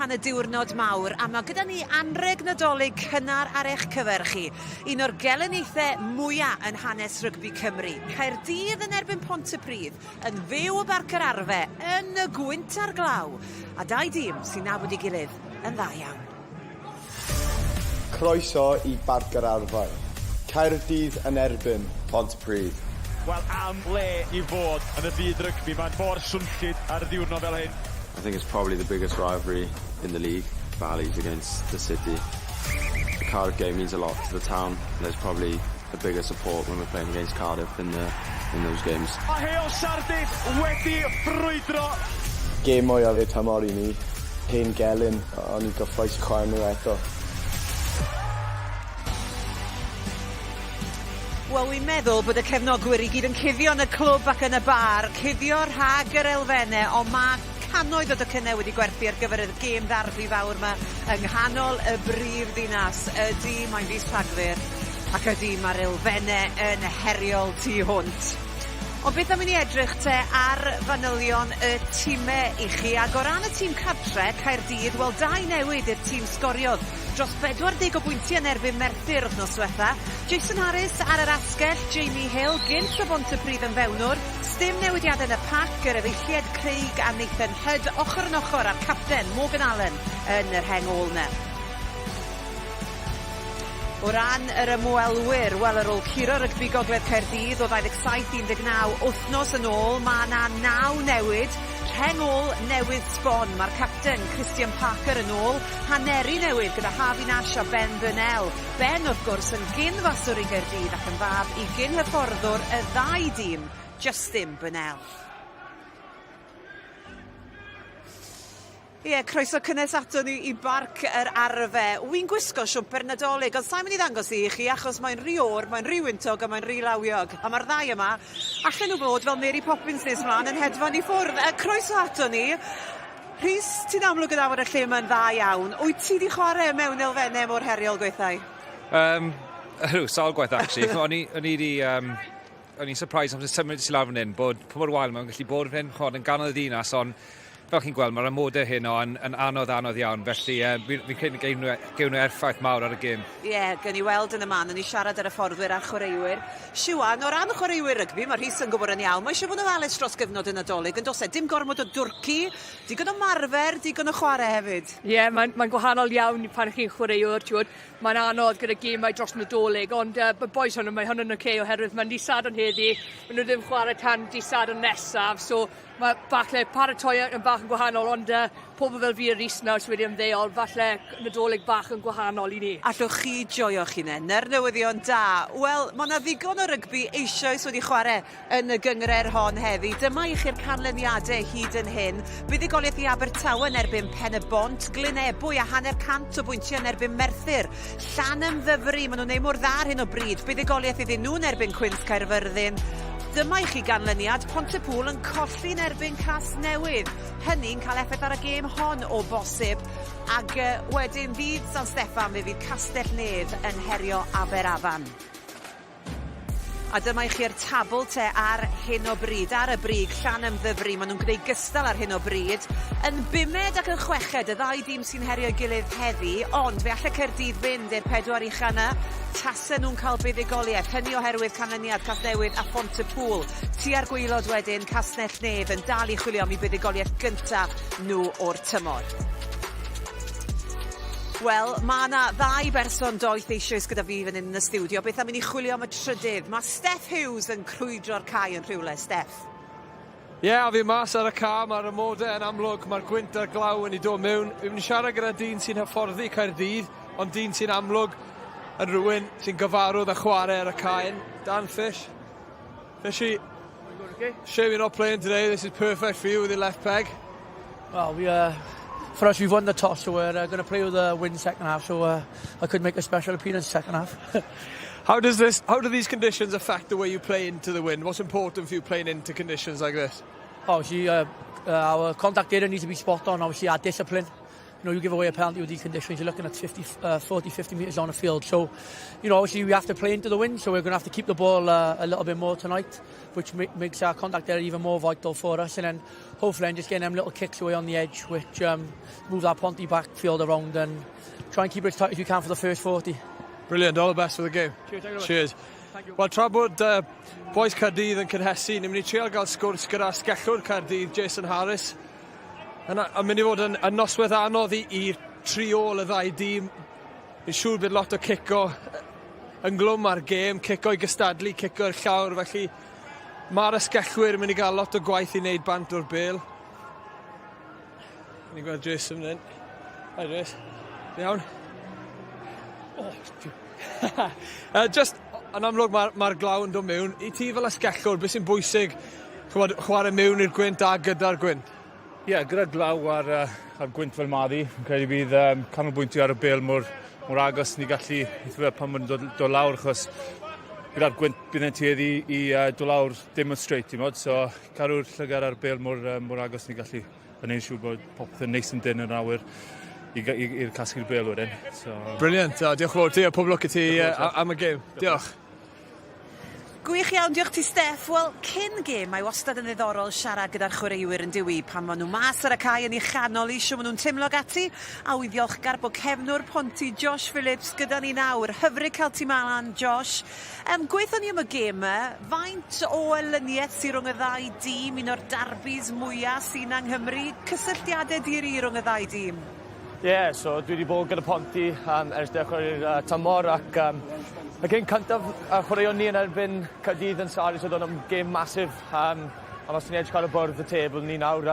Tan y diwrnod mawr, a ma' gyda ni anrheg Nadolig cynnar ar eich cyfer chi. Un o'r gelyniaethau mwya' yn hanes rygbi Cymru. Caerdydd yn erbyn Pontypridd, yn fyw o Barc yr Arfe, yn y gwynt a'r glaw, a dau dîm sy'n nabod ei gilydd yn dda iawn. Croeso i Barc yr Arfau. Caerdydd yn erbyn Pontypridd. Wel am le i fod yn y byd rygbi, mae'n mor swnllyd ar ddiwrnod fel hyn. I think it's probably the biggest rivalry in the league, Valleys against the City. The Cardiff game means a lot to the town. There's probably a bigger support when we're playing against Cardiff in the in those games. Mae Heol Sardis wedi ffrwydro! Gêm mwyaf y tymor i ni. Hen gelyn, o'n i'n gyffrous i chwarae nhw eto. Wel, wi'n meddwl bod y cefnogwyr i gyd yn cuddio yn y clwb ac yn y bar, cuddio rhag yr elfennau, ond mae cannoedd o docynnau wedi gwerthu ar gyfer y gêm ddarbi fawr yma yng nghanol y brif ddinas. Ydy, mae'n fis Rhagfyr, ac ydy, mae'r elfennau yn heriol tu hwnt. Ond beth am i ni edrych te ar fanylion y timau i chi, ac o ran y tîm cartre, Caerdydd, wel dau newid i'r tîm sgoriodd dros 40 o bwyntiau yn erbyn Merthyr wythnos dwetha. Jason Harris ar yr asgell, Jamie Hill gynt o Bontypridd yn fewnwr. Sdim newidiadau yn y pac, yr efeilliaid Craig a Nathan Hudd ochr yn ochr â'r capten Morgan Allen yn y rheng ôl 'na. O ran yr ymwelwyr, wel ar ôl curo rygbi Gogledd Caerdydd o 27-19 wythnos yn ôl, mae 'na naw newid. Rheng ôl newydd sbon, mae'r capten Christian Parker yn ôl, haneri newydd gyda Harvey Nash a Ben Burnell. Ben, wrth gwrs, yn gyn-faswr i Gaerdydd ac yn fab i gyn-hyfforddwr y ddau dîm, Justin Burnell. Ie, croeso cynnes ato ni i Barc yr Arfe. Wy'n gwisgo siwmper Nadolig, ond sa'n mynd i ddangos i chi achos mae'n rhy oer, mae'n rhy wyntog a mae'n rhy lawiog. A mae'r ddau yma, allan nhw fod fel Mary Poppins nes mlaen yn hedfan i ffwrdd. Croeso ato ni. Rhys, ti'n amlwg yn nabod y lle yma'n dda iawn. Wyt ti 'di chwarae mewn elfennau mor heriol gwaethau? Um, ydw, sawl gwaith actually. o'n i, o'n i 'di, um, o'n i'n surprised amser symud i lawr fan hyn, bod pa mor wael mae'n gallu bod fan hyn, chod, yn ganol y ddinas, ond fel chi'n gweld, mae'r amodau hyn o yn, yn anodd, anodd iawn, felly uh, fi'n fi credu gewn nhw, gewn nhw erffaith mawr ar y gêm. Ie, yeah, gen i weld yn y man, o'n i siarad ar y fforddwyr a'r chwaraewyr. Siwan, o ran chwaraewyr rygbi, mae Rhys yn gwybod yn iawn, mae eisiau fod yn ofalus dros gyfnod y Nadolig, yn does e? Dim gormod o dwrci, digon o marfer, digon o chwarae hefyd. Ie, yeah, mae'n mae gwahanol iawn pan chi'n chwaraewr, ti'n mae'n anodd gyda gemau dros Nadolig, ond uh, boys hwn, mae hwn yn oce okay, oherwydd mae'n dydd Sadwrn heddi, maen nhw ddim chwarae tan dydd Sadwrn nesaf, so Mae falle paratoi yn bach yn gwahanol ond yy pobl fel fi a Rhys nawr sy wedi ymddeol falle Nadolig bach yn gwahanol i ni. Allwch chi joio'ch hunain? 'Na'r newyddion da. Wel, ma' 'na ddigon o rygbi eisoes wedi chwarae yn y gynghrair hon heddi. Dyma i chi'r canlyniadau hyd yn hyn. Buddugoliaeth i Abertawe yn erbyn Pen-y-bont, Glyn Ebwy a hanner cant o bwyntiau yn erbyn Merthyr. Llanymddyfri, maen nhw'n neud mor dda ar hyn o bryd. Buddugoliaeth iddyn nhw yn erbyn Cwins Caerfyrddin. Dyma i chi ganlyniad Pontypŵl yn colli'n erbyn Casnewydd. Hynny'n cael effaith ar y gêm hon o bosib. Ac wedyn ddydd San Steffan fe fydd Castell Nedd yn herio Aberafan. A dyma i chi'r tabl te ar hyn o bryd. Ar y brig, Llanymddyfri, maen nhw'n gwneud gystal ar hyn o bryd. Yn bumed ac yn chweched, y ddau dîm sy'n herio'i gilydd heddi, ond fe alle Caerdydd fynd i'r pedwar ucha yna tasen nhw'n cael buddugoliaeth. Hynny oherwydd canlyniad Casnewydd a Phont-y-pŵl. Tua'r gwaelod wedyn, Castell Nedd yn dal i chwilio am eu buddugoliaeth gynta nhw o'r tymor. Wel, mae yna ddau berson doeth eisoes gyda fi fan hyn yn y stiwdio. Beth am i ni chwilio am y trydydd? Mae Steff Hughes yn crwydro'r cae yn rhywle. Steff. Ie, yeah, a fi mas ar y ca, mae'r amodau yn amlwg, mae'r gwynt a'r glaw yn ei dod mewn. Fi'n mynd i siarad gyda dyn sy'n hyfforddi Caerdydd, ond dyn sy'n amlwg yn rhywun sy'n gyfarwydd â chwarae ar y cae. Dan Fish. Fishy, shame you're not playing today. This is perfect for you with your left peg. Well, we, for us, we've won the toss, so we're going to play with the win second half, so I could make a special appearance second half. How does this? How do these conditions affect the way you play into the wind? What's important for you playing into conditions like this? Obviously, our contact area needs to be spot on. Obviously, our discipline. You give away a penalty with these conditions, you're looking at 50, 40, 50 metres on the field. So, obviously we have to play into the wind, so we're going to have to keep the ball a little bit more tonight, which makes our contact there even more vital for us. And then hopefully then just getting them little kicks away on the edge, which move that Ponty backfield around and try and keep it as tight as we can for the first 40. Brilliant, all the best for the game. Cheers, thank you very much. Cheers. Thank you. Wel, tra bod boys Caerdydd yn cynhesu, ni'n mynd i treial gael sgwrs gyda asgellwr Caerdydd, Jason Harris. Yna, yn mynd i fod yn noswaith anodd i'r tri ôl y ddau dîm. Fi'n siŵr bydd lot o cico ynglwm ar gêm, cico i gystadlu, cico i'r llawr, felly mae'r asgellwyr yn mynd i gael lot o gwaith i wneud bant o'r bêl. Ni'n gweld Jason fan hyn. Hi Jason. Iawn? Oh, just, yn amlwg mae'r glaw yn dod mewn. I ti fel asgellwr, beth sy'n bwysig ch'mod, chwarae mewn i'r gwynt a gyda'r gwynt? Ie, yeah, gyda glaw a'r gwynt fel maddi, fi'n credu bydd canolbwyntio ar y bêl mor agos ni gallu i pan mae'n dod lawr, achos gyda'r gwynt bydd e'n tueddu i dod lawr dim yn straight, ti'n mod, so cadw'r llygad ar y bêl mor agos ni gallu a neud siŵr bod popeth yn neis yn dyn yn awyr i'r casglu'r bêl wedyn. So, Brilliant, diolch yn fawr ti a pob lwc i ti am y gêm. Diolch. Gwych iawn, diolch ti Steff. Wel, cyn gêm, mae wastad yn ddiddorol siarad gyda'r chwaraewyr yn diwy pan maen nhw mas ar y cae yn ei chanol i siw maen nhw'n teimlo ati. A wy'n ddiolchgar bod cefnwr Ponty Josh Phillips gyda ni nawr. Hyfryd cael ti malan, Josh. Gweithio ni am y gêm yma, faint o elyniaeth sy'n rhwng y ddau dîm, un o'r darbis mwyaf sy'n yng Nghymru, cysylltiadau di-ri rhwng y ddau dîm? Ie, yeah, so dwi wedi bod gyda Ponty ers dechrau'r tymor ac y gêm cyntaf chwaraeon ni yn erbyn Caerdydd yn Sarries oedd o'n gêm massive. Ond os ni'n edrych ar y bwrdd y table ni nawr,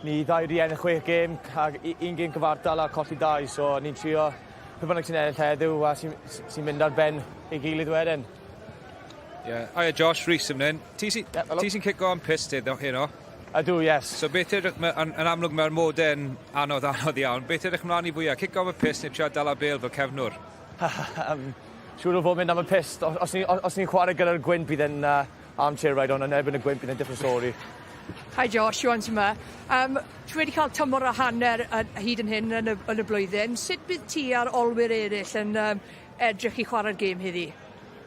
ni ddau wedi ennill 6 gêm ac un gêm cyfartal a colli 2, so ni'n trio pwy bynnag sy'n ennill heddiw a sy'n sy mynd ar ben ei gilydd wedyn. Ie. Yeah. Hiya Josh, Rhys yn mynd. Ti sy'n Yeah, hello. ti sy cico am pyst heno? Heno? Ydw, yes. So beth edrych, yn amlwg mae'r modau'n anodd, anodd iawn. Beth edrych mlaen i fwyaf? Cico am y pyst neu trio dal a bêl fel cefnwr? Siŵr o fod mynd am y pyst. Os ni'n chwarae gyda'r gwynt bydd yn armchair ride on yn erbyn y gwynt bydd yn different story. Hi Josh, Iwan sy'n yma. Ti wedi cael tymor a hanner hyd yn hyn yn y blwyddyn. Sut bydd ti a'r olwyr eraill yn edrych i chwarae'r gêm heddi?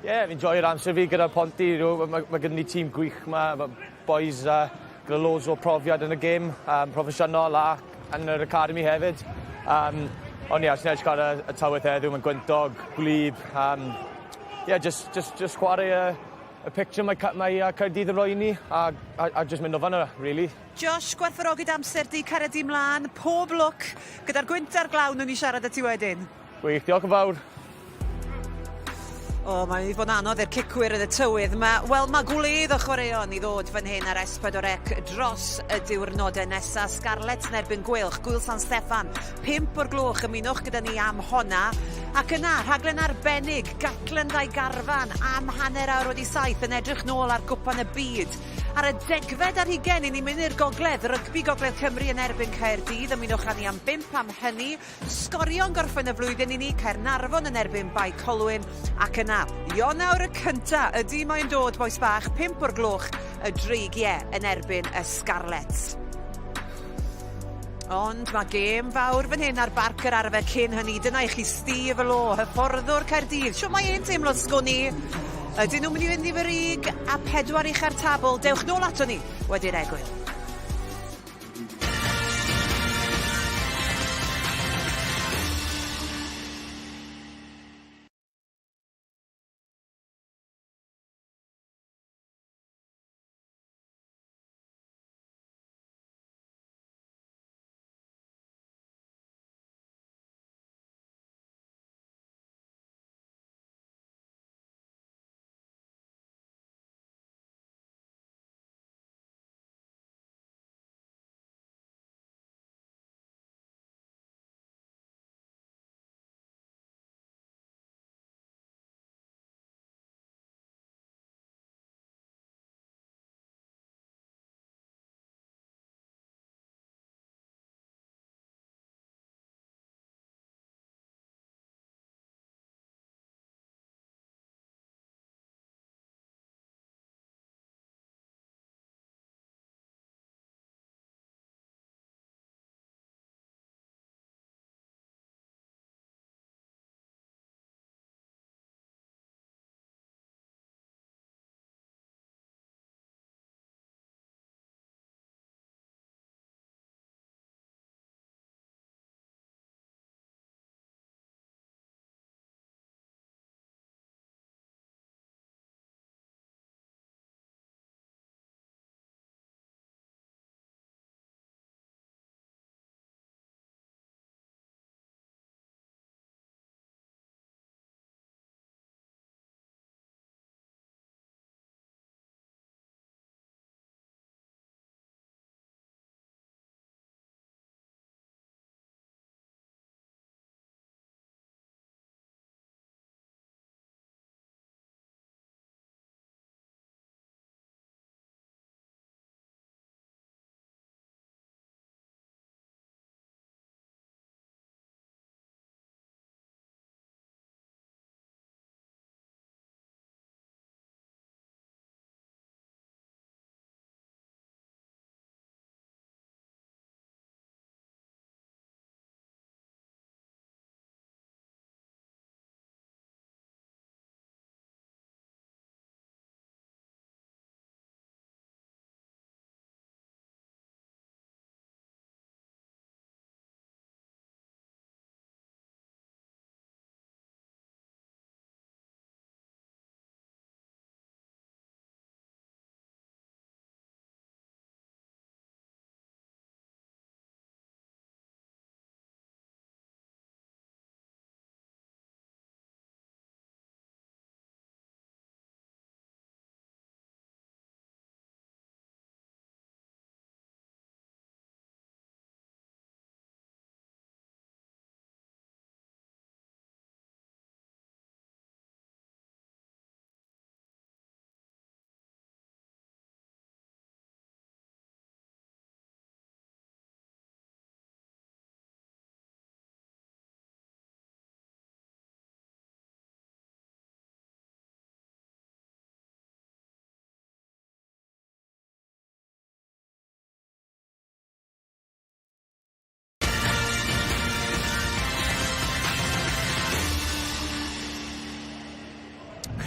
Ie, yeah, fi'n joio'r amser fi gyda'r Ponty. Mae gyda ni tîm gwych ma, ma boys gyda loads o profiad yn y gêm, proffesiynol a yn yr academy hefyd. Ond ie, os ni'n edrych ar y tywydd heddiw, mae'n gwyntog, gwlyb. Yeah, just chwarae y picture mae Caerdydd yn rhoi i ni a just mynd o fan'na, really. Josh, gwerthfawrogi amser di, cario di mlaen, pob lwc gyda'r gwynt a'r glaw nhw'n i siarad â ti wedyn. Gwych, diolch yn fawr. O, mae'n mynd i fod yn anodd i'r cicwyr yn y tywydd yma. Wel, mae gwledd o chwaraeon i ddod fan hyn ar S4C dros y diwrnodau nesaf. Scarlets yn erbyn Gweilch, Gwyl San Steffan, 5 o'r gloch, ymunwch gyda ni am honna. Ac yna, rhaglen arbennig, Gatland a'i garfan am 7:30 yn edrych nôl ar Gwpan y Byd. Ar y 20, i ni'n mynd i'r gogledd, rygbi Gogledd Cymru yn erbyn Caerdydd. Ymunwch â ni am 5 am hynny. Sgorio'n gorffen y flwyddyn i ni, Caernarfon yn erbyn Bae Colwyn. Ac yna, Ionawr y cynta, ydy mae'n dod, bois bach, 5 o'r gloch, y Dreigiau yn erbyn y Scarlets. Ond mae gêm fawr fan hyn ar Barc yr Arfe cyn hynny. Dyna i chi Steve Law, hyfforddwr Caerdydd. Shwt mae e'n teimlo sgwn i? Ydyn nhw'n mynd i fynd i frig a pedwar ucha'r tabl? Dewch nôl ato ni wedi'r egwyl.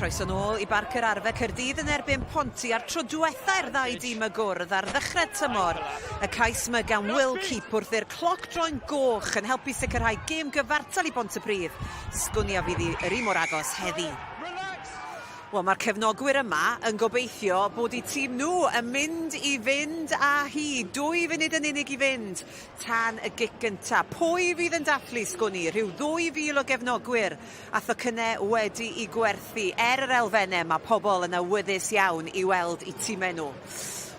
Croeso nôl i Barc yr Arfe Caerdydd yn erbyn Ponty a'r tro dwetha i'r ddau dîm y gwrdd ar ddechrau tymor. Y cais 'ma gan Will Keep wrth i'r cloc droi'n goch yn helpu sicrhau gêm gyfartal i Bontypridd. Sgwn i a fydd hi yr un mor agos heddi. Wel, mae'r cefnogwyr yma yn gobeithio bod eu tîm nhw yn mynd i fynd â hi. Dwy funud yn unig i fynd tan y gic gynta. Pwy fydd yn dathlu, sgwn i? Rhyw 2,000 o gefnogwyr a thocynnau wedi'u gwerthu. Er yr elfennau, mae pobl yn awyddus iawn i weld eu timau nhw.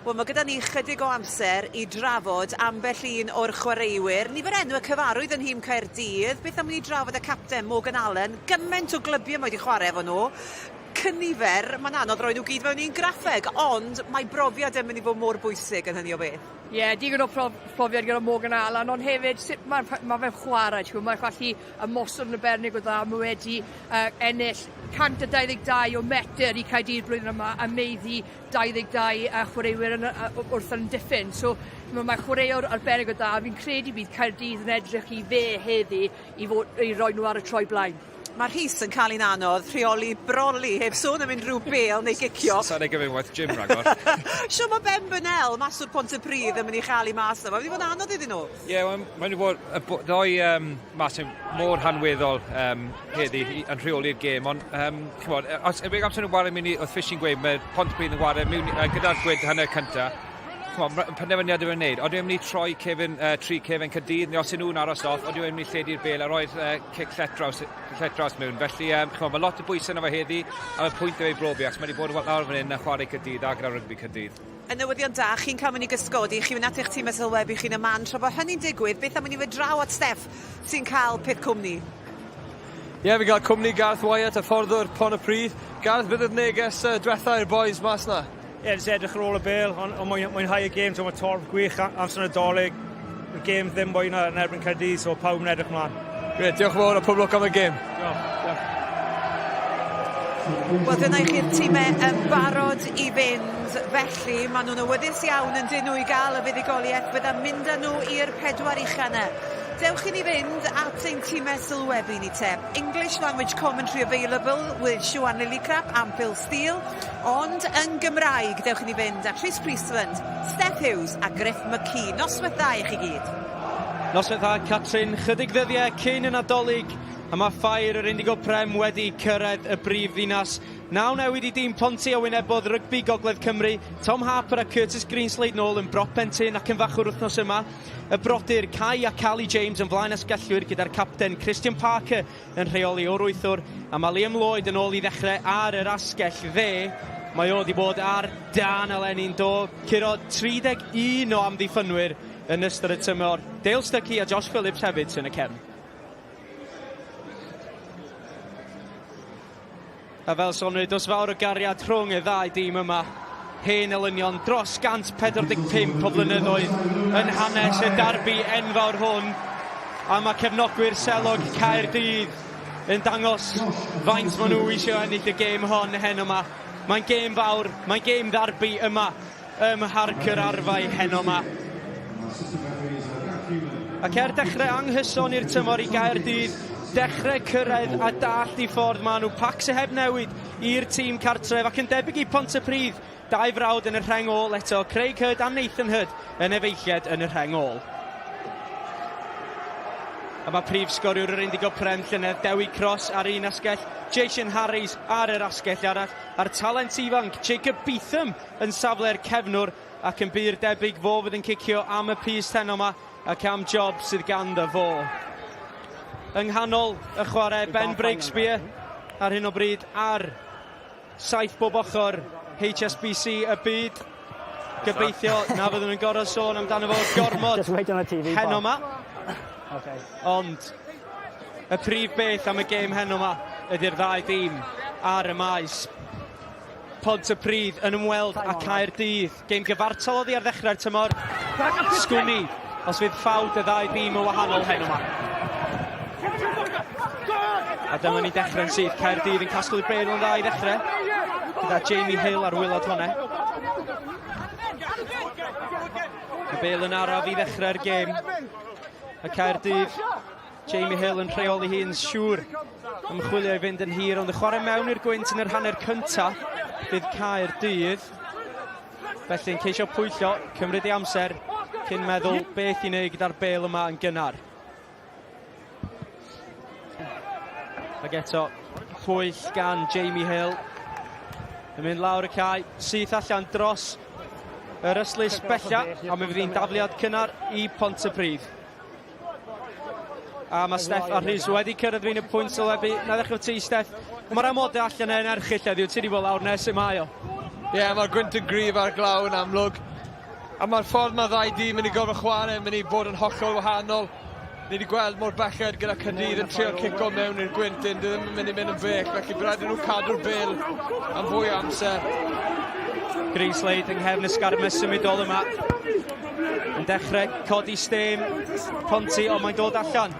Wel, mae gyda ni chydig o amser i drafod ambell un o'r chwaraewyr. Nifer enwau cyfarwydd yn nhîm Caerdydd. Beth am i ni drafod y capten, Morgan Allen? Gymaint o glybiau mae wedi chwarae efo nhw. Cynifer, mae'n anodd rhoi nhw gyd mewn un graffeg, ond mae brofiad yn mynd i fod mor bwysig yn hynny o beth. Ie, yeah, digon o prof profiad gyda Morgan Allen, ond hefyd sut mae ma fe'n chwarae, ti'n mae'n gallu ymosod yn arbennig o dda, mae wedi uh, ennill 122 o metr i Caerdydd blwyddyn yma a meiddi 22 chwaraewyr yn, wrth yn diffyn. So mae, mae chwaraewr arbennig o dda. Fi'n credu bydd Caerdydd yn edrych i fe heddi i, fod, i roi nhw ar y troi blaen. Mae Rhys yn cael un anodd rheoli broli heb sôn am unrhyw bêl neu gicio. Sa'n ei gyfyn waith gym rhagor. Sio mae Ben Burnell, maswr Pontypridd, yn mynd i chael ei mas yma. Mae wedi bod yn anodd iddyn nhw. Ie, yeah, mae'n wedi bod y ddoi um, mas yn mor hanweddol um, heddi yn rheoli'r gêm, ond um, chymod, os yw'n amser nhw'n wario mewn i, oedd Fishy'n gweud, mae Pontypridd yn wario mewn, uh, gyda'r gwyd hanner cyntaf, chymod, penderfyniad yw'n wneud, ond yw'n mynd i troi Kevin, uh, tri Kevin Cadydd, neu os ydyn nhw'n aros off, ond yw'n mynd i lledu'r bel a roi'r uh, cic lletraws, lletraws mewn. Felly, um, chymod, mae lot o bwysau yna fo heddi, a mae pwynt ei brofi, ac mae wedi bod lawr fan hyn a chwarae Cadydd a gyda rygbi Cadydd. Y newyddion da, chi'n cael mynd i gysgodi, chi'n mynd at eich tîm sylwebu chi'n y man tra bod hynny'n digwydd, beth am i ni fynd draw at Steff sy'n cael peth cwmni? Ie, yeah, fi'n cael cwmni Gareth Wyatt, hyfforddwr Pontypridd. Gareth, beth oedd neges uh, diwetha i'r boys mas na? Ie, yeah, jyst edrych ar ôl y bêl, ond on mwyn, mwynhau y gêm, mae torf gwych amser Nadolig, y gêm ddim mwy na yn erbyn Caerdydd, so pawb yn edrych mlaen. Gret, diolch yn fawr a pob lwc am y gêm. Diolch, diolch. Wel, dyna i chi'r timau yn barod i fynd. Felly, maen nhw'n awyddus iawn yn dyn nhw i gael y fuddugoliaeth fydda mynd â nhw i'r pedwar ucha yna. Dewch i ni fynd at ein timau sylwebu ni te. English language commentary available with Siwan Lillicrap and Phil Steele. Ond yn Gymraeg, dewch i ni fynd at Rhys Priestland, Steff Hughes a Griff McKee. Noswaith dda i chi gyd. Noswaith dda, Catrin. Chydig ddyddiau cyn y Nadolig, a mae ffair yr Indigo Prem wedi cyrraedd y brif ddinas. Naw newid i dîm Ponty a wynebodd rygbi Gogledd Cymru, Tom Harper a Curtis Greenslade nôl yn brop Pentyn ac yn fachwr wythnos yma. Y brodyr Kai a Cali James yn flaen asgellwyr gyda'r capten Christian Parker yn rheoli o'r wythwr, a mae Liam Lloyd yn ôl i ddechrau ar yr asgell dde. Mae o wedi bod ar dân eleni'n do, curo 31 o amddiffynwyr yn ystod y tymor. Dale Stuckey a Josh Phillips hefyd sy'n y cefn. A fel soniwyd, does fawr o gariad rhwng y ddau dîm yma. Hen elynion dros 145 o flynyddoedd yn hanes y darbi enfawr hwn. A mae cefnogwyr selog Caerdydd yn dangos faint maen nhw eisiau ennill y gêm hon heno yma. Mae'n gêm fawr, mae'n gêm ddarbi yma ym Mharc yr Arfau heno 'ma. Ac er dechrau anghyson i'r tymor i Gaerdydd, dechrau cyrraedd a dallt i ffordd maen nhw, pac sydd heb newid i'r tîm cartref ac yn debyg i Pontypridd, dau frawd yn y rheng ôl eto, Craig Hurd a Nathan Hurd yn efeilliad yn y rheng ôl. A mae prif sgoriwr yr Indigo Prem llynedd, Dewi Cross ar un asgell, Jason Harries ar yr asgell arall, a'r talent ifanc Jacob Beetham yn safle'r cefnwr ac yn bur debyg fo fydd yn cicio am y pyst heno 'ma ac am job sydd ganddo fo. Yng nghanol y chwarae Ben Breakspear ar hyn o bryd ar saith bob ochr HSBC y byd. Gobeithio na fyddwn yn gorfod sôn amdano fo gormod heno 'ma. Ond y prif beth am y gêm heno 'ma ydy'r ddau dîm ar y maes. Pontypridd yn ymweld â Caerdydd. Gêm gyfartal oddi ar ddechrau'r tymor. Sgwn i os fydd ffawd y ddau dîm yn wahanol heno 'ma. A dyma ni'n dechrau'n syth. Caerdydd yn casglu'r bêl yn dda i ddechrau. Gyda Jamie Hill ar wylod hwnna. Y bêl yn araf i ddechrau'r gêm. A Caerdydd Jamie Hill yn rheoli hi'n siŵr Ymchwilio i fynd yn hir, ond y chwarae mewn i'r gwynt yn yr hanner cynta bydd Caerdydd. Felly yn ceisio pwyllo, cymryd ei amser cyn meddwl beth i wneud gyda'r bel yma yn gynnar. Ac eto, pwyll gan Jamie Hill. Yn mynd lawr y cae, syth allan dros yr ystlys bella, a mi fydd hi'n dafliad cynnar i Pontypridd. A mae Steff a Rhys wedi cyrraedd fi'n y pwynt sylwebu. Na ddechrau ti, Steff. Mae'r amodau allan yn erchyll heddiw. Ti wedi bod lawr nes y mae o. Ie, yeah, mae'r gwynt yn gryf a'r glaw yn amlwg. A mae'r ffordd mae ddau dîm mynd i gorfod chwarae yn mynd i fod yn hollol wahanol. Ni wedi gweld mor belled gyda Caerdydd yn trio cico mewn i'r gwynt yn ddim yn mynd i mynd yn bell, felly bydd rhaid i nhw cadw'r bel am fwy o amser. Greenslade yng nghefn y sgarmes symudol yma. Yn dechrau codi stêm Ponty, ond mae'n dod allan.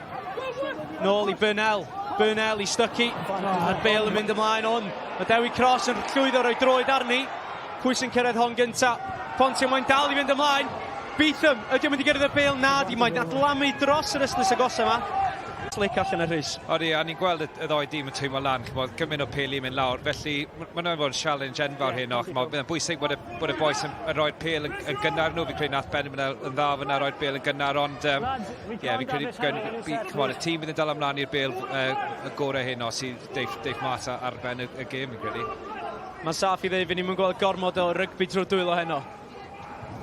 Nôl i Burnell. Burnell i Stuckey. A'r bel yn mynd ymlaen ond mae Dewi Cross yn llwyddo roi droed arni. Pwy sy'n cyrraedd hon gynta? Ponty mae'n dal i fynd ymlaen. Beetham, ydy o'n mynd i gyrraedd y bel? Na, di, mae'n adlamu dros yr ystlys agosa yma. Slick allan y Rhys. Odi, a ni'n gweld y, y ddoi dîm yn teimlo lan, chymod, gymaint o peli yn mynd lawr, felly mae'n fod yn challenge enfawr heno, chymod, bydd yn bwysig bod y, bod y bois yn, yn rhoi'r pel yn, yn gynnar nhw, fi'n credu nath Ben yn, yn dda fyna rhoi'r bel yn gynnar, ond um, yeah, fi'n credu, chymod, y tîm bydd yn dal ymlaen i'r bel uh, y gorau heno sydd deiff, deiff mas ar ben y, y gêm, fi'n credu. Mae'n saff i ddweud, fy ni'n gweld gormod o rygbi drwy'r dwylo heno.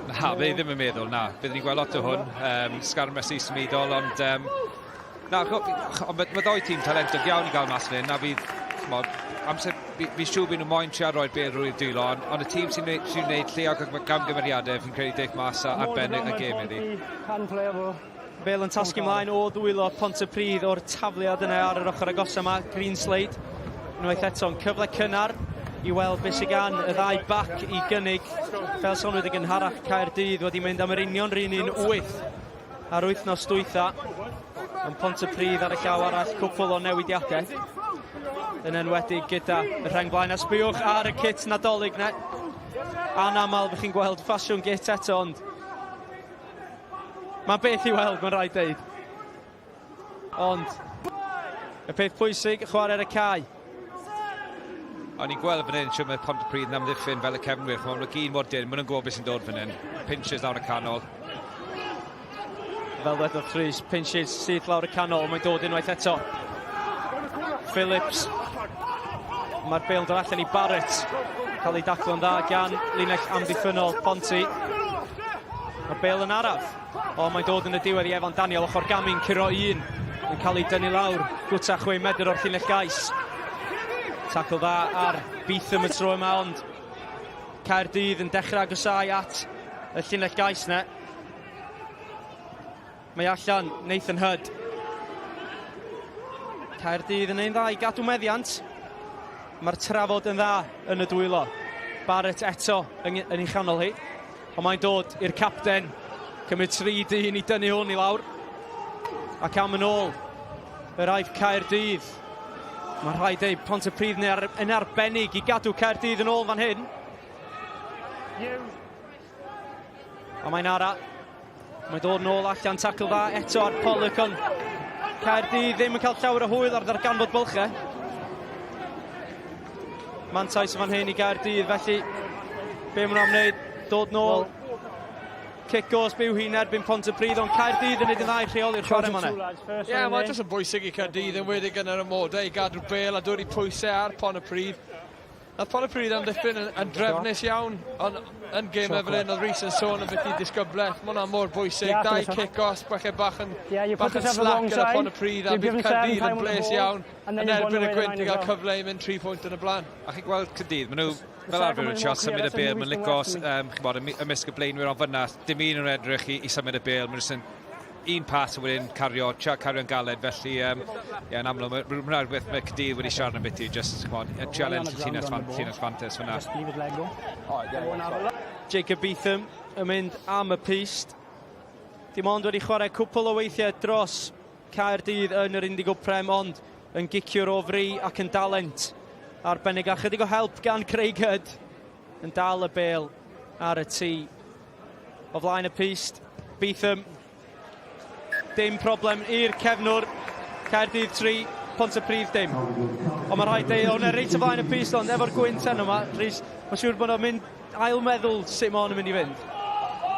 Na, fe ddim yn meddwl, na. Byddwn ni'n gweld lot o hwn, um, sgarmes i symudol, ond... Um, na, ond mae, mae ddoi tîm talentog iawn i gael mas fan hyn, a fydd, chmod, amser, fi, fi siŵr bydd nhw moyn trio roi'r bel rwy'r dwylo, ond, ond y tîm sy'n sy wneud lleo gamgymeriadau, fi'n credu deiff mas ar ben y, y gêm iddi. Bale yn tasgu ymlaen o ddwylo Pontypridd o'r tafliad yna ar yr ochr agosaf yma, Greenslade. Unwaith eto yn cyfle cynnar i weld beth sydd gan y ddau bac i gynnig. Fel soniwyd yn gynharach, Caerdydd wedi mynd am yr union run un wyth ar wythnos dwytha. Ond Pontypridd ar y llaw arall, cwpl o newidiadau. Yn enwedig gyda y rheng blaen. A sbïwch ar y kit Nadolig na. Anaml bych chi'n gweld ffasiwn git eto, ond Mae'n beth i weld, mae'n rhaid deud. Ond, y peth pwysig, chwarae ar y cae. O'n i'n gweld fan hyn, siwr mae Pontypridd yn amddiffyn fel y cefnwyr. Maen nhw gyd mor dyn, maen nhw'n gwybod beth sy'n dod fan hyn. Pinches lawr y canol. Fel ddwedodd Rhys, pinches syth lawr y canol, mae'n dod unwaith eto. Phillips. Mae'r bêl yn dod allan i Barrett. Cael ei daclo'n dda gan linell amddiffynnol Ponty. Mae'r bêl yn araf. O, mae'n dod yn y diwedd i Evan Daniel, ochr gamu'n curo un. Yn cael ei dynnu lawr, gwta 6 medr o'r llinell gais. Tacl dda ar Beetham y tro yma, ond Caerdydd yn dechrau agosau at y llinell gais na. Mae allan Nathan Hudd. Caerdydd yn ein dda i gadw meddiant. Mae'r trafod yn dda yn y dwylo. Barrett eto yn, yn ei chanol hi. Ond mae'n dod i'r capten. Cymryd tri dyn i dynnu hwn i lawr. Ac am yn ôl, yr aif Caerdydd. Mae'n rhaid ei Pontypridd yn arbennig i gadw Caerdydd yn ôl fan hyn. A mae'n ara. Mae'n dod nôl allan, tacl dda eto ar Pollock, ond Caerdydd ddim yn cael llawer o hwyl ar ddarganfod bylchau. Mantais fan hyn i Gaerdydd, felly be maen nhw'n am wneud, dod nôl, cic gos byw hi'n erbyn Pontypridd, ond Caerdydd yn neud yn dda i rheoli'r chwarae yma. Ie, yeah, mae'n jyst yn bwysig i Caerdydd yn wedi gan yr amodau i gadw'r bel a dod i pwysau ar Pontypridd. Nath Pontypridd amddiffyn yn, yn drefnus iawn, ond yn gêm fel hyn, oedd Rhys yn sôn am beth i disgyblaeth, mae hwnna mor bwysig, dau cic-os, falle bach yn, bach yn slack gyda Pontypridd, a bydd Caerdydd yn bles iawn yn erbyn y gwynt i gael cyfle i mynd 3 pwynt yn y blaen. A chi'n gweld Caerdydd, maen nhw fel arfer yn trio symud y bêl, maen lico um, chymod, ymysg y blaenwyr, ond fyna, dim un yn edrych i, i symud y bêl, maen nhw'n un pas a wedyn cario, trio cario'n galed, felly um, yeah, yn amlwg, mae hwnna'n rhywbeth mae Caerdydd wedi siarad am byti, just, come on, trio ennill llinell, fan, llinell fantes fyna. Jacob Beetham yn mynd am y pyst. Dim ond wedi chwarae cwpl o weithiau dros Caerdydd yn yr Indigo Prem, ond yn giciwr o fri ac yn dalent arbennig a chydig o help gan Craig Hudd yn dal y bêl ar y tŷ. O flaen y pyst, Beetham. Dim problem i'r cefnwr. Caerdydd 3, Pontypridd dim. Ond mae rhaid deud, o'n e reit o flaen y pys, ond efo'r gwynt heno yma, Rhys, mae'n siŵr bod o'n mynd ail meddwl sut mae hon yn mynd i fynd.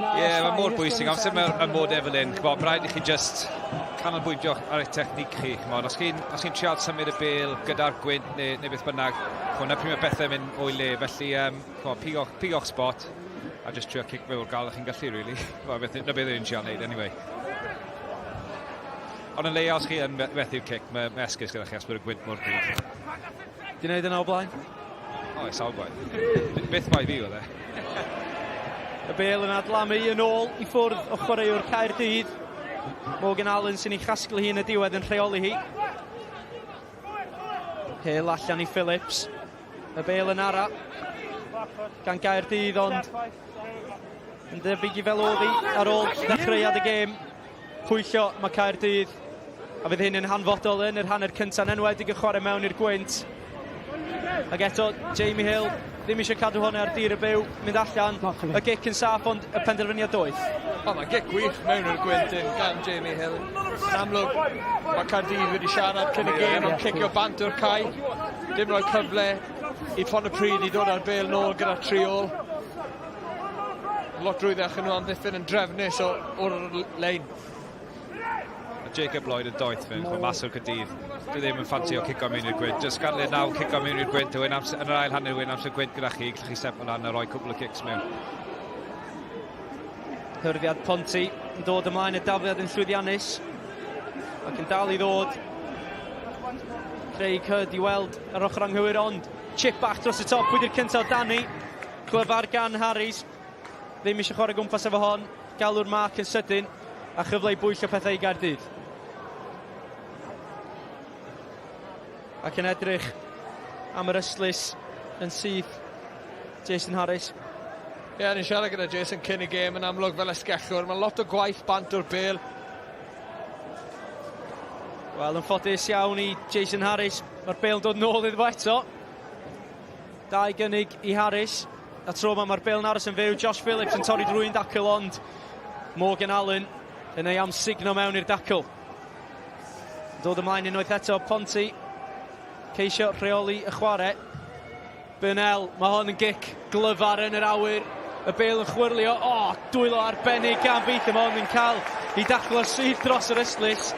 Ie, yeah, mae mor bwysig. Amser mae'r amodau fel hyn, ch'mod, rhaid i chi just canolbwyntio ar eich technique chi. Ch'mod, os chi'n os chi'n trial symud y bêl gyda'r gwynt neu, neu beth bynnag, ch'mod, na pryd mae bethau'n mynd o'i le. Felly, um, ch'mod, pigwch, pigwch spot a just trio cic fe o'r gael chi'n gallu, really. Wel, beth, na beth yw'n trial neud, anyway. Ond yn leia, os chi yn methu'r cic, mae, mae esgus gyda chi os bod y gwynt mor gryf. Di wneud yna o blaen? O, oh, sawl gwaith. Byth mai fi oedd e. Y bel yn adlamu yn ôl i ffwrdd o chwaraewr Caerdydd. Morgan Allen sy'n ei chasglu hi yn y diwedd yn rheoli hi. Hill allan i Phillips. Y bel yn ara gan Gaerdydd ond yn debyg i fel oedd hi ar ôl ddechreuad y gêm. Pwyllo mae Caerdydd a fydd hyn yn hanfodol yn yr hanner cyntaf, yn enwedig y chwarae mewn i'r gwynt. Ac eto, Jamie Hill ddim eisiau cadw hwnna ar dir y byw, mynd allan, y gic yn saff ond y penderfyniad doeth. O, mae gic wych mewn i'r gwynt yn gan Jamie Hill. Yn amlwg, mae Caerdydd wedi siarad cyn y gêm am cicio bant o'r cae. Dim rhoi cyfle i Pontypridd i ddod â'r bêl nôl gyda'r tri ôl. Lot rwyddach yn nhw amddiffyn yn drefnus o'r lein. Mae Jacob Lloyd yn doeth fe, chwa mas o'r Caerdydd. Dwi ddim yn ffansio cico mewn i'r gwynt. Just gadw naw cico mewn i'r gwynt, a amser, yn yr ail hanner wedyn amser gwynt gyda chi, gallwch chi step lan a rhoi cwbl o gics mewn. Hyrddiad Ponty yn dod ymlaen y dafliad yn llwyddiannus ac yn dal i ddod. Craig Hurd i weld yr ochr anghywir ond chip bach dros y top wedi'r cyntaf Danny. Clyfar gan Harries. Ddim eisiau chwarae gwmpas efo hon. Galw'r marc yn sydyn a chyfle i bwyllo pethau i Gaerdydd. Ac yn edrych am yr ystlys yn syth Jason Harris. Ie, yeah, ni'n siarad gyda Jason cyn y gêm yn amlwg fel esgellwr. Mae lot o gwaith bant o'r bel. Wel, yn ffodus iawn i Jason Harris. Mae'r bel yn dod nôl iddo fo eto. Dau gynnig i Harris. A tro yma mae'r bel yn aros yn fyw. Josh Phillips yn torri drwy'n dacl ond Morgan Allen yn ei amsugno mewn i'r dacl. Dod ymlaen unwaith eto, Ponty ceisio rheoli y chwarae. Burnell, mae hon yn gic glyfar yn yr awyr. Y bel yn chwyrlio, o, oh, dwylo arbennig gan Beatham, mae hon yn cael ei daclo syth dros yr ystlys.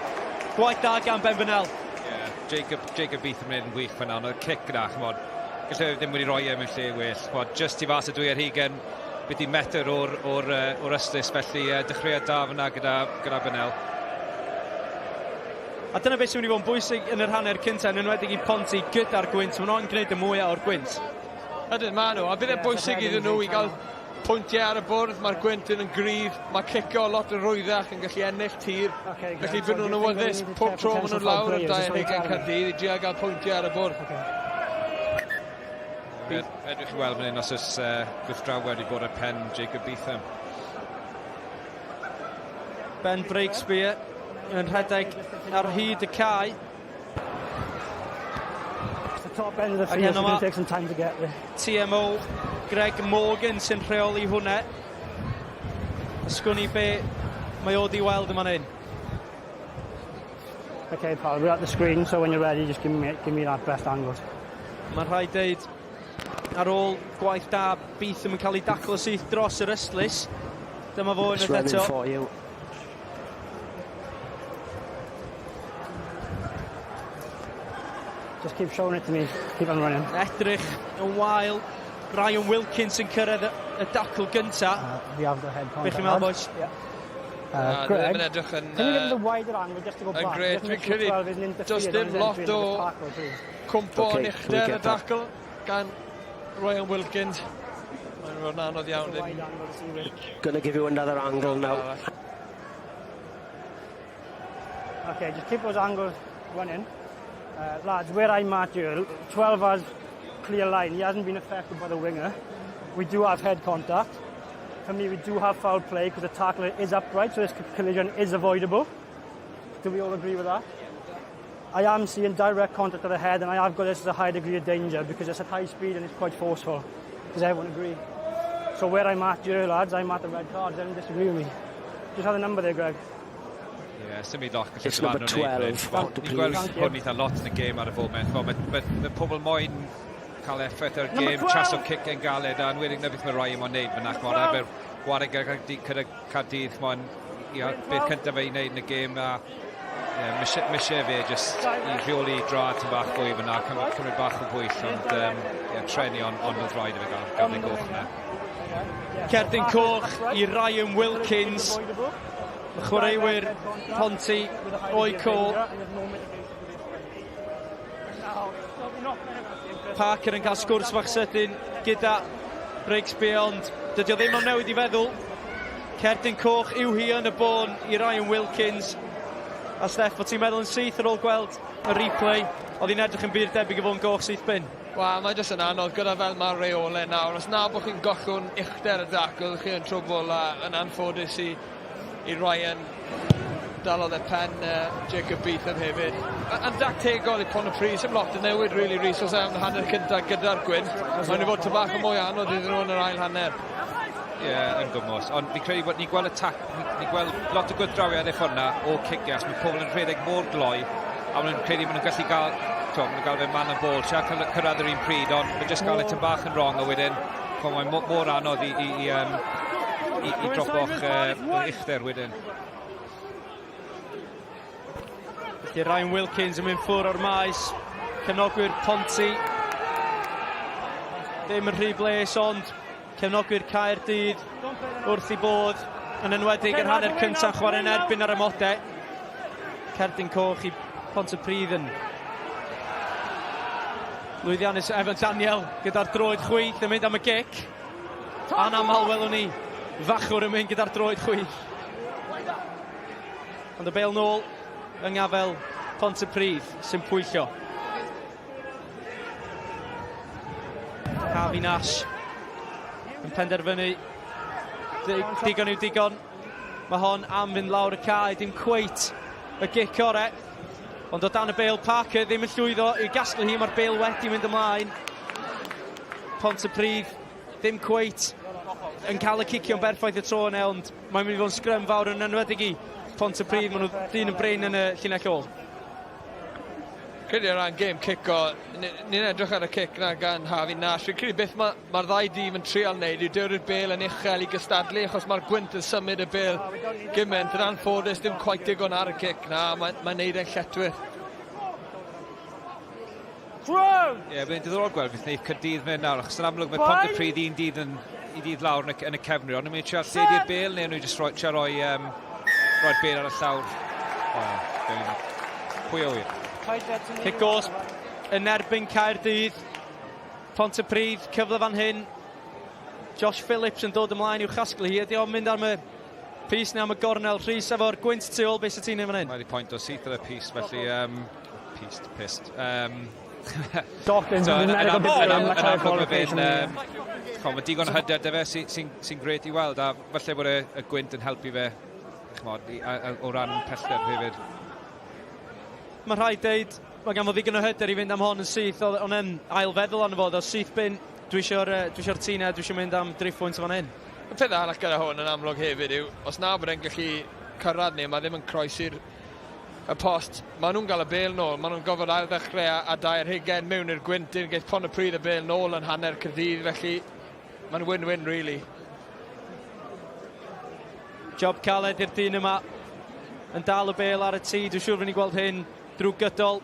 Gwaith da gan Ben Burnell. Yeah, Jacob, Jacob Beatham yn wych fyna, ond oedd cic gyda, chymod, gallai fe ddim wedi rhoi e mewn lle well. Chymod, just tu fas y dwy ar hugen, beth i metr o'r, or, or ystlys, felly dechreuad da fyna gyda, gyda Burnell. A dyna beth sy'n mynd i fod yn bwysig yn yr hanner cyntaf, yn enwedig i Ponty gyda'r gwynt. Maen nhw'n gwneud y mwyaf o'r gwynt. Ydyn, maen nhw. A bydd e'n bwysig iddyn nhw i gael pwyntiau ar y bwrdd. Mae'r gwynt yn gryf. Mae cicio lot yn rwyddach yn gallu ennill tir. Okay, Felly bydd nhw'n awyddus pob tro maen nhw'n lawr yn 20 Caerdydd i drio gael pwyntiau ar y bwrdd. Okay. Edrych i weld fan hyn os oes gwrthdrawiad wedi bod ar pen Jacob Beetham. Ben Breakspear yn rhedeg ar hyd y cae. The top end of the field, so it's going to take some time to get there. TMO Greg Morgan sy'n rheoli hwnna. Ysgwn i be mae o di weld yma'n hyn. Okay, pal, we're at the screen, so when you're ready, just give me that best angle. Mae'n rhaid deud, ar ôl gwaith da, Beetham yn cael ei daclo syth dros yr ystlys. Dyma fo unwaith eto. For you. Just keep showing it to me, keep on running. Edrych yn wael. Ryan Wilkins yn cyrraedd y dacl gynta. We have the head Be chi'n meddwl, boys? Yeah. Greg, ddim yn edrych yn... Can you give us a wider angle just to go yn back? Gret. Just Dwi'n make sure credu 12 isn't does interfered dim on his lot entry into o the tackle too. cwmpo Okay, yn can we uchder y get that? dacl gan Ryan Wilkins. Mae'n rhan anodd iawn. Just a wide angle to see where. Gonna give you another angle now. Okay, just keep those angles running. Lads, where I'm at here, 12 has clear line. He hasn't been affected by the winger. We do have head contact. For me, we do have foul play because the tackler is upright, so this collision is avoidable. Do we all agree with that? I am seeing direct contact to the head, and I have got this as a high degree of danger because it's at high speed and it's quite forceful. Does everyone agree? So where I'm at here, lads, I'm at the red card. Does anyone disagree with me? Just have the number there, Greg. Yeah, Ie, sy'n mynd lot gallu It's number 12, Ni'n gweld hwn eitha lot yn y gêm ar y foment. Mae ma, ma pobl moyn cael effaith ar gêm, traso cic yn galed, a yn wedig na beth mae rai yma'n neud fyna, chmod, arfer ware gyda Caerdydd, chmod, beth cyntaf ei wneud yn y gêm, a yeah, misio fe jyst i rheoli drad tyn bach fwy fyna, cymryd bach o bwyll, ond um, yeah, treni, ond on oedd rhaid i fe gael, gael ei goch yna. Cerdyn coch i Ryan Wilkins. Chwaraewyr Ponty o'i co. Parker yn cael sgwrs fach sydyn gyda Breakspear, ond dydy o ddim am newid i feddwl. Cerdyn coch yw hi yn y bôn i Ryan Wilkins. A Steff, o ti'n meddwl yn syth ar ôl gweld y replay, oedd hi'n edrych yn bur debyg i fod yn goch syth bin? Wel, mae jyst yn anodd gyda fel mae'r reolau nawr. Os na bod chi'n gollwng uchder y dacl, chi yn trwbl a yn anffodus i, i Ryan dalodd e pen uh, Jacob Beetham hefyd. Yn dactegol i Pontypridd, sim lot yn newid really, Rhys, os am hanner cyntaf gyda'r gwynt. Mae'n i fod ty bach yn mwy anodd iddyn nhw yn yr ail hanner. Ie, yeah, yn gwmwys. Ond fi'n credu bod ni'n gweld y tac, ni'n gweld lot o gwrthdrawiad e ffordd na o ciciau, mae pobl yn rhedeg mor gloi, a maen nhw'n credu maen nhw'n gallu gael, to, maen nhw'n gael fe man y bol, trio cyrraedd yr un pryd, ond maen jyst gael e tyn bach yn wrong, a wedyn, mae'n mor anodd i, i, i, um, i, i dropo'ch uh, uchder wedyn. Felly Ryan Wilkins yn mynd ffwr o'r maes. Cefnogwyr Ponty ddim yn rhy bles, ond cefnogwyr Caerdydd wrth i bodd, yn enwedig yr hanner cyntaf chwarae'n erbyn ar amodau. Cerdyn coch i Pontypridd yn lwyddiannus. Evan Daniel gyda'r droed chwith yn mynd am y gic. Anaml welwn ni fachwr yn mynd gyda'r droed chwith. Ond y bel nôl yng ngafel Pontypridd sy'n pwyllio. Harvey Nash yn penderfynu digon yw digon. Mae hon am fynd lawr y cae, dim cweit y gic ore. Ond o dan y bel, Parker ddim yn llwyddo i gasglu hi, mae'r bel wedi mynd ymlaen. Pontypridd ddim cweit yn cael y cicio'n berffaith y tro yna, ond mae'n mynd i fod yn sgrym fawr yn enwedig i Pontypridd, maen nhw dyn yn brin yn y llinell ôl. Credu o ran gêm cico, ni'n edrych ar y cic na gan Harvey Nash. Fi'n credu beth mae'r ma ddau dîm yn trial wneud yw dewri'r bel yn uchel i gystadlu, achos mae'r gwynt yn symud y bel gymaint. Yn anffodus, dim cweit digon ar y cic na, mae'n mae neud e'n lletwyth. Ie, yeah, bydd diddorol gweld beth wneud Caerdydd mynd nawr, achos yn amlwg mae Pontypridd un dydd yn i ddydd lawr yn y, yn y cefnir, ond nhw'n mynd i trio lledu'r bel neu nhw'n jyst rhoi, trio rhoi, um, roi'r bel ar y llawr. O, oh, pwy o wir. Cic gosb yn erbyn Caerdydd. Pontypridd, cyfle fan hyn. Josh Phillips yn dod ymlaen i'w chasglu hi. Ydy o'n mynd am y pys neu am y gornel? Rhys efo'r gwynt tu ôl, beth sy'n ti'n fan hyn? Mae wedi pwynt o syth ar y pys, felly um, pist, pist. Um, Doctor, so, yn, yn, yn, yn, yn amlwg mae fe'n... Um, mae digon o hyder dy fe sy'n sy, sy gret i weld, a falle bod y, y gwynt yn helpu fe chmod, i, a, a, o ran pellter hefyd. Mae rhaid deud, mae gan fo ddigon o hyder i fynd am hon yn syth, ond e'n ail feddwl arno fo, o syth bin, dwi eisiau'r dwi eisiau'r tîn dwi eisiau mynd am dri phwynt fan hyn. Y peth arall gyda hwn yn amlwg hefyd yw, os na bod e'n gallu cyrraedd ni, mae ddim yn croesi'r y post. Maen nhw'n cael y bêl nôl, maen nhw'n gofod ail ddechrau a, a dair hugen mewn i'r gwynt, un geith Pontypridd y bêl nôl yn hanner Caerdydd, felly mae'n win-win really. Job caled i'r dyn yma yn dal y bêl ar y tŷ. Dwi'n siŵr fy ni'n gweld hyn drwy gydol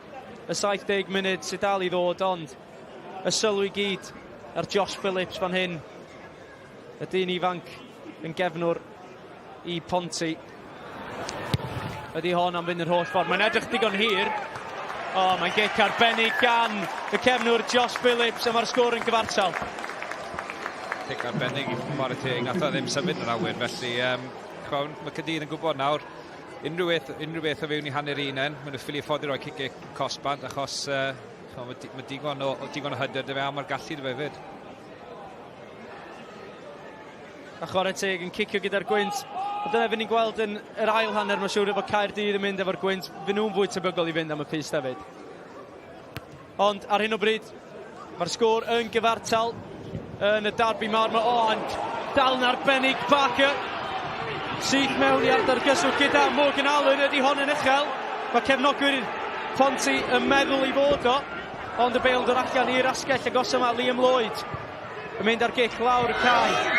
y 70 munud sydd dal i ddod, ond y sylw i gyd ar Josh Phillips fan hyn. Y dyn ifanc yn gefnwr i Ponty. Ydy hon am fynd yr holl ffordd. Mae'n edrych digon hir. O, oh, mae'n gic arbennig gan y cefnwr Josh Phillips a mae'r sgôr yn gyfartal. Cic arbennig i chwarae teg. Nath o ddim symud yn awyr, felly um, chwawn, mae Caerdydd yn gwybod nawr unrhyw beth, unrhyw beth o fewn i hanner unen, maen nhw'n ffili ffoddi roi cic cosbant achos uh, mae, mae digon, o, digon o hyder dy fe a mae'r gallu dy fe fyd. A chwarae teg yn cicio gyda'r gwynt. A dyna fy ni'n gweld yn yr ail hanner, mae'n siŵr efo Caerdydd yn mynd efo'r gwynt, fy nhw'n fwy tebygol i fynd am y pyst hefyd. Ond ar hyn o bryd, mae'r sgôr yn gyfartal yn y darbi mawr. Mae o, ond dal yn arbennig Parker. Syth mewn i ardal gyswllt gyda Morgan Allen ydy hon yn uchel. Mae cefnogwyr Ponty yn meddwl ei fod o, ond y bêl yn dod allan i'r asgell agos yma Liam Lloyd yn mynd ar gic lawr y cae.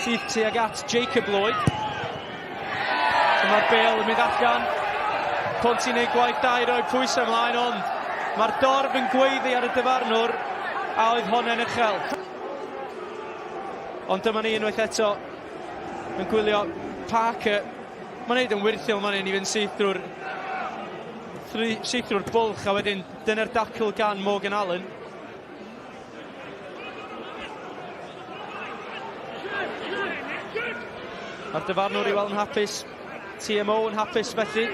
Syth tuag at Jacob Lloyd. So mae'r bêl yn mynd allan. Ponty'n neud gwaith da i roi pwysau ymlaen, ond mae'r dorf yn gweiddi ar y dyfarnwr a oedd honna'n uchel. Ond dyma ni unwaith eto yn gwylio Parker. Mae'n neud yn wyrthiol man hyn i fynd syth drwy'r syth drwy'r bwlch a wedyn dyna'r dacl gan Morgan Allen. Mae'r dyfarnwr i weld yn hapus. TMO yn hapus felly.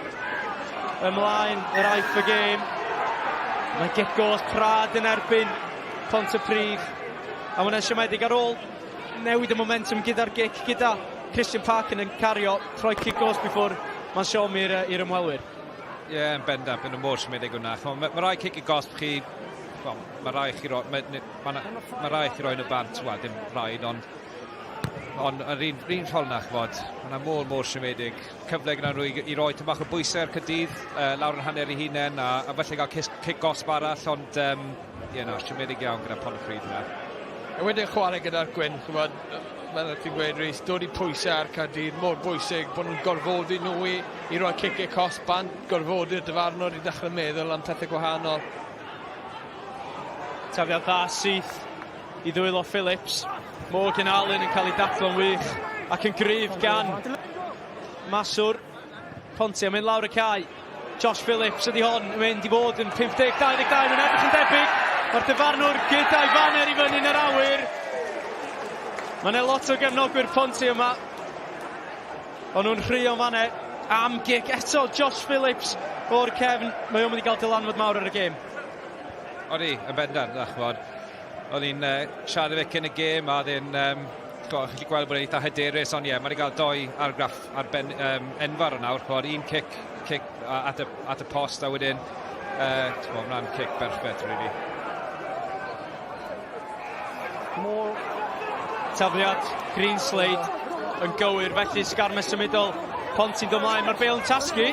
Ymlaen yr aiff y gêm. Mae gic gosb Prad yn erbyn Pontypridd. A mae'n siomedig ar ôl newid y momentum gyda'r gic, gyda Christian Parkin yn cario, troi cic gosb i ffwrdd. Mae'n siom i'r ymwelwyr. Ie, yeah, yn bendant, yn y mor siomedig hwnna. Mae ma rai cic i gosb chi, well, mae rai chi roi, mae, ma, ma rai chi roi nhw bant, wel, dim rhaid, ond ond yr un, un ffordd na, ch'mod, hwnna mor, mor siomedig. Cyfle gyda nhw i, i roi tyn bach o bwysau ar Caerdydd, lawr yn hanner eu hunain, a, a falle gael cic, cic gosb arall, ond um, ie, na, siomedig iawn gyda Pontypridd yna. A wedyn chwarae gyda'r gwynt, ch'mod, fel ti'n gweud Rhys, dod i pwysau ar Caerdydd, mor bwysig bod nhw'n gorfodi nhw i, i roi ciciau cosb bant, gorfodi'r dyfarnwr i ddechrau meddwl am pethau gwahanol. Tafliad dda syth i ddwylo Phillips. Morgan Allen yn cael ei daclo'n wych ac yn gryf gan Maswr. Ponty yn mynd lawr y cae. Josh Phillips ydy hon yn mynd i fod yn 50-22, mae'n edrych yn debyg. Mae'r dyfarnwr gyda'i faner i fyny yn yr awyr. Mae yna lot o gefnogwyr Ponty yma. O'n nhw'n rhuo fanne am gic eto Josh Phillips o'r cefn. Mae o'n mynd i gael dylanwad mawr ar y gêm. Odi, yn bendant, na ch'mod. O'n i'n uh, siarad efo cyn y gêm a oedd e'n um, chi'n gallu gweld bod e'n eitha hyderus, ond ie, yeah, mae wedi cael doi argraff arben, um, enfawr o nawr, ch'mod, un cic, cic at y, at y post a wedyn, uh, ch'mod, hwnna'n cic berffeth, really. More. Tafliad Greenslade yn gywir, felly sgarmes symudol Ponty'n dod mlaen, mae'r bêl yn tasgu.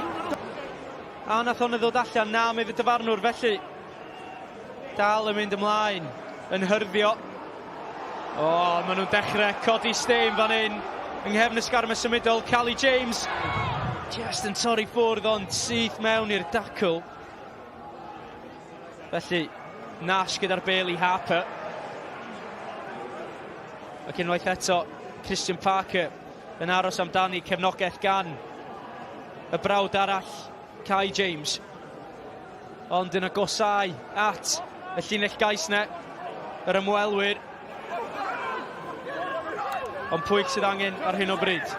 A nath hwnna ddod allan, na, medd y dyfarnwr, felly dal yn mynd ymlaen, yn hyrddio. O, maen nhw'n dechrau codi stêm fan hyn, yng nghefn y sgarmes symudol, Cali James, just yn torri ffwrdd, ond syth mewn i'r dacl. Felly, Nash gyda'r bêl i Harper. Ac unwaith eto, Christian Parker yn aros amdani cefnogaeth gan y brawd arall, Kai James. Ond yn agosau at y llinell gais ne, yr ymwelwyr. Ond pwyll sydd angen ar hyn o bryd.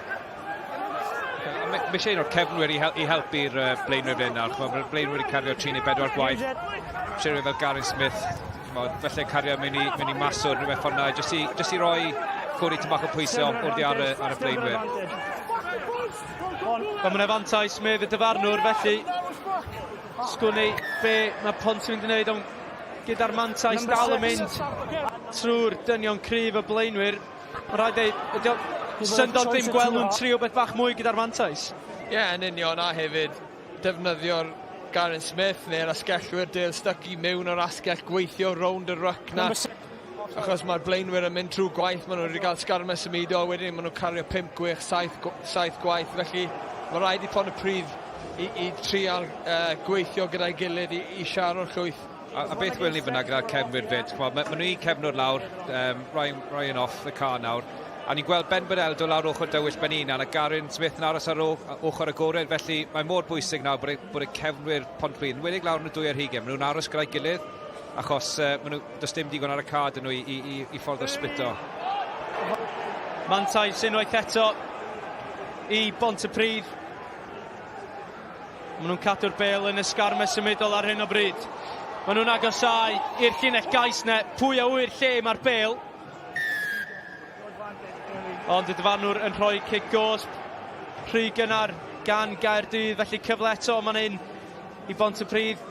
Mae eisiau un o'r cefnwyr i, hel i helpu'r uh, blaenwyr fan nawr. Mae'r blaenwyr wedi cario 3 neu 4 gwaith. Eisiau rhywun fel Gary Smith, ch'mod, falle cario mewn i, mewn i maswr rhywbeth ffordd 'na, jyst i, jyst i roi codi tyn bach o pwysau oddi ar y, ar y blaenwyr. Wel, mae yna fantais medd y dyfarnwr, felly sgwn i be mae Pont yn mynd i wneud, ond gyda'r mantais dal yn mynd trwy'r dynion cryf y blaenwyr, mae'n rhaid dweud, ydy o syndod ddim gweld nhw'n trio beth bach mwy gyda'r mantais. Ie, yeah, yn union, a hefyd defnyddio'r Garen Smith neu'r asgellwyr Dale Stuckey mewn o'r asgell, gweithio rownd y ryc na. Achos mae'r blaenwyr yn mynd trwy gwaith, maen nhw wedi cael sgarmes symudol, wedyn maen nhw'n cario 5, 6, 7, 7 gwaith, felly mae rhaid i Pontypridd i, i trial uh, gweithio gyda'i gilydd i, i siaro'r llwyth. A, a beth welwn ni fyna gyda'r cefnwyr fyd, mae ma nhw un cefnwr lawr, um, Ryan, Ryan off y car nawr, A ni'n gweld Ben Burnell dod lawr ochr dywyll ben hunan a Garyn Smith yn aros ar ochr agored, felly mae mor bwysig nawr bod y, bod y cefnwyr Pontypridd, yn wedig lawr yn y dwy ar hugain, maen nhw'n aros gyda'i gilydd, achos uh, maen nhw, does dim digon ar y cad nhw i, i, i, i ffordd o splito. Mantais unwaith eto i Bontypridd. Maen nhw'n cadw'r bêl yn y sgarmes symudol ar hyn o bryd. Maen nhw'n agosáu i'r llinell gais ne. Pwy a ŵyr lle mae'r bêl? Ond y dyfarnwr yn rhoi cic gosb rhy gynnar gan Gaerdydd, felly cyfle eto man hyn i Bontypridd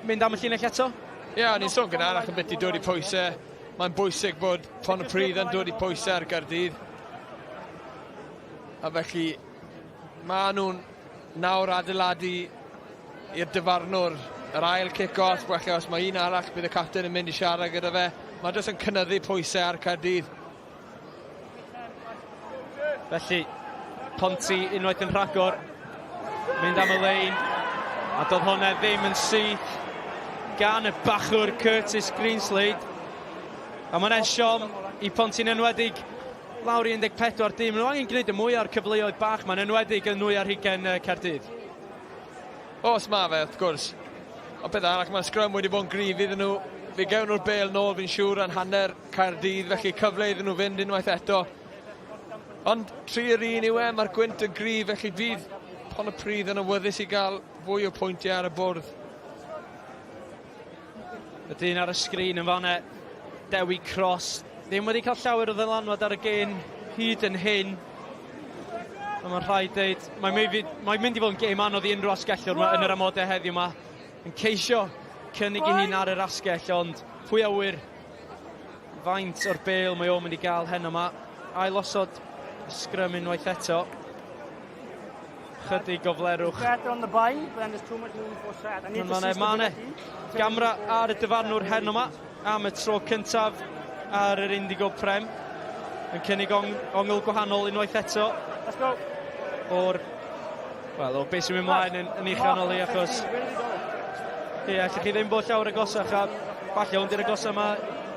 mynd am y llinell eto. Ie, yeah, o'n i'n sôn gynharach yn beth i dod i pwysau. Mae'n bwysig bod Pontypridd yn dod i pwysau ar Gaerdydd. A felly Mae nhw'n nawr adeiladu i'r dyfarnwr yr ail cic-off, falle os mae un arall bydd y capten yn mynd i siarad gyda fe. Mae jyst yn cynyddu pwysau ar Caerdydd. Felly, Ponty unwaith yn rhagor, mynd am y lein, a doedd hwnna ddim yn syth gan y bachwr Curtis Greenslade. A mae'n siom i Ponty'n enwedig lawr i 14 dim. Maen nhw angen gwneud y mwy o'r cyfleoedd bach ma'n enwedig yn nwy ar hugen Caerdydd. Os mae fe, wrth gwrs. Ond peth arall, mae'r sgrym wedi bod yn gryf iddyn nhw. Fe gewn nhw'r bel nôl, fi'n siŵr, yn hanner Caerdydd, felly cyfle iddyn nhw fynd unwaith eto. Ond 3 yr 1 yw e, mae'r gwynt yn gryf, felly fydd Pontypridd yn awyddus i gael fwy o pwyntiau ar y bwrdd. Y dyn ar y sgrin yn fanne, Dewi Cross, ddim wedi cael llawer o ddylanwad ar y gêm hyd yn hyn. Ond mae'n rhaid dweud, mae'n mynd, mae mynd i fod yn gêm anodd i unrhyw asgellwr yn yr amodau heddiw yma. Yn ceisio cynnig ei hun ar yr asgell, ond pwy a wyr faint o'r bêl mae o'n mynd i gael heno yma. Ailosod sgrym unwaith eto. Chydig o flerwch. Mae gamra ar y dyfarnwr heno yma am y tro cyntaf ar yr Indigo Prem. Yn cynnig ong ongl gwahanol unwaith eto. Let's go. O'r, wel, o beth sy'n mynd mlaen yn, yn ei chanol i achos ie, allwch chi ddim bod llawer agosach a falle ond i'r agosach yma,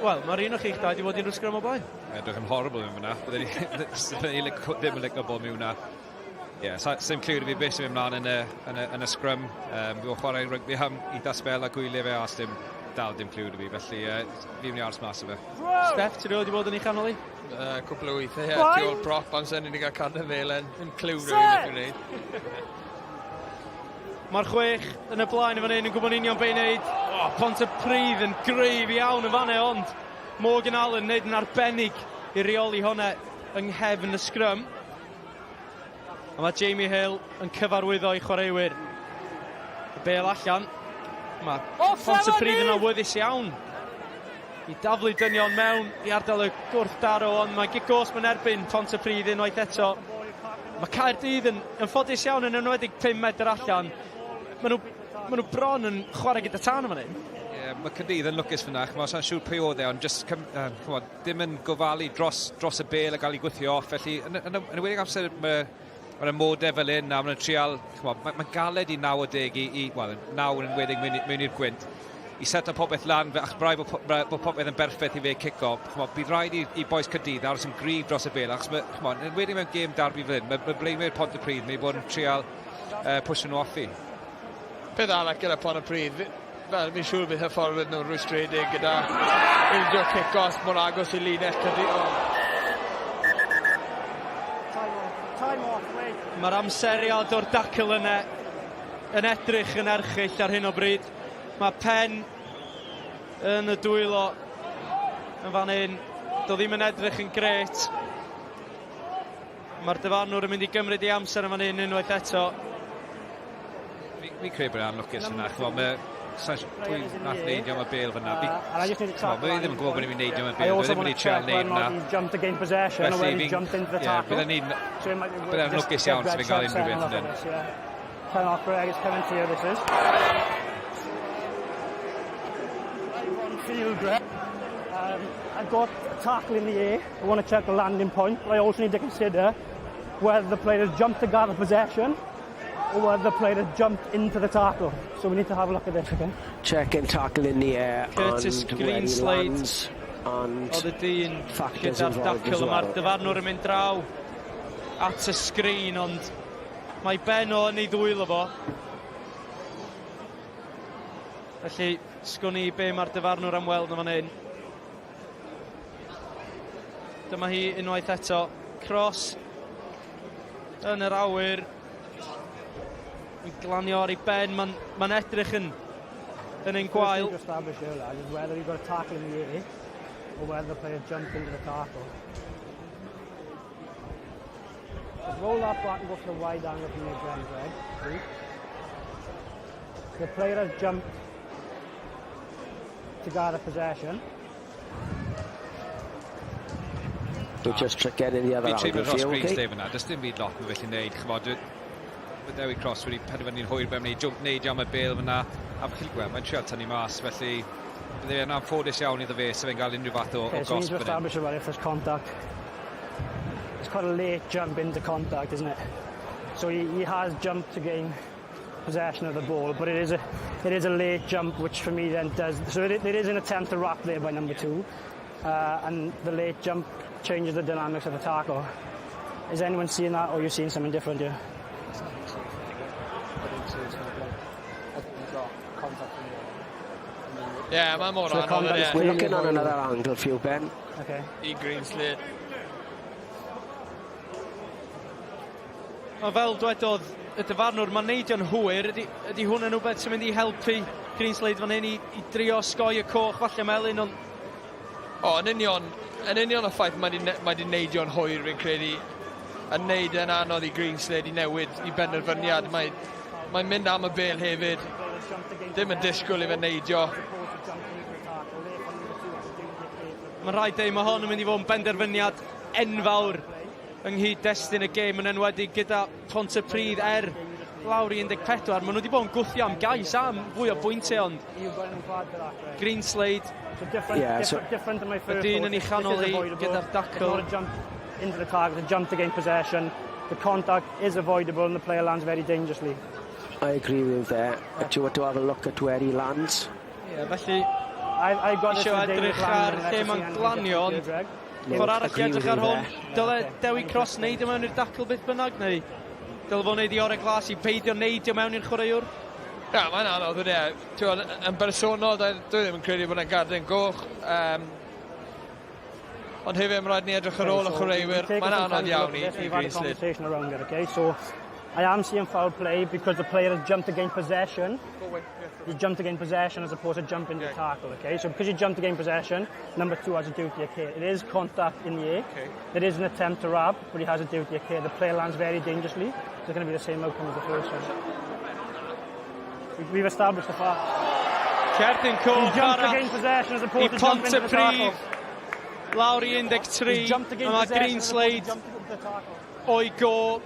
wel, mae'r un o chi'ch dau wedi bod i'n rhywsgrym o blaen. Edrych yn horrible yn fyna. Bydden ni ddim yn licio bod mewn na. Ie, yeah, sim clywed i fi beth sy'n mynd mlaen yn y, yn y, yn y scrum. Fi o'n chwarae rygbi am eitha spel a gwylio fe a dim, dal dim clywed i fi, felly fi'n mynd i aros mas o fe. Steph, ti rioed wedi bod yn ei chanol i? Cwpl o weithiau, ie, tu ôl prop amser ni wedi cael carden felen, ddim cliw rwy'n beth i'n wneud. Mae'r chwech yn y blaen yn fan hyn yn gwybod union be i wneud. Oh, Pontypridd yn gryf iawn yn fanne, ond Morgan Allen wneud yn arbennig i reoli hwnna yng nghefn y sgrym. A mae Jamie Hill yn cyfarwyddo i chwaraewyr. Y bel allan. Mae Pontypridd yn awyddus iawn i daflu dynion mewn i ardal y gwrthdaro, ond mae gic gosb yn erbyn Pontypridd unwaith eto. Mae Caerdydd yn, yn ffodus iawn yn enwedig 5 medr allan. Maen nhw, maen nhw bron yn chwarae gyda tân yma hyn. Ie, yeah, mae Caerdydd yn lwcus fyna, ch'mod, sa'n siŵr pwy oedd e, ond just, ch'mod, ddim yn gofalu dros, dros y bel a gael ei gwythio off, felly yn, yn, yn enwedig amser mae mae'r amodau fel hyn a maen nhw'n trial, ch'mod, mae'n mae galed i 90 i, i wel, 9 yn enwedig mewn, mewn i'r gwynt, i set popeth lan, achos braidd bod, bod popeth yn berffaith i fe cico, ch'mod, bydd rhaid i, i bois Caerdydd aros yn gryf dros y bel, achos mae, ch'mod, yn enwedig mewn gêm darbi fel hyn, mae, mae blaenwyr Pontypridd, mae bod yn trial pwysio nhw off i. Peth arall gyda Pontypridd, Fel, fi'n siŵr bydd hyfforddwyr nhw'n rwystredig gyda ildio cic-off mor agos i linell Caerdydd. Oh. Mae'r amseriad o'r dacl yna yn edrych yn erchyll ar hyn o bryd. Mae pen yn y dwylo yn fan hyn. Do ddim yn edrych yn gret. Mae'r dyfarnwr yn mynd i gymryd ei amser yn fan hyn unwaith eto. Fi'n fi credu bod e'n anlwcus yna. Ch'mod, mae pwy nath neidio am y bêl fyna. Fi, ch'mod, mae ddim yn gwybod bod ni'n neidio am y bêl. Mae ddim wedi trial neud yna. Felly fi'n... Ie, bydden ni'n... Bydden lwcus iawn sy'n fi'n cael unrhyw beth yn hyn. Turn off Greg, it's coming to you, this is. Field, Greg. I've got a tackle in the air. I want to check the landing point, but I also need to consider whether the player has jumped to gather possession or whether the player has jumped into the tackle. So we need to have a look at this, okay? Check and tackle in the air Curtis and where he Greenslade lands and oedd y dyn factors gyda'r involved as dacl. well. Mae'r dyfarnwr yn mynd draw at y sgrin, ond mae ben o yn ei ddwylo fo. Felly, sgwn i be mae'r dyfarnwr am weld yn fan hyn. Dyma hi unwaith eto. Cross yn yr awyr. Yn glanio ar ei ben. Mae'n ma edrych yn, yn ein gwael. First thing to establish here, lad, is whether you've got a tackle in the air or whether the player jumped into the tackle. Just roll that back and go for the wide angle from the again, Greg. See? The player has jumped to gather possession. We're just getting the other Fi'n teimlo angle dros for you, Green okay? Stephen na, does dim byd lot mae'n felly wneud, ch'mod, Mae Dewi Cross wedi penderfynu'n hwyr be' mynd i jwmp neidio am y bêl fyna. A chi'n gweld, mae'n trial tynnu mas, felly bydde fe'n anffodus iawn iddo fe se fe'n gael unrhyw fath o, okay, o gosb so establish about if there's contact. It's quite a late jump into contact, isn't it? So he, he has jumped to gain possession of the ball, but it is a it is a late jump, which for me then does. So it, it is an attempt to wrap there by number two, uh, and the late jump changes the dynamics of the tackle. Is anyone seeing that, or you seeing something different here? Yeah, mae mor anodd ydy. We're looking on another angle for you, Ben. Okay. I Greenslade. Ond fel dwedodd y dyfarnwr, mae'n neidio'n hwyr. Ydy, ydy hwn yn rhywbeth sy'n mynd i helpu Greenslade fan hyn i, i drio osgoi y coch, falle melyn, ond... O, yn union, yn union y ffaith mae wedi mae di neidio'n hwyr, fi'n credu, yn neud e'n anodd i Greenslade i newid i benderfyniad. Mae'n mae mynd am y bel hefyd, ddim yn disgwyl i fe neidio. Mae'n rhaid dweud, mae hon yn mynd i fod yn benderfyniad enfawr yng nghyd-destun y gêm, yn enwedig gyda Pontypridd er lawr i 14. Maen nhw wedi bod yn gwthio am gais am fwy o bwyntiau, ond Greenslade, yeah, so, y dyn yn ei chanol hi gyda'r dacl. Into the target, the jump to gain possession. The contact is avoidable and the player lands very dangerously. I agree with you there. Do you want to have a look at where he lands? Yeah, felly, eisiau edrych ar lle mae'n glanio, ond Ffordd arall i edrych ar hwn, dyle Dewi Cross neud o mewn i'r dacl beth bynnag, neu dyle fo wneud i orau glas i peidio neidio mewn i'r chwaraewr? Ia, mae'n anodd ydy e. Ti'n yn bersonol, dwi ddim yn credu bod e'n gardyn goch. Um, ond hefyd, mae'n rhaid ni edrych ar ôl y chwaraewyr. Mae'n anodd iawn i, i Greenslade. Okay, so I am seeing foul play because the player has jumped against possession. He jumped to gain possession as opposed to jumping to tackle, okay? So because he jumped to gain possession, number two has a duty of care. It is contact in the air. Okay. There is an attempt to wrap, but he has a duty of care. The player lands very dangerously. So it's going to be the same outcome as the first one. We've established the fact. Cerdyn coch He jumped to gain possession as opposed to jumping to the tackle. Lawr i 13. A mae Greenslade o'i go.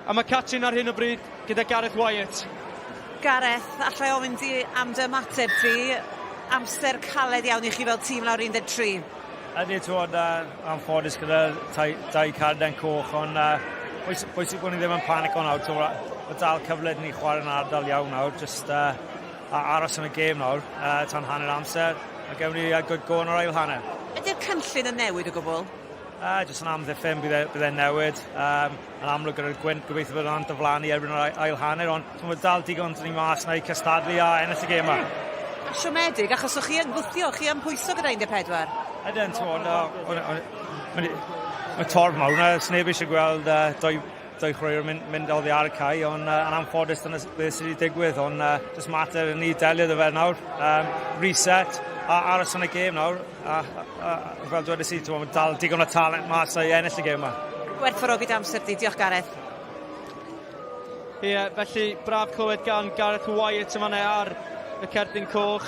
A mae Catrin ar hyn o bryd gyda Gareth Wyatt. Gareth, allai ofyn di am dy ymateb di. Amser caled iawn i chi fel tîm lawr 13. Ydy, ti'n bod, uh, anffodus gyda tai, dau carden coch, ond uh, bwysig, bwysig bod ni ddim yn panico nawr, ti'n bod, mae dal cyfle ni chwarae yn ardal iawn nawr, just uh, a aros yn y gêm nawr, uh, tan hanner amser, a gewn ni uh, good go yn yr ail hanner. Ydy'r cynllun yn newid o gwbl? Uh, jyst yn amddiffyn, bydd, e, bydd e'n newid. Um, yn amlwg gyda'r gwynt, gobeithio bydd o'n diflannu erbyn yr ail hanner, ond mae dal digon dyn ni mas na i cystadlu a ennill y gêm yma. A siomedig, achos o'ch chi yn gwthio, chi yn pwyso gyda 14. Ydyn, ti'n mae torf mawr yna, sneb eisiau gweld uh, doi, doi chwaraewr mynd, mynd oddi ar y cae, ond uh, yn anffodus dyna beth sydd wedi digwydd, ond uh, just mater i ni delio â fe nawr. Um, reset, a aros yn y gêm nawr, a, a, a, a fel dwedais i, ti'n dal digon o talent mas i ennill y gêm yma. Gwerthfawrogi dy amser di, diolch Gareth. Ie, yeah, felly braf clywed gan Gareth Wyatt yma ar y cerdyn coch.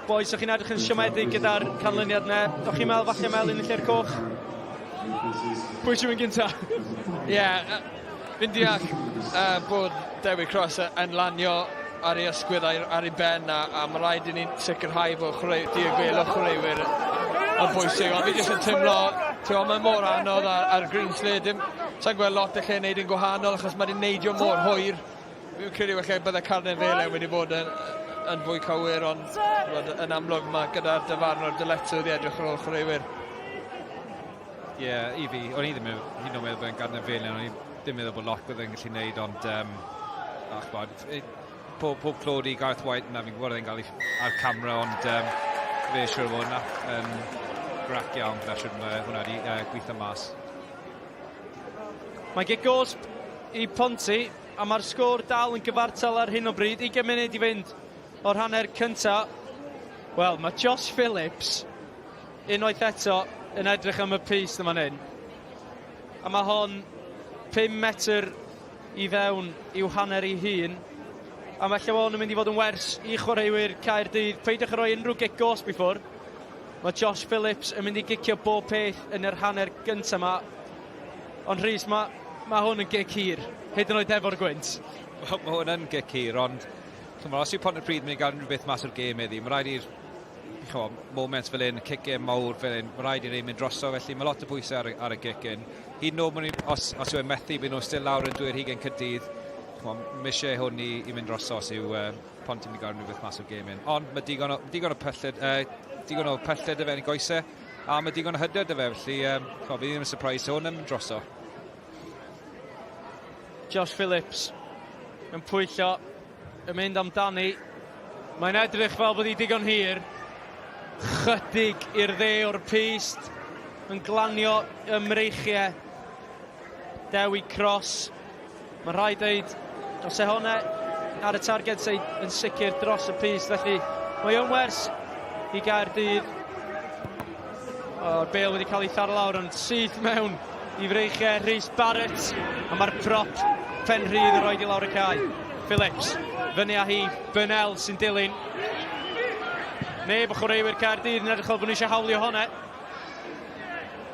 Boys, o'ch chi'n edrych yn siomedig gyda'r canlyniad ne? O'ch chi'n meddwl falle melyn yn lle'r coch? Pwy sy'n mynd gynta? Ie, yeah, fi'n deall uh, bod Dewi Cross yn lanio ar ei ysgwydd ar, ar ei ben a, a mae rhaid i ni sicrhau bod chwarae, diogelwch chwaraewyr yn bwysig, ond fi jyst yn teimlo, ti'n mae mor anodd ar, ar Greenslade, dim, sa'n gweld lot y lle wneud yn gwahanol achos mae wedi neidio mor hwyr. Fi'n credu falle bydde Carden Felen wedi bod yn, yn fwy cywir, ond bod, yn amlwg mae gyda'r dyfarnwr dyletswydd i edrych ar ôl chwaraewyr. Ie, yeah, i fi, o'n i ddim yn hyd yn oed meddwl bod e'n Garden Felen, o'n i ddim meddwl bod lot bydd e'n gallu gwneud, ond um, ach, bod, pob, pob clod i Gareth White na, fi'n gwybod e'n cael ei ar camera, ond um, fe siŵr o fod na, yn grac iawn gyda siwr mae hwnna wedi uh, gweithio mas. Mae gic gosb i Ponty, a mae'r sgôr dal yn gyfartal ar hyn o bryd. 20 munud i fynd o'r hanner cynta. Wel, mae Josh Phillips unwaith eto yn edrych am y pys yma hyn. A mae hon 5 metr i fewn i'w hanner ei hun. A mae lle hon yn mynd i fod yn wers i chwaraewyr Caerdydd. Peidiwch â rhoi unrhyw gic gosb i ffwrdd. Mae Josh Phillips yn mynd i gicio bob peth yn yr hanner gyntaf yma. Ond Rhys, mae, Mae hwn yn gic hir, hyd yn oed efo'r gwynt. Mae hwn yn gic hir, ond chymod, os yw Pontypridd mynd i gael unrhyw beth mas o'r gêm heddi, mae rhaid i'r chymod, moments fel hyn, cic gêm mawr fel hyn, mae rhaid i'n ei mynd droso, felly mae lot o bwysau ar, ar y gic hyn. Hyd yn oed, os, os yw e'n methu, bydd nhw still lawr yn dwy'r hugen Caerdydd. Chymod, mae eisiau hwn i, i mynd droso os yw Ponty mynd i gael unrhyw beth mas o'r gêm hyn. Ond mae digon o, digon o pelled, digon o pelled y fe yn ei goesau, a mae digon o hyder dy fe, felly um, chymod, fi ddim yn surprise hwn yn mynd droso. Josh Phillips yn pwyllo, yn mynd amdani. Mae'n edrych fel bod hi digon hir. Chydig i'r dde o'r pyst, yn glanio ym mreichiau Dewi Cross. Mae'n rhaid dweud, os e hwnna ar y targed sy'n yn sicr dros y pyst, felly mae o'n wers i Gaerdydd. O'r bel wedi cael ei tharo lawr ond syth mewn i freichiau Rhys Barrett. A mae'r prop pen rhydd yn rhoi i lawr y cae. Phillips, fyny â hi, Burnell sy'n dilyn. Neb o chwaraewyr Caerdydd yn edrych fel bod nhw eisiau hawlio hwnna.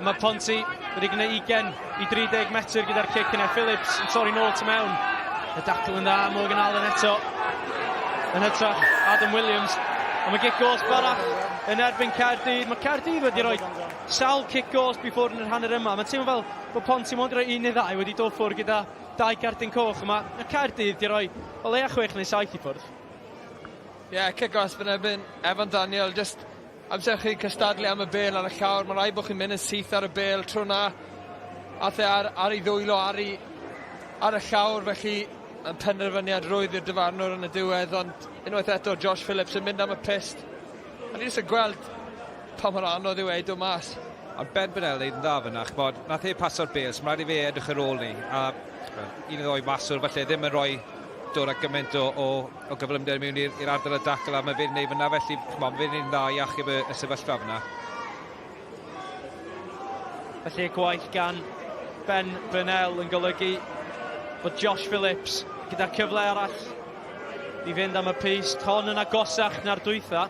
Mae Ponty wedi gwneud 20 i 30 metr gyda'r cic yna. Phillips yn torri nôl tu mewn. Y dacl yn dda, Morgan Allen eto. Yn hytrach, Adam Williams. Ond mae gic gosb arall yn erbyn Caerdydd. Mae Caerdydd wedi rhoi sawl cic gosb i ffwrdd yn yr hanner yma. Mae'n teimlo fel bod Ponty mond rhoi un neu ddau wedi dod ffwrdd gyda dau gardyn coch. Mae Caerdydd wedi rhoi o leia chwech neu saith i ffwrdd. Ie, yeah, cic gosb yn erbyn Evan Daniel. Just Amser chi'n cystadlu am y bêl ar y llawr, mae'n rhaid bod chi'n mynd yn syth ar y bêl tro 'na. Ath e ar, ar ei ddwylo ar, ei, ar y llawr, felly yn penderfyniad rwydd i'r dyfarnwr yn y diwedd, ond unwaith eto Josh Phillips yn mynd am y pyst. A ni jyst yn gweld pa mor anodd yw e i dod mas. Ond Ben Burnell wneud yn dda fyna, ch'mod, nath e paso'r bêl, so mae'n rhaid i fe edrych ar ôl ni. A un neu ddoi maswr falle ddim yn rhoi dod â gymaint o, o o gyflymder mewn i'r ardal y dacl a mae fe'n neud fyna felly ch'mo' mae fe'n neud yn dda i achub y, y sefyllfa fyna. Felly y gwaith gan Ben Burnell yn golygu bod Josh Phillips gyda'r cyfle arall i fynd am y pyst. Hon yn agosach na'r dwytha.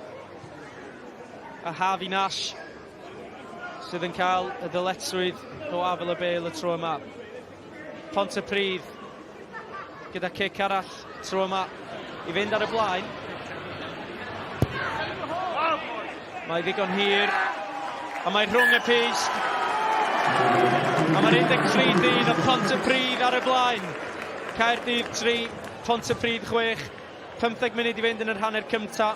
A Harvey Nash sydd yn cael y ddyletswydd o afel y bel y tro yma. Pontypridd gyda cic arall tro yma i fynd ar y blaen. Mae ddigon hir, a mae rhwng y pyst. A mae'r 13 dyn o Pontypridd ar y blaen. Caerdydd 3, Pontypridd 6. 15 munud i fynd yn yr hanner cynta.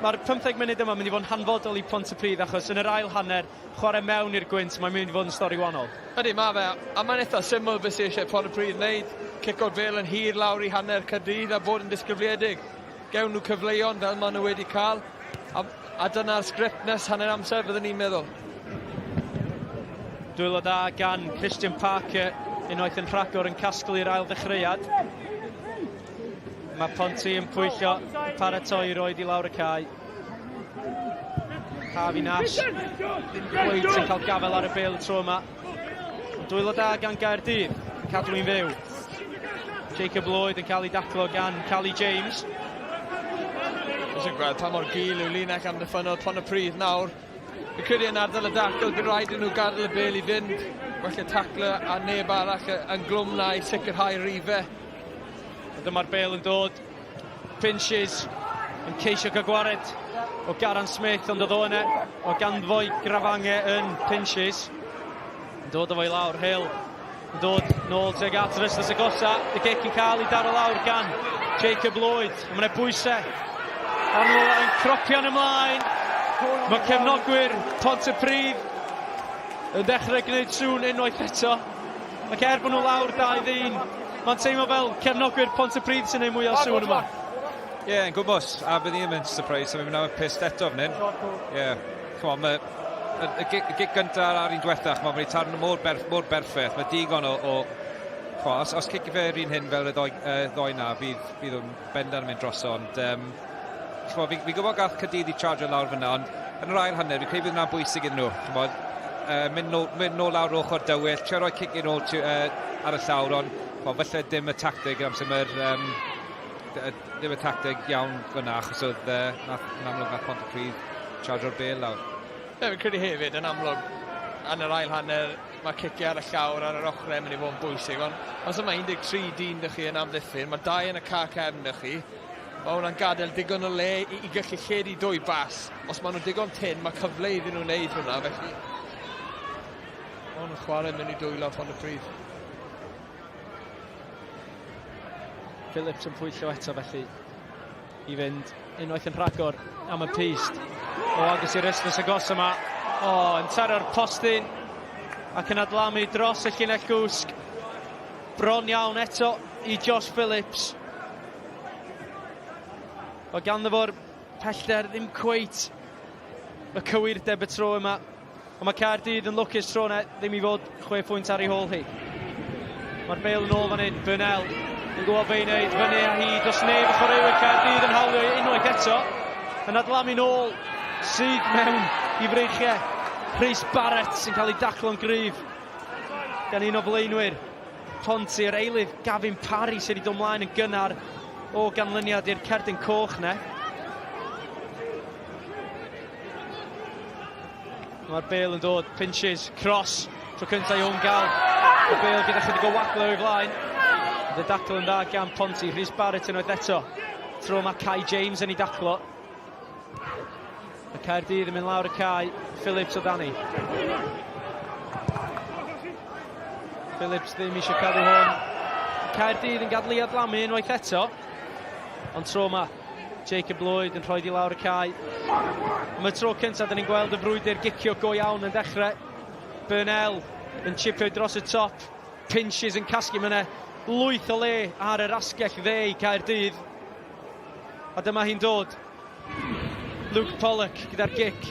Mae'r 15 munud yma mynd i fod yn hanfodol i Pontypridd achos yn yr ail hanner chwarae mewn i'r gwynt, mae'n mynd i fod yn stori wahanol. Ydy, mae fe, a mae'n eitha syml beth sydd eisiau Pontypridd wneud, cico'r bêl yn hir lawr i hanner Caerdydd a bod yn disgybliedig. Gewn nhw cyfleon fel maen nhw wedi cael, a, a dyna'r sgript nes hanner amser byddwn ni'n meddwl. Dwylo da gan Christian Parker, unwaith yn rhagor yn casglu'r ail ddechreuad. Mae Ponty yn pwyllo, paratoi i roed i lawr y cae. Harvey Nash, ddim cweit yn cael gafael ar y bêl y tro yma. Ond dwylo da gan Gaerdydd, yn cadw i'n fyw. Jacob Lloyd yn cael ei daclo gan Cali James. Jyst yn gweld pa mor gul yw linell amddiffynnol Pontypridd nawr. Fi'n credu yn ardal y dacl, bydd rhaid i nhw gadael y bêl i fynd. Well y taclo a neb arall yn glwm na i sicrhau rifau. Dyma'r bêl yn dod Pinches yn ceisio cael gwared o Garan Smith, ond oedd o yna o ganddo'i grafangau yn Pinches. Yn dod o fo i lawr, Hill yn dod nôl tuag at yr ystlys agosa. Y gic yn cael ei daro lawr gan Jacob Lloyd. Mae yna bwysau arno yn cropio'n ymlaen. Mae cefnogwyr Pontypridd yn dechrau gwneud sŵn unwaith eto. Ac er bod nhw lawr 2-1, mae'n teimlo fel cefnogwyr Pontypridd sy'n ei mwy o sŵn yma. Ie, yeah, yn gwybod, a bydd i ddim yn surprise, so mi'n mynd am y pist eto fan hyn. Ie, yeah. Come on, mae y, y, y gic gyntaf a'r un diwethaf, mae wedi tarnu mor, berf, mor berffaith, mae digon o, o Chwa, os, os cic fe'r un hyn fel y ddoi, uh, ddoi na, bydd, bydd o'n bendant yn mynd droso, ond um, chwa, fi, fi gwybod gath Caerdydd i charge lawr fyna, ond yn yr ail hanner, fi'n credu bydd hwnna'n bwysig iddyn nhw. Chymod, uh, mynd, nôl, mynd nôl lawr ochr dywyll, trio rhoi cic yn ôl uh, ar y llawr, ond chwa, falle dim y tactig amser mae'r um, ddim y tactig iawn fyna, achos oedd uh, nath, yn amlwg nath Pontypridd chargeo'r bel lawr. Ie, fi'n credu hefyd, yn amlwg, yn yr ail hanner, mae ciciau ar y llawr ar yr ochrau yn mynd i fod yn bwysig, ond os yma 13 dyn dych chi yn amddiffyn, mae dau yn y car cefn dych chi, mae hwnna'n gadael digon o le i, i gallu lledu dwy bas. Os maen nhw'n digon tyn, mae cyfle iddyn nhw wneud hwnna, felly... Mae hwn yn chwarae mewn i dwylo Pontypridd. Phillips yn pwyllo eto felly i fynd unwaith yn rhagor am y pyst. O, agos i'r ystlys agos yma. O, yn taro'r postyn ac yn adlamu dros y llinell gwsg. Bron iawn eto i Josh Phillips. Mae ganddo fo'r pellter ddim cweit y cywirdeb y tro yma. Ond mae Caerdydd yn lwcus tro yna ddim i fod chwe phwynt ar ei hôl hi. Mae'r bêl yn ôl fan hyn, Burnell yn gwybod be i wneud, fyny a hi, does neb y chwaraewyr Caerdydd yn hawlio i unwaith eto. Yn adlamu'n ôl, sydd mewn i freichiau. Rhys Barrett sy'n cael ei daclo'n gryf gan un o flaenwyr Ponty, yr eilydd Gavin Parry sydd wedi dod mlaen yn gynnar o ganlyniad i'r cerdyn coch ne. Mae'r bêl yn dod, pinches, cross, tro cyntaf i hwn gael y bêl gyda chydig o wagle o'i flaen. Y dacl yn dda gan Ponty, Rhys Barrett unwaith eto. Tro mae Kai James yn ei daclo. Y Caerdydd yn mynd lawr y cae, Phillips o Dani. Phillips ddim eisiau cadw hwn. Caerdydd yn gadw i adlamu unwaith eto. Ond tro yma, Jacob Lloyd yn rhoi di lawr y cae. Am y tro cyntaf, da ni'n gweld y frwydr gicio go iawn yn dechrau. Burnell yn chipio dros y top. Pinches yn casglu, mae yna lwyth o le ar yr asgell dde i Caerdydd. A dyma hi'n dod. Luke Pollock gyda'r gic.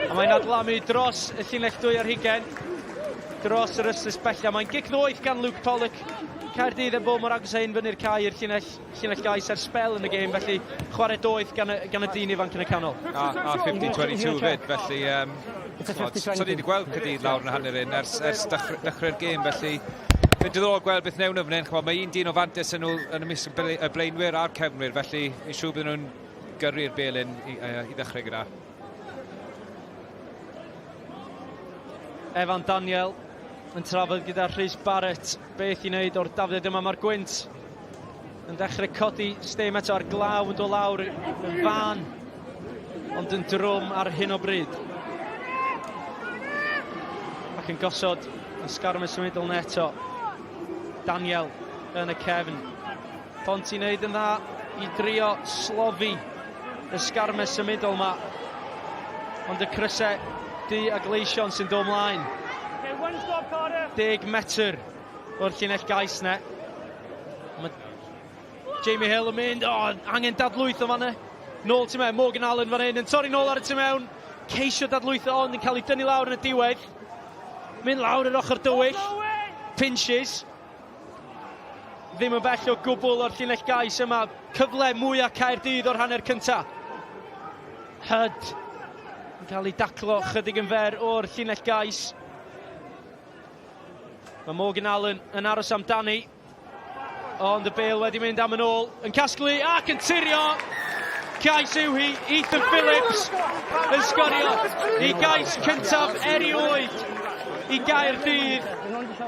A mae'n adlamu dros y llinell dwy ar hugen. Dros yr ystlys bella. Mae'n gic ddoeth gan Luke Pollock. Caerdydd yn bod mor agos â hyn fyny'r cae i'r llinell, llinell gais ers sbel yn y gêm, felly chwarae doeth gan y, gan y dyn ifanc yn y canol. A, a 50-22 fyd, felly um, so ni wedi gweld Caerdydd lawr yn hanner un ers, ers dechrau'r gêm, felly Mae'n diddorol gweld beth newn nhw fan hyn. Ch'mod, mae un dyn o fantes yn nhw yn ymysg y blaenwyr a'r cefnwyr, felly fi'n siŵr bydden nhw'n gyrru'r belyn i, i ddechrau gyda. Evan Daniel yn trafod gyda Rhys Barrett beth i wneud o'r dafliad yma. Mae'r gwynt yn dechrau codi stêm eto a'r glaw yn dod lawr yn fan, ond yn drwm ar hyn o bryd. Ac yn gosod y sgarmes symudol na eto. Daniel yn y cefn. Ponty'n wneud yn dda i drio slofi y sgarmes symudol yma. Ond y crysau du a gleision sy'n dod mlaen. 10 metr o'r llinell gais na. Mae Jamie Hill yn mynd, o, oh, angen dadlwytho fan yna. Nôl tu mewn, Morgan Allen fan hyn, yn torri nôl ar y tu mewn. Ceisio dadlwytho ond yn cael ei dynnu lawr yn y diwedd. Mynd lawr yr ochr dywyll. Pinches. Ddim yn bell o gwbl o'r llinell gais yma. Cyfle mwyaf Caerdydd o'r hanner cyntaf. Hud yn cael ei daclo chydig yn fer o'r llinell gais. Mae Morgan Allen yn aros amdani. Ond y bêl wedi mynd am yn ôl, yn casglu ac yn tirio. Cais yw hi, Ethan Phillips yn sgorio i gais cyntaf erioed i Gaerdydd.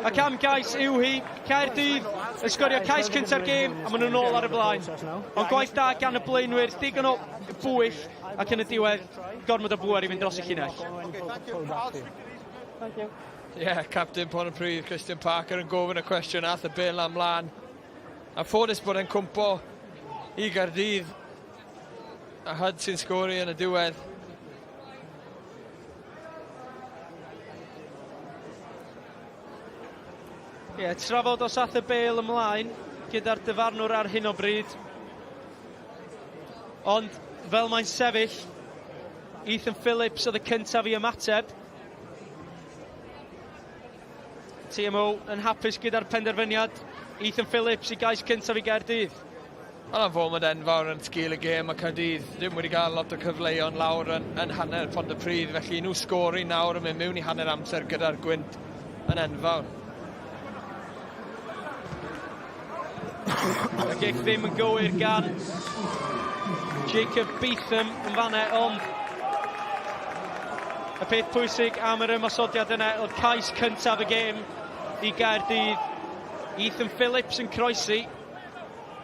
Ac am gais yw hi, Caerdydd yn sgorio cais cynta'r gêm a maen nhw'n ôl ar y blaen. Ond gwaith da gan y blaenwyr, digon o bwyll ac yn y diwedd gormod o bŵer i fynd dros y llinell. Thank you. Ie, yeah, captain Pontypridd, Christian Parker yn gofyn y cwestiwn ath y bel am lan. A ffodus bod e'n cwmpo i Gaerdydd. A Hud sy'n sgori yn y diwedd. Ie, yeah, trafod os ath y bel ymlaen gyda'r dyfarnwr ar hyn o bryd. Ond fel mae'n sefyll, Ethan Phillips oedd y cyntaf i ymateb. TMO yn hapus gyda'r penderfyniad. Ethan Phillips i gais cyntaf i Gaerdydd. Mae'n foment enfawr yn sgil y gêm a Caerdydd ddim wedi cael lot o cyfleon lawr yn, yn hanner Pontypridd, felly nhw sgori nawr yn mynd mewn i hanner amser gyda'r gwynt yn enfawr. Y gic ddim yn gywir gan Jacob Beetham yn fanne, ond... Y peth pwysig am yr ymosodiad yna oedd cais cyntaf y gêm i Gaerdydd. Ethan Phillips yn croesi.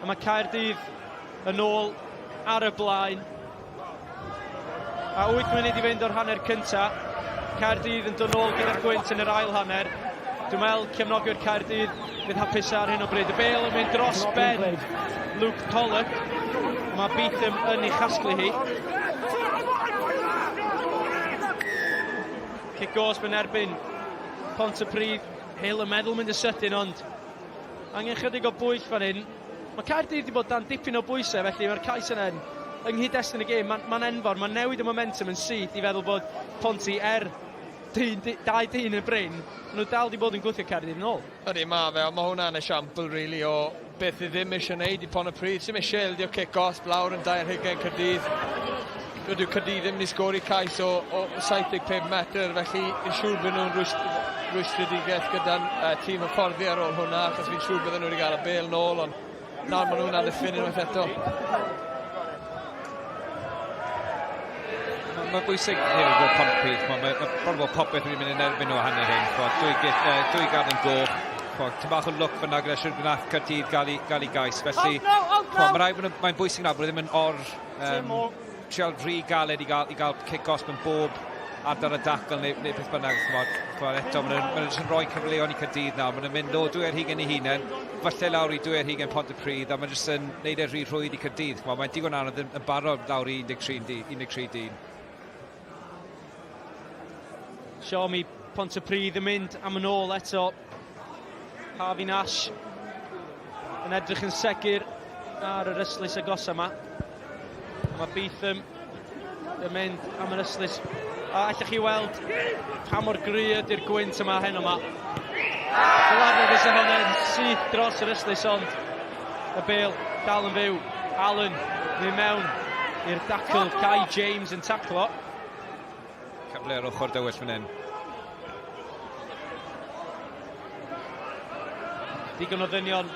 A mae Caerdydd yn ôl ar y blaen. A 8 munud i fynd o'r hanner cynta. Caerdydd yn dod nôl gyda'r gwynt yn yr ail hanner. Dwi'n meddwl cefnogwyr Caerdydd fydd hapusa ar hyn o bryd. Y bêl yn mynd dros ben Luke Pollock. Mae Beetham yn ei chasglu hi. Cic gosb yn erbyn Pontypridd. Hill yn meddwl mynd y sydyn ond angen chydig o bwyll fan hyn. Mae Caerdydd wedi bod dan dipyn o bwysau felly mae'r cais yna yn yng nghyd-destun y gêm, mae'n ma enfawr, mae'n newid y momentum yn syth i feddwl bod Ponty er dyn, dau dyn yn brin, maen nhw dal wedi bod yn gwthio Caerdydd yn ôl. Ydy, mae fe, ond mae hwnna'n esiampl really o beth i ddim eisiau gwneud i Pontypridd. Sy'n eisiau ildio cic-off lawr yn 20 Caerdydd. Dyw Caerdydd ddim wedi sgori cais o, o 75 metr, felly yn siŵr bod nhw'n rwystredigaeth gyda'n uh, tîm hyfforddi ar ôl hwnna, achos fi'n siŵr bydden nhw wedi cael y bel nôl, ond nawr maen nhw'n amddiffyn unwaith eto. Mae'n ma bwysig hefyd bod Pontypridd, mae ma, ma bron bod popeth wedi mynd yn erbyn nhw hanner hyn. Chwa, dwy, uh, dwy gad yn goch, chwa, tyn bach o lwc fyna gyda siwr gwnaeth Caerdydd gael ei, gael ei gais. Felly, chwa, mae rhaid bod mae'n bwysig nawr bod e ddim yn or um, trial rhy galed i gael, i gael cic gosb yn bob ardal y dacl neu, neu beth bynnag. Chymod, chymod, eto, maen nhw'n ma nhw rhoi cyfleon i Caerdydd nawr. Maen nhw'n mynd o dwy ar hugen i hunain, falle lawr i dwy ar hugen Pontypridd, a maen jyst yn neud e rhy rhwydd i Caerdydd. Chymod, mae'n digon anodd yn, yn barod lawr i 13, di, 13 dyn. Siomi Pontypridd yn mynd am yn ôl eto. Harvey Nash yn edrych yn segur ar yr ystlys agosa yma. Mae Beetham yn mynd am yr ystlys. A allwch chi weld pa mor gry ydy'r gwynt yma heno yma. Fel arfer fysa hwn yn syth dros yr ystlys, ond y bel dal yn fyw. Allen mynd mewn i'r dacl. Guy James yn taclo. Cyfle ar ochr dywyll fan hyn. Digon o ddynion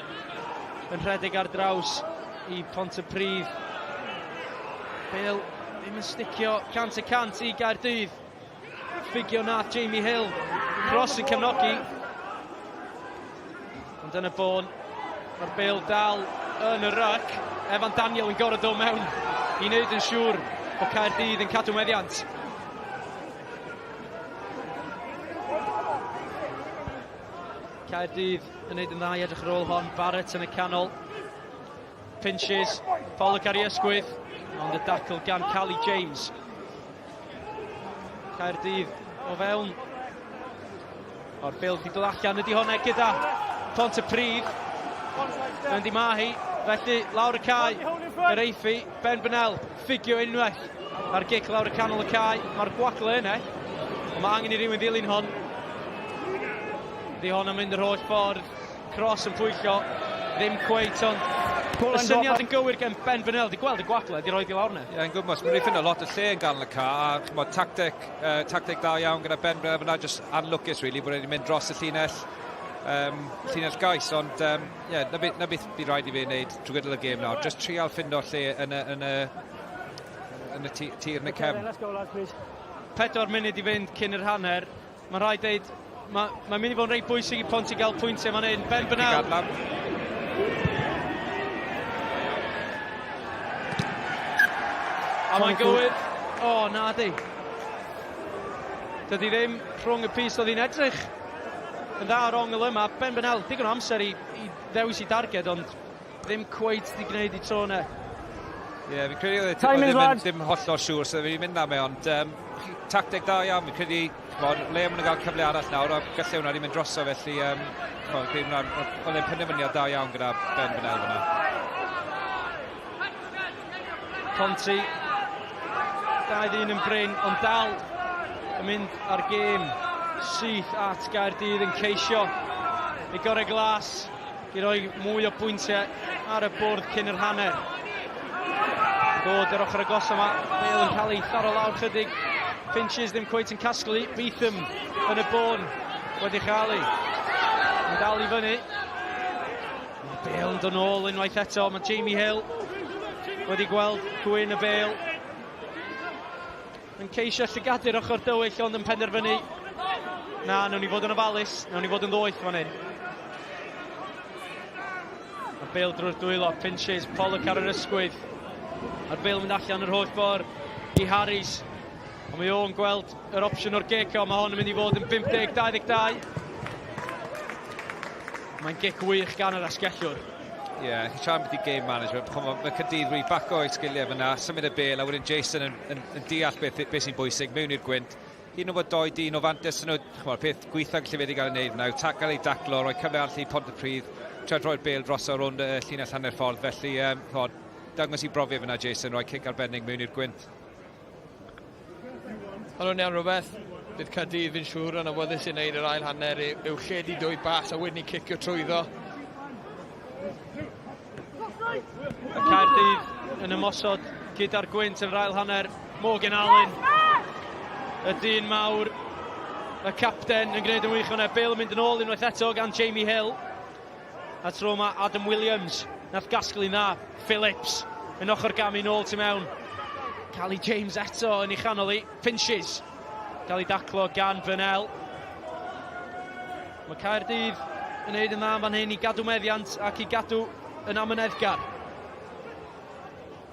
yn rhedeg ar draws i Pontypridd. Bale ddim yn sticio 100% i Gaerdydd. Ffugio nath Jamie Hill. Cross yn cefnogi. Ond yn y bôn, mae'r bêl dal yn y ryc. Evan Daniel yn gorfod dod mewn i wneud yn siŵr bod Caerdydd yn cadw meddiant. Caerdydd yn wneud yn dda i edrych ar ôl hon. Barrett yn y canol. Pinches, Pollock ar ei ysgwydd, ond y dacl gan Cali James. Caerdydd o fewn. O'r bêl wedi dod allan ydy hwnna gyda Pontypridd. Yndi ma hi, felly lawr y cae, yr Eifi, Ben Bennell, ffugio unwaith ar gic lawr y canol y cae. Mae'r gwagle yna, ond mae angen i rywun ddilyn hon. Ydy hon yn mynd yr holl ffordd. Cross yn pwyllo, ddim cweit, ond y syniad yn gywir gen Ben Bennell, di gweld y gwagle, di roed i lawr yna. Ie, yn gwmws, mae'n ffindo lot o lle yn ganol y ca, a chymod, tacteg, uh, tacteg da iawn gyda Ben Bennell fyna, just anlwcus really, bod wedi mynd dros y llinell, um, llinell gais, ond um, yeah, na, beth, na beth bydd rhaid i fe wneud drwy gydol y gêm nawr, just trial ffindo lle yn y, yn y, yn y tir yn y cefn. Let's go, lads, please. 4 munud i fynd cyn yr hanner, Mae'n rhaid deud, mae'n ma mynd i fod yn reit bwysig i Ponty gael pwyntiau fan hyn. Ben Bennell. A mae'n gywir. O, oh, na di. Dydy ddim rhwng y pys oedd hi'n edrych yn dda o'r ongl yma. Ben Bennell, digon o amser i, i ddewis i darged, ond Ddim cweit 'di gwneud i tro 'na. Ie, yeah, fi'n credu oedd e ddim, yn, ddim hollol siŵr so fi mynd am e, ond um, tacteg da iawn, fi'n credu, chmod, le maen nhw'n cael cyfle arall nawr, a gallai hwnna wedi mynd droso, felly, um, chmod, fi'n credu hwnna, oedd e'n penderfyniad da iawn gyda Ben Bennell fyna. Conti, dau ddyn yn brin, ond dal yn mynd ar gêm syth at Gaerdydd yn ceisio i gorau glas. I roi mwy o bwyntiau ar y bwrdd cyn yr hanner. Dod yr ochr agos yma, Bale yn cael ei tharo lawr chydig. Finches ddim cweit yn casglu, Beetham yn y bôn wedi chael ei. Yn dal i fyny. Mae Bale yn dod nôl unwaith eto, mae Jamie Hill wedi gweld gwyn y Bale. Yn ceisio llygadu'r ochr dywyll ond yn penderfynu. Na, nawn ni fod yn ofalus, nawn ni fod yn ddoeth fan hyn. Mae Bale drwy'r dwylo, pinches, Pollock ar yr ysgwydd. Mae'r Bale mynd allan yr holl ffordd i Harries. Ond mae o'n gweld yr opsiwn o'r gic, ond mae hon yn mynd i fod yn 50-22. Mae'n gic wych gan yr asgellwr. Ie, yeah, chi'n siarad beth i game management, ch'mo' ma' Caerdydd wedi baco eu sgiliau fyna, symud y bêl, a wedyn Jason yn, yn, yn deall beth, beth sy'n bwysig mewn i'r gwynt. Hyd yn oed bod doi dyn o fantes nhw, ch'mo', peth gweitha gallu wedi cael ei wneud fyna yw gael ei daclo, rhoi cyfle arall i Pontypridd, trio droi'r bêl droso rownd y llinell hanner ffordd, felly um, ch'mod, dangos i brofiad fyna Jason, rhoi cic arbennig mewn i'r gwynt. Ond o'n iawn rhywbeth, bydd Caerdydd fi'n siŵr yn awyddus i wneud yr ail hanner yw lledu dwy bas a wedyn ni cicio trwyddo. Y Caerdydd yn ymosod gyda'r gwynt yn yr ail hanner. Morgan Allen, y dyn mawr, y capten yn gwneud yn wych hwnna. Bale yn mynd yn ôl unwaith eto gan Jamie Hill. A tro yma Adam Williams, nath gasglu'n dda. Phillips yn ochr gamu nôl tu mewn. Cali James eto yn ei chanol i. Finches. Gael ei daclo gan Burnell. Mae Caerdydd yn neud yn dda fan hyn i gadw meddiant ac i gadw yn amyneddgar.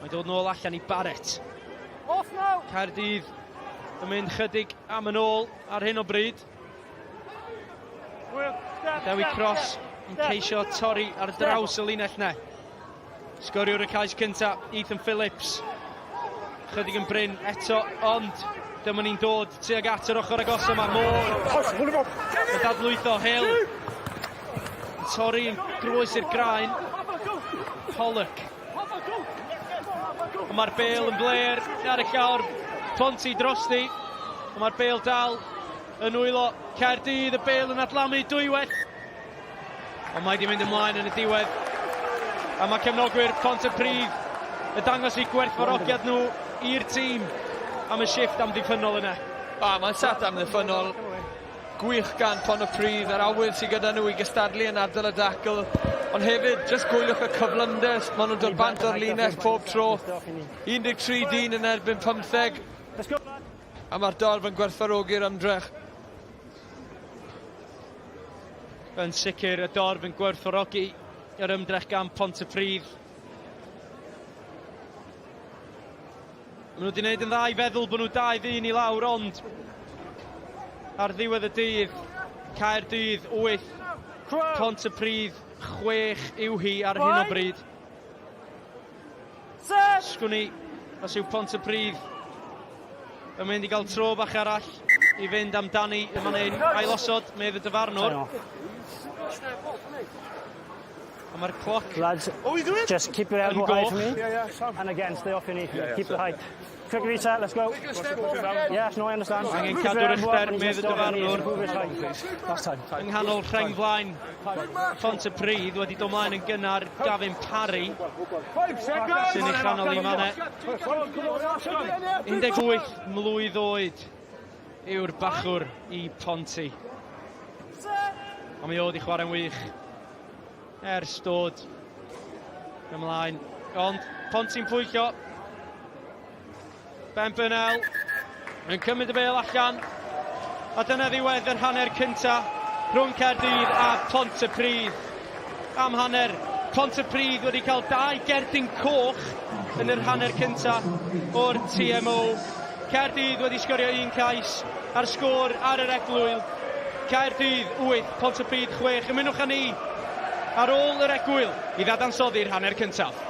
Mae'n dod nôl allan i Barrett. Off now! Caerdydd yn mynd chydig am yn ôl ar hyn o bryd. Dewi Cross yn ceisio torri ar draws y linell ne. Sgoriwr y cais cynta, Ethan Phillips. Chydig yn brin eto, ond dyma ni'n dod tuag at yr ochr agos yma. Moore yn dadlwytho Hill. Yn torri yn groes i'r graen. Pollock. Mae'r bel yn bler ar y llawr. Ponty drosti. Mae'r bel dal yn nwylo Caerdydd, y bel yn adlamu dwywaith. Ond mae wedi mynd ymlaen yn y diwedd. A mae cefnogwyr Pontypridd yn dangos eu gwerthfawrogiad nhw i'r tîm am y shifft amddiffynnol yna. A mae'n sat amddiffynnol gwych gan Pontypridd a'r awydd sydd gyda nhw i gystadlu yn ardal y dacl. Ond hefyd, jyst gwyliwch y cyflymder, maen nhw'n dod bant o'r linell pob tro. 13 dyn yn erbyn 15. A mae'r dorf yn gwerthfawrogi'r ymdrech. Yn sicr y dorf yn gwerthfawrogi yr ymdrech gan Pontypridd. Maen nhw wedi gwneud yn dda i feddwl bod nhw dau ddyn i lawr, ond ar ddiwedd y dydd, Caerdydd 8, Pontypridd 6 yw hi ar hyn o bryd. Sgwn i os yw Pontypridd yn mynd i gael tro bach arall i fynd amdani yn fan hyn. Ailosod, medd y dyfarnwr. A mae'r cloc Lads, just keep your elbow high for me. And again, stay off your knee. Keep the height. Quick reset, let's go. Yes, no, I understand. Angen cadw'r uchder, medd y dyfarnwr. Yng nghanol rheng flaen Pontypridd wedi dod mlaen yn gynnar Gavin Parry sy'n ei chanol i manne. 18 mlwydd oed yw'r bachwr i Ponty. Ond mi oedd i chwarae'n wych ers dod ymlaen. Ond Ponty'n pwyllo. Ben Burnell yn cymryd y bêl allan. A dyna ddiwedd yr hanner cynta rhwng Caerdydd a Pontypridd. Am hanner, Pontypridd wedi cael dau gerdyn coch yn yr hanner cynta o'r TMO. Caerdydd wedi sgorio un cais a'r sgôr ar yr eglwyl. Caerdydd 8, Pontypridd 6. Ymunwch â ni ar ôl yr egwyl i ddadansoddi'r hanner cyntaf.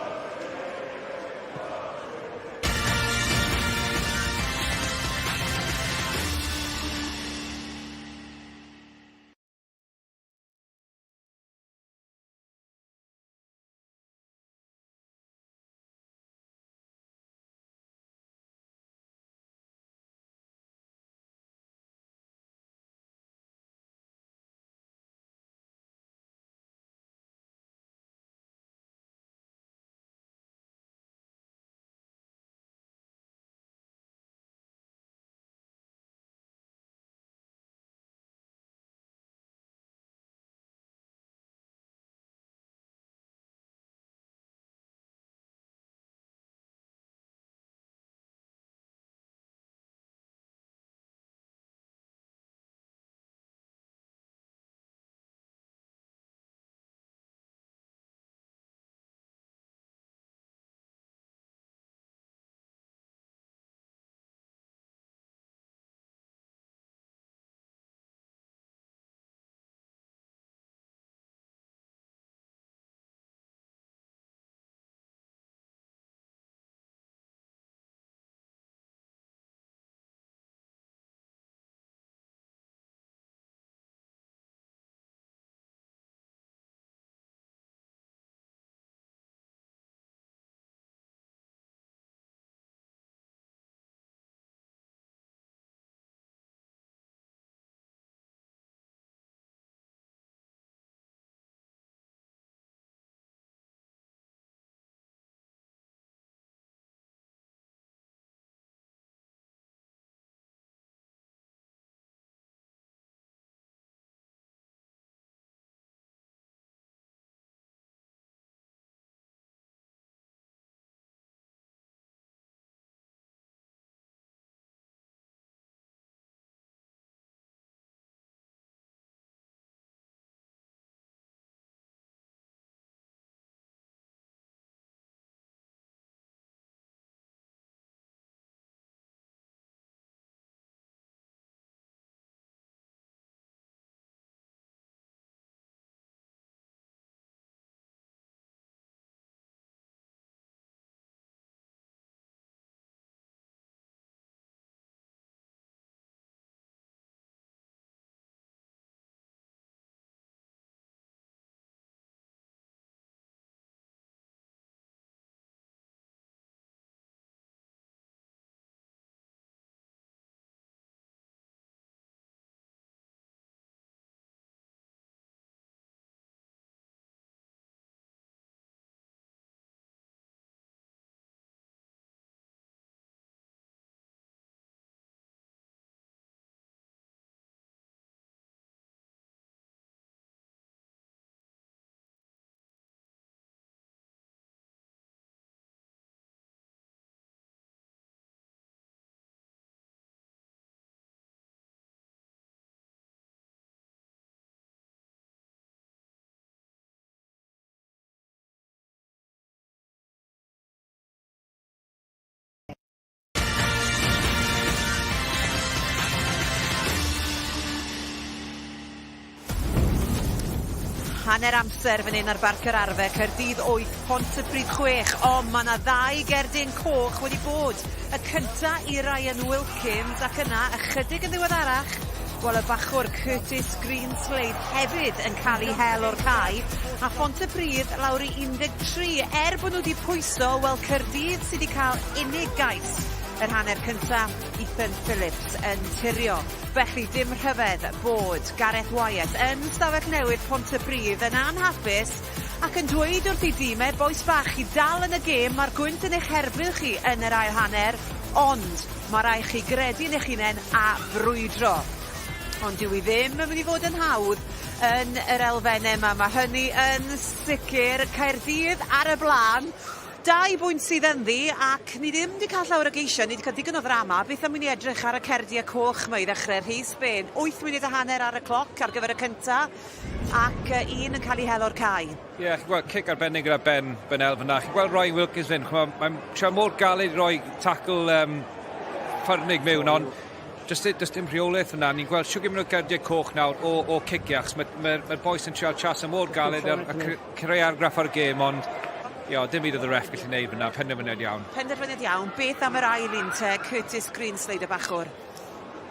Hanner amser fan hyn ar Barc yr Arfe, Caerdydd 8, Pontypridd 6, ond mae yna ddau gerdyn coch wedi bod. Y cynta i Ryan Wilkins ac yna ychydig yn ddiweddarach, wel y bachwr Curtis Greenslade hefyd yn cael ei hel o'r cae, a Phontypridd lawr i 13, er bod nhw wedi pwyso, wel Caerdydd sydd wedi cael unig gais yr hanner cynta, Ethan Phillips yn tirio. Felly dim rhyfedd bod Gareth Wyatt yn stafell newydd Pontypridd yn anhapus ac yn dweud wrth ei dîm e, bois bach, chi dal yn y gêm, mae'r gwynt yn eich herbyn chi yn yr ail hanner, ond mae rhaid chi gredu yn eich hunain a brwydro. Ond dyw hi ddim yn mynd i fod yn hawdd yn yr elfennau yma. Mae hynny yn sicr. Caerdydd ar y blaen. Dau bwynt sydd ynddi, ac ni ddim wedi cael llawer o geisiau, ni wedi cael digon o ddrama. Beth am i ni edrych ar y cerdiau coch yma i ddechrau? Rhys Bain, 8 munud a hanner ar y cloc ar gyfer y cynta, ac un yn cael ei hel o'r cae. Ie, yeah, chi'n gweld cic arbennig gyda Ben, Ben Elf yna. Chi'n gweld Ryan Wilkins fynd, mae'n trio mor galed i roi tackle ffyrnig mewn, ond just, just dim rheolaeth yna. Ni'n gweld siwg gymaint o gerdiau coch nawr o ciciau, achos mae'r mae, mae boys yn trial chas mor galed a creu argraff ar y gêm, ond Ie, dim byd oedd y ref gallu neud fyna, penderfyniad iawn. Penderfyniad iawn. Beth am yr ail un te, Curtis Greenslade y bachwr?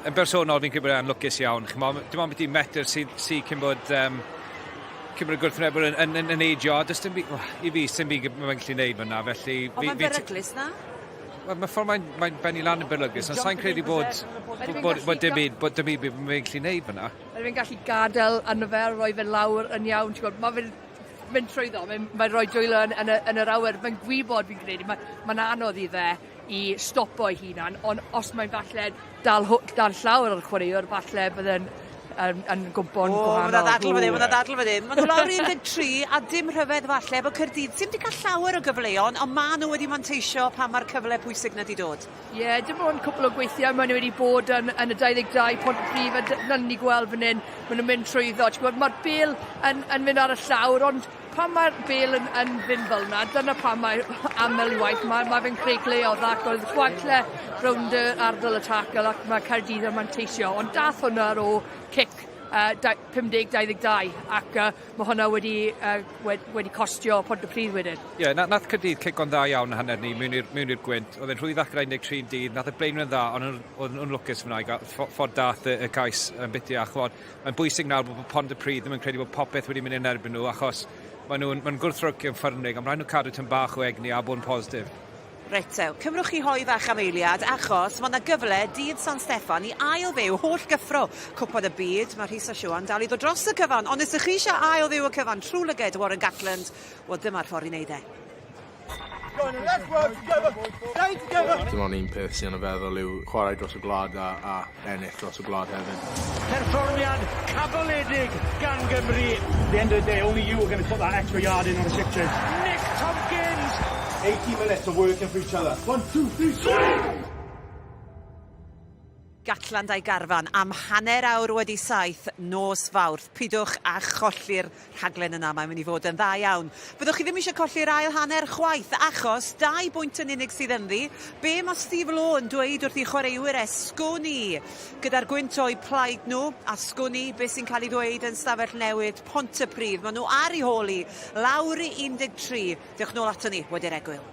Yn bersonol, fi'n credu bod e'n lwcus iawn. Ch'mo, dim ond byti metr sy, sy cyn bod, cyn bod y gwrthwynebwr yn neidio, a does dim byd, i fi, sim byd mae'n gallu neud fyna, felly... Ond mae'n beryglus na? Wel, mae ffordd mae'n bennu lan yn beryglus, ond sa'n credu bod dim byd, bod dim byd mae'n gallu neud fyna. Mae fe'n gallu gadael arno fe, rhoi fe lawr yn iawn, ti'n gwybod, mae fe'n mynd trwyddo, mae'n mae rhoi dwylo yn yr awyr, mae'n gwybod fi'n credu, mae'n ma anodd i fe i stopo ei hunan, ond os mae'n falle dal, dal llawr ar y chwaraewr, falle bydde'n yn gwmpo'n gwahanol. O, mae 'na ddadl fan hyn, mae 'na ddadl fan hyn. Maen nhw lawr i 13 a dim rhyfedd falle bod Caerdydd sydd wedi cael llawer o gyfleon, ond maen nhw wedi manteisio pan mae'r cyfle pwysig 'na 'di dod. Ie, yeah, dim ond cwpl o gweithiau maen nhw wedi bod yn y 22 Pontypridd, a dyna ni gweld fan hyn, maen nhw'n mynd trwyddo. Ti'n gwybod, mae'r bel yn mynd ar y llawr, ond pan mae'r bel yn fynd fel yna, dyna pam mae aml i waith, mae fe'n creu gleodd ac oedd gwagle rownd y ardal y tackle ac mae Caerdydd yn manteisio. Ond dath hwnna ar o cic 50-22 ac mae hwnna wedi costio Pontypridd wedyn. Ie, yeah, nath Caerdydd cico'n dda iawn yn hanner ni mewn i'r gwynt. Oedd e'n rhwyddach gyda 13 dydd, nath y blaenwyr yn dda, ond oedd nhw'n lwcus fyna i gael ffordd dath y cais yn biti. A chwod, mae'n bwysig nawr bod Pontypridd ddim yn credu bod popeth wedi mynd yn erbyn nhw, achos maen nhw'n ma gwrthrycio'n ffyrnig, ond rhaid nhw cadw tyn bach o egni a bod yn positif. Reit te, cymrwch chi hoe fach am eiliad, achos mae 'na gyfle dydd San Steffan i ail-fyw holl gyffro Cwpan y Byd. Mae Rhys a Siwan dal i ddod dros y cyfan, ond os ych chi eisiau ail-fyw y cyfan trwy lyged Warren Gatland, wel dyma'r ffordd i wneud e. Dim ond un peth sy'n y feddwl yw chwarae dros y gwlad a ennill dros y gwlad hefyd. Perfformiad caboledig gan Gymru. At the end of the day, only you are going to put that extra yard in on the shift change. Nick Tompkins! 80 minutes of working for each other. 1, 2, 3, 3! Gatland a'i garfan am 7:30 nos Fawrth. Pidwch â cholli'r rhaglen yna, mae'n mynd i fod yn dda iawn. Byddwch chi ddim eisiau colli'r ail hanner chwaith, achos dau bwynt yn unig sydd ynddi. Be mae Steve Law yn dweud wrth i chwaraewyr e? Sgwn i. Gyda'r gwynt o'u plaid nhw, a sgwn i beth sy'n cael ei ddweud yn stafell newid Pontypridd. Maen nhw ar ei hôl hi, lawr i 13. Dewch nôl aton ni wedi'r egwyl.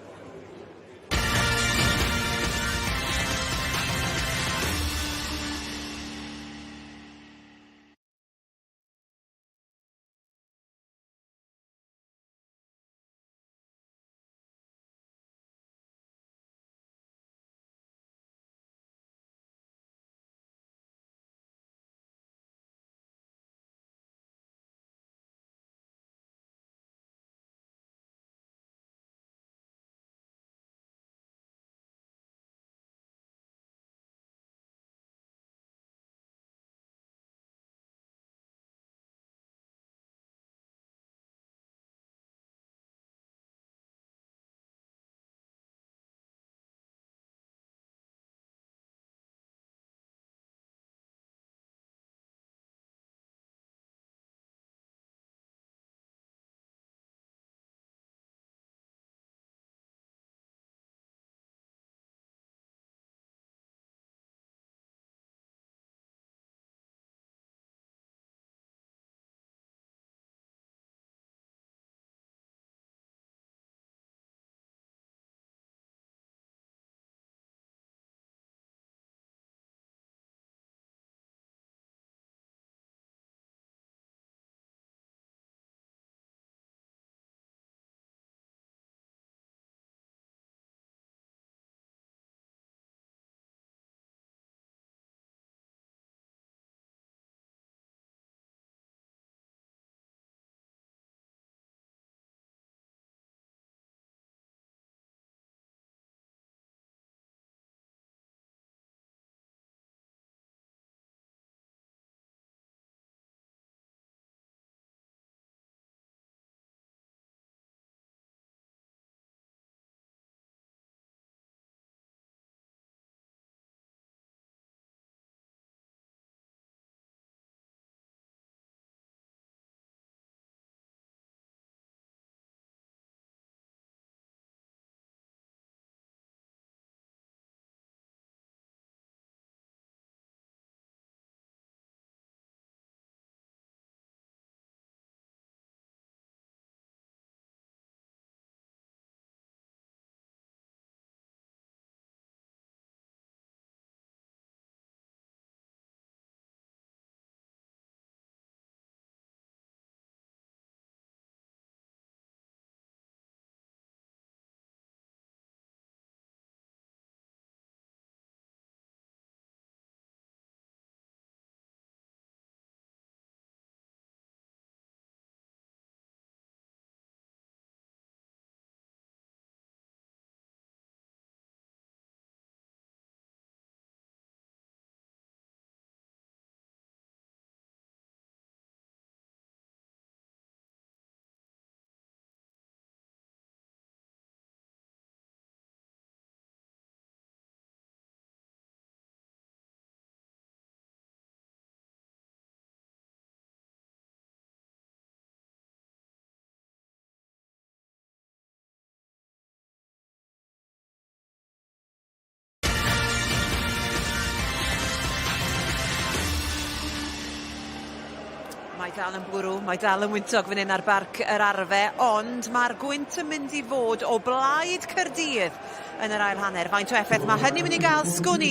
Mae dal yn bwrw, mae dal yn wyntog fan hyn ar Barc yr Arfe, ond mae'r gwynt yn mynd i fod o blaid Caerdydd yn yr ail hanner. Faint o effaith mae hynny'n mynd i gael, sgwn i.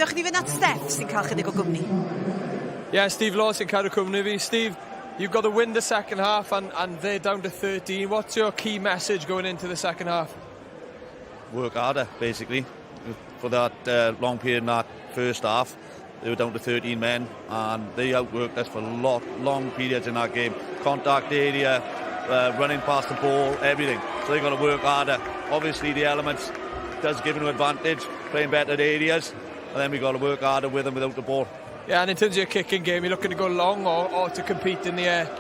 Dewch i ni fynd at Steff sy'n cael chydig o gwmni. Yeah, Steve Law sy'n cadw cwmni fi. Steve, you've got to win the second half and, and they're down to 13. What's your key message going into the second half? Work harder, basically. For that uh, long period in that first half, they were down to 13 men and they outworked us for lot, long periods in that game. Contact area, uh, running past the ball, everything. So they've got to work harder. Obviously, the elements does give them an advantage, playing better areas, and then we've got to work harder with them without the ball. Yeah, and in terms of your kicking game, you're looking to go long or, or to compete in the air?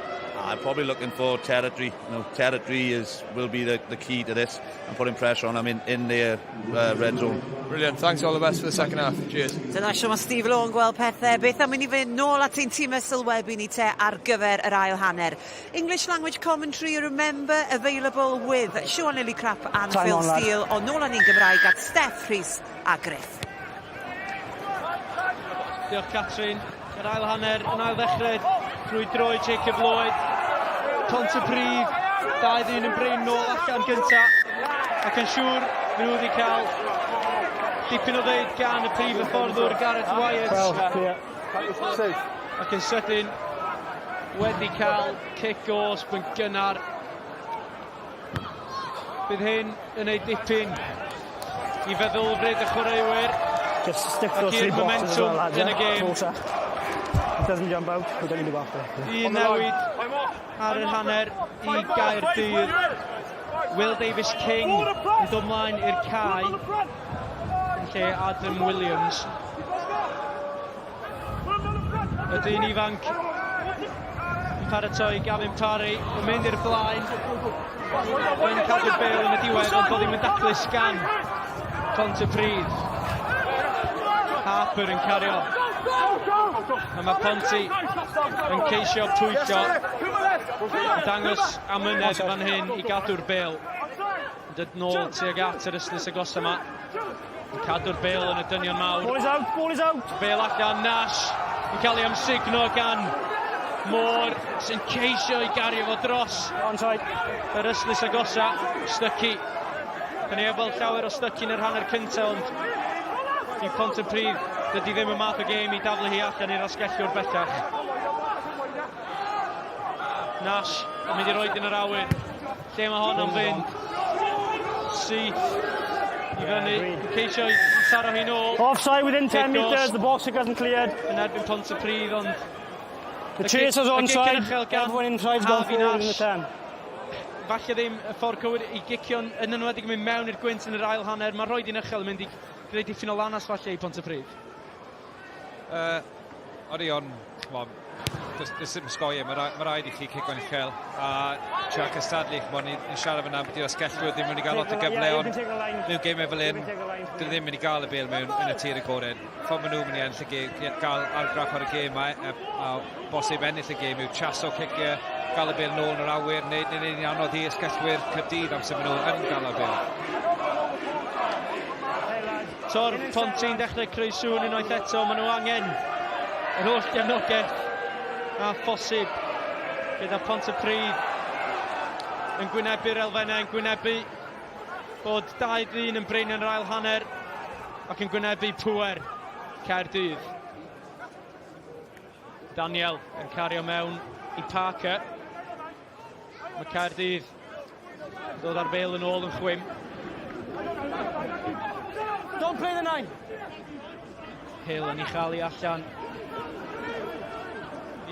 I'm probably looking for territory. You know, territory is will be the, the key to this and putting pressure on them in, in their uh, red zone. Brilliant. Thanks all the best for the second half. Cheers. Dyna siw mae Steve Law yn gweld pethau. Beth am i ni fynd nôl at ein tîmau sylwebu ni te ar gyfer yr ail hanner. English language commentary, remember, available with Siwan Lillicrap and Time Phil on, Steele. Ond nôl â ni'n Gymraeg at Steff Rhys a Griff. Diolch Catrin. Yr ail hanner yn ail ddechrau drwy droi Jacob Lloyd. Pontypridd, dau ddyn yn brin nôl allan gynta. Ac yn siŵr, maen nhw wedi cael dipyn o ddeud gan y prif hyfforddwr Gareth Wyatt. Ac yn sydyn wedi cael cic gosb yn gynnar. Bydd hyn yn ei dipyn i feddylfryd y chwaraewyr. Just stick to those three boxes as well, lads. Yn y gêm. Closer. It doesn't jump out, we don't need to go after it. Un newid ar yr hanner i Gaerdydd. Will Davies King yn dod mlaen i'r cae yn lle Adam Williams. Y dyn ifanc yn paratoi Gavin Parry yn mynd i'r blaen. Yn cadw'r bêl yn y diwedd ond doedd ddim yn daclus gan Pontypridd. Harper yn cario. A mae Ponty yn ceisio pwyllo. Yn dangos amynedd fan hyn i gadw'r bêl. Yn dod nôl tuag at yr ystlys agosa yma. Yn cadw'r bêl yn y dynion mawr. Ball is out, ball is out. Bêl allan, Nash yn cael ei amsugno gan Moore sy'n ceisio i gario fo dros. Onside. Yr ystlys agosa, Stuckey. Gan ni weld llawer o Stuckey yn yr hanner cyntaf, ond i Pontypridd, dydy ddim y math o gêm i daflu hi allan i'r asgellwr bellach. Nash yn mynd i roed yn yr awyr. Lle mae hon am fynd? Syth i fyny, ceisio i taro hi nôl. Offside within 10 metres, the box kick hasn't cleared. Yn erbyn Pontypridd, ond... The chase is onside, everyone inside's gone forward in the 10. Falle ddim y ffordd cywir i gicio yn enwedig yn mynd mewn i'r gwynt yn yr ail hanner. Mae rhoi di'n uchel yn mynd i greu dipyn o lanas falle i Pontypridd. Uh, odi, ond, ch'mod, does, does dim sgoi e, mae ma raid i chi cico'n uchel a trio cystadlu, ch'mod, ni'n ni siarad fyna ambiti'r asgellwyr ddim wedi cael lot o gyfle, ond mewn gemau fel hyn, dyn nhw ddim mynd i gael y bêl mewn yn y tir agored. Ffordd maen nhw'n mynd i ennill y gêm, gael argraff ar y gêm a, a, a bosib ennill y gêm yw chaso ciciau, gael y bêl nôl yn yr awyr, neu neu neu anodd i asgellwyr Caerdydd amser maen nhw yn gael y bêl. Tor Ponty'n dechrau creu sŵn unwaith eto, maen nhw angen yr holl gefnogaeth a phosib gyda Pontypridd yn gwynebu'r elfennau, yn gwynebu bod dau ddyn yn brin yn yr ail hanner ac yn gwynebu pŵer Caerdydd. Daniel yn cario mewn i Parker. Mae Caerdydd yn dod ar bêl yn ôl yn chwim. Don't play the nine. Hill yn ei chael i allan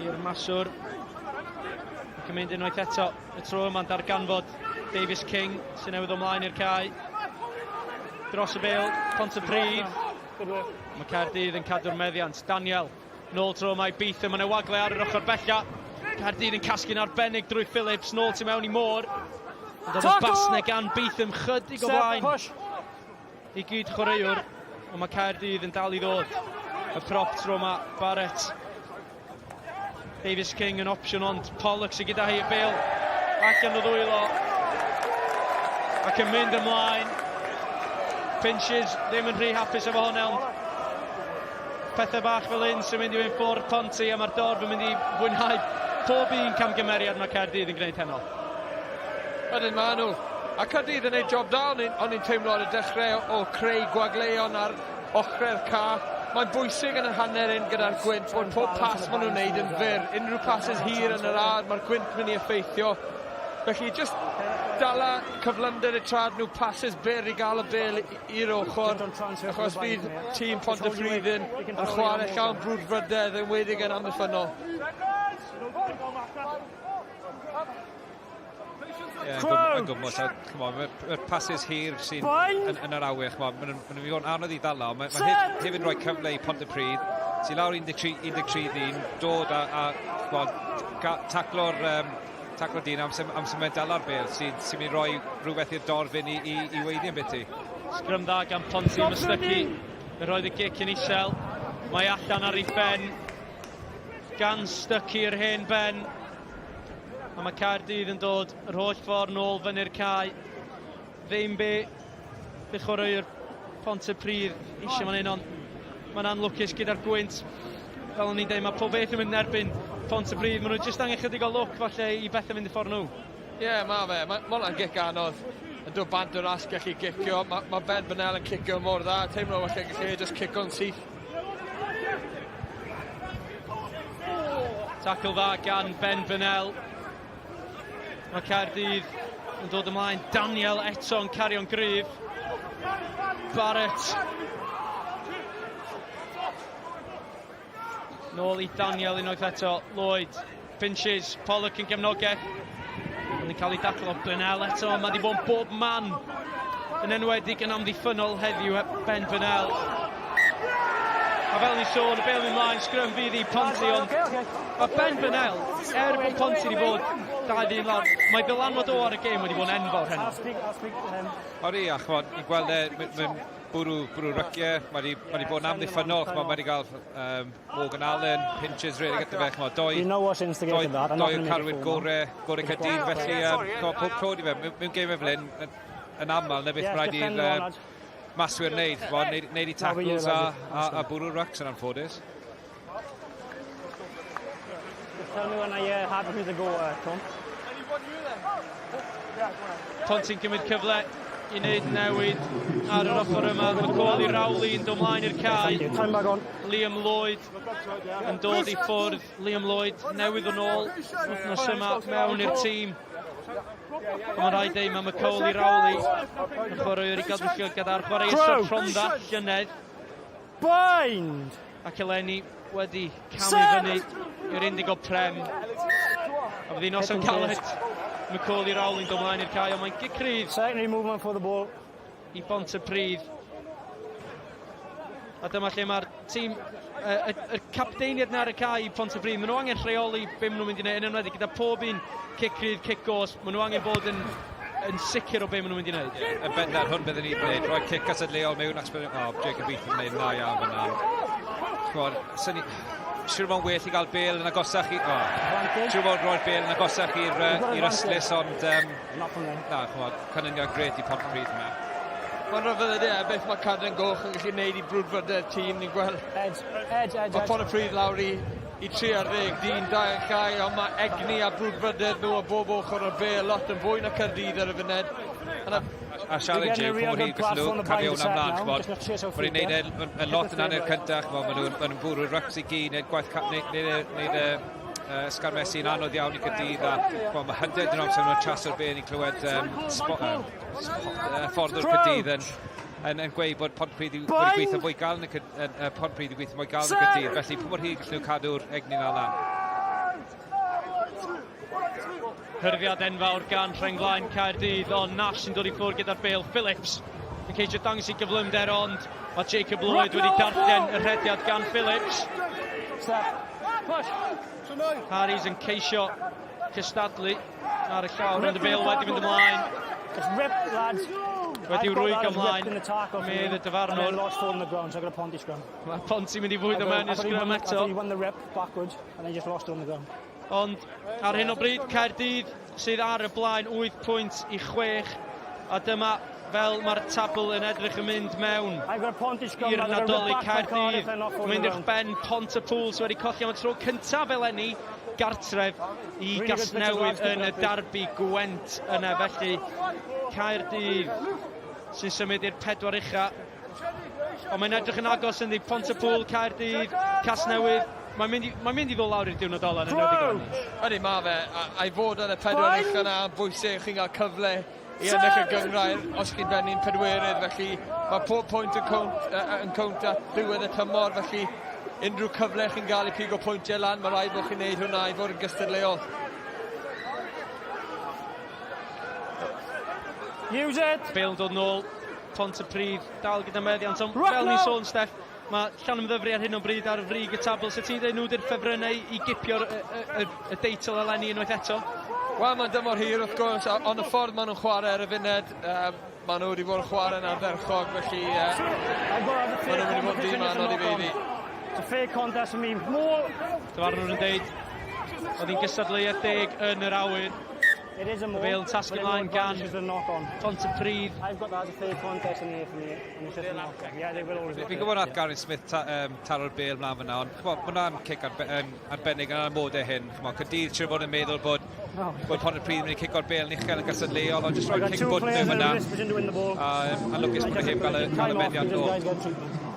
i'r maswr. Ac yn mynd unwaith eto. Y tro yma'n darganfod Davies King sy'n newydd ymlaen i'r cae. Dros y bêl, Pontypridd. Mae Caerdydd yn cadw'r meddiant. Daniel Nôl tro mae Beetham, mae 'na wagle ar yr ochr bella. Caerdydd yn casglu'n arbennig drwy Phillips, nôl tu mewn i Moore. Ond oedd y basne gan Beetham chydig o flaen i gyd chwaraewr, ond mae Caerdydd yn dal i ddod. Y prop tro yma, Barrett. Davies King yn opsiwn, ond Pollock sydd gyda hi y bêl allan o ddwylo ac yn mynd ymlaen. Finches ddim yn rhy hapus efo hwnna, ond pethau bach fel hyn sy'n mynd i fynd ffwrdd Ponty a mae'r dorf yn mynd i fwynhau pob un camgymeriad mae Caerdydd yn gwneud heno. Ydyn maen nhw. A Caerdydd yn gwneud job da, o'n i'n o'n i'n teimlo ar y dechrau o creu gwagleon ar ochrau'r ca. Mae'n bwysig yn y hanner un gyda'r gwynt bod pob pas maen nhw'n wneud yn fyr. Unrhyw passes hir yn yr aer, mae'r gwynt mynd i effeithio. Felly jyst dala cyflymder y trad nhw, passes byr i gael y bel i'r ochr, achos fydd tîm Pontypridd yn chwarae llawn brwdfrydedd, enwedig yn amddiffynnol. Ie, yn gwmws. A, ch'mo', mae'r passes hir sy'n yn, yn yr awyr, ch'mo', maen nhw'n ma nhw fod yn anodd i ddala, ond mae, mae hefyd, hefyd yn rhoi cyfle i Pontypridd, sy'n lawr 13, 13 ddyn, dod a, a ch'mo', taclo'r um, taclo'r dyn am, am symud dala'r bel, sy'n sy mynd i roi rhywbeth i'r dorfyn i, i, i weiddi yn byti. Sgrym dda gan Ponty, Mystycu, yn rhoi y gic yn isel. Mae allan ar ei phen gan Stuckey yr hen ben. A mae Caerdydd yn dod yr holl ffordd nôl fyny'r cae. Ddim be be chwaraewr Pontypridd eisiau fan hyn, ond mae'n anlwcus gyda'r gwynt. Fel o'n i'n dweud, mae pob beth yn mynd yn erbyn Pontypridd. Maen nhw jyst angen chydig o lwc falle i bethau fynd i ffordd nhw. Ie, yeah, mae fe. Mae ma hwnna'n gic anodd. Yn dod bant o'r asgell i gicio. Mae ma Ben Burnell yn cicio mor dda. Teimlo falle gallu e just cico'n syth. Tackle dda gan Ben Burnell. Mae Caerdydd yn dod ymlaen. Daniel eto yn cario'n gryf. Barrett. Nôl i Daniel unwaith eto. Lloyd. Pinches. Pollock yn gefnogaeth. Ond yn cael ei daclo Burnell eto. Mae wedi bod yn bob man. Yn enwedig yn amddiffynnol heddiw Ben Burnell. A fel ni sôn, y bel yn mlaen, sgrym fydd i Ponty, ond mae Ben Burnell, er bod Ponty wedi bod 2-1 lawr, mae ddylanwad o ar y gêm wedi bod yn enfawr heno. Odi, a ch'mod, ni'n gweld e, mae'n bwrw, bwrw ryciau, mae wedi, mae wedi bod yn amddiffynnol, ch'mod, mae wedi cael um, Morgan Allen, pinches really gyda fe, ch'mod, doi, doi, doi o'r carwyr gore, gore Caerdydd, felly, um, ch'mod, pob clod i fe, mewn gêm fel hyn, yn aml, na beth rhaid i'r um, maswyr wneud, ch'mod, neud, neud i tackles a, a, a bwrw'r rucks yn anffodus. Just tell me when I have who the go, Tom. Ponty'n cymryd cyfle i wneud newid ar yr ochr yma. McCauley Rowley yn dod mlaen i'r cae. Liam Lloyd yn dod i ffwrdd. Liam Lloyd newydd yn ôl wythnos yma mewn i'r tîm. Ond mae'n rhaid deud mae McCauley Rowley yn chwaraewr i gadw llygad gyda'r chwaraewr Rhondda llynedd. Bind! Ac eleni wedi camu fyny i'r Indigo Prem. A fydd hi'n noson galed. McCauley Rowley'n dod mlaen i'r cae, ond mae'n gic rhydd. Secondary movement for the ball. I Bontypridd. A dyma lle mae'r tîm, y, y, y capteiniad na ar y cae i Pontypridd, maen nhw angen rheoli be maen nhw'n mynd i wneud, yn enwedig gyda pob un cic rhydd, cic gos, maen nhw angen bod yn, yn sicr o be maen nhw'n mynd i wneud. Yn bendant, hwn byddwn ni'n gwneud, rhoi cic at y leol mewn, achos byddwn, oh, Jacob Beath yn gwneud dda iawn fyna. Ch'mod, syni, siŵr fo'n well i gael bel yn agosach i... Oh, siŵr fo'n rhoi'r bel yn agosach i'r uh, i'r ystlys, ond um, na, ch'mod, canlyniad gret i Pontypridd yma. Mae'n rhyfedd ydy e, beth mae Cadran Goch yn gallu gwneud i brwdfrydedd tîm, ni'n gweld. Edge, edge, edge. Mae Pontypridd lawr i, i 3 ar 10, dyn da yn llai, ond mae egni a brwdfrydedd nhw o bob ochr o'r bel lot yn fwy na Caerdydd ar y funud. A, a challenge yw pwy mor hir gallen nhw cario hwnna ymlaen, ch'mod. Maen nhw'n neud e yn lot yn hanner cyntaf, ch'mod, maen nhw'n ma nhw bwrw'r rucks i gyd, neud gwaith, neud, neud, neud, neud uh, sgarmesu yn anodd iawn i Caerdydd a ch'mod, mae hyder dyn nhw amser nhw'n chaso'r bel, ni'n clywed um, spo, um, uh, ffordd o'r Caerdydd yn, yn, yn gweud bod Pontypridd wedi gweithio fwy gael yn y, uh, Pontypridd wedi gweithio mwy gael yn y Caerdydd, felly pwy mor hir gallen nhw cadw'r egni 'na lan. Hyrddiad enfawr gan rheng flaen Caerdydd, ond Nash yn dod i ffwrdd gyda'r bêl. Phillips yn ceisio dangos ei gyflymder, ond mae Jacob Lloyd wedi darllen y rhediad gan Phillips. Harries yn ceisio cystadlu ar y llawr, ond y bêl wedi mynd ymlaen. Wedi rwygo ymlaen, medd y dyfarnwr. Mae Ponty mynd i fwydo mewn i'r sgrym eto. Ond ar hyn o bryd, Caerdydd sydd ar y blaen 8 pwynt i 6. A dyma fel mae'r tabl yn edrych yn mynd mewn i'r Nadolig. Caerdydd mynd uwch ben Pontypool sydd wedi colli am y tro cyntaf eleni. gartref i Gasnewydd yn y darbi Gwent yna. Felly Caerdydd sy'n symud i'r pedwar ucha. Ond mae'n edrych yn agos ynddi, Pontypool, Caerdydd, Casnewydd. Mae'n mynd i, mae'n mynd i ddod lawr i'r diwrnod ola yn enwedig eleni. Ydy, mae fe, a, a'i fod yn y pedwar ucha yna, bwysig, chi'n cael cyfle i ennill y gynghrair os chi'n bennu'n pedwerydd, felly mae pob pwynt yn cownt, yn cownt at ddiwedd y tymor, felly unrhyw cyfle chi'n gael i pigo pwyntiau lan, mae rhaid bod chi'n neud hwnna i fod yn gystadleuol. Use it! Bale yn dod nôl, Pontypridd dal gyda meddiant, ond fel ni'n sôn, Steff, mae Llanymddyfri ar hyn o bryd ar frig y tabl. So ti'n dweud nhw di'r ffefrynnau i gipio'r y, y, y, y deitl eleni unwaith eto? Wel, mae'n dymor hir wrth gwrs, ond y ffordd maen nhw'n chwarae ar y funud, maen nhw wedi bod yn chwarae'n ardderchog, felly maen nhw'n mynd i fod yn dîm anodd i feiddi. It's a fair contest for me. More. Dyfarnwr yn deud, oedd hi'n gystadleuaeth deg yn yr awyr. It is a Y bêl yn tasgu ymlaen gan Pontypridd. I've got that as a fair contest in here for me. And it's just a knock on. Yeah, they will always Fi'n gwybod nath Gary Smith ta, taro'r bêl mlaen fyna, ond ch'mo, ma' hwnna'n cic arbennig yn amodau hyn. Ch'mo, Caerdydd siŵr fod yn meddwl bod, bod Pontypridd yn mynd i cico'r bêl yn uchel yn gystadleuol, ond jyst rhoi cic bwt mewn fyna. A, a lwcus bod nhw heb gael y, cael y meddiant nôl.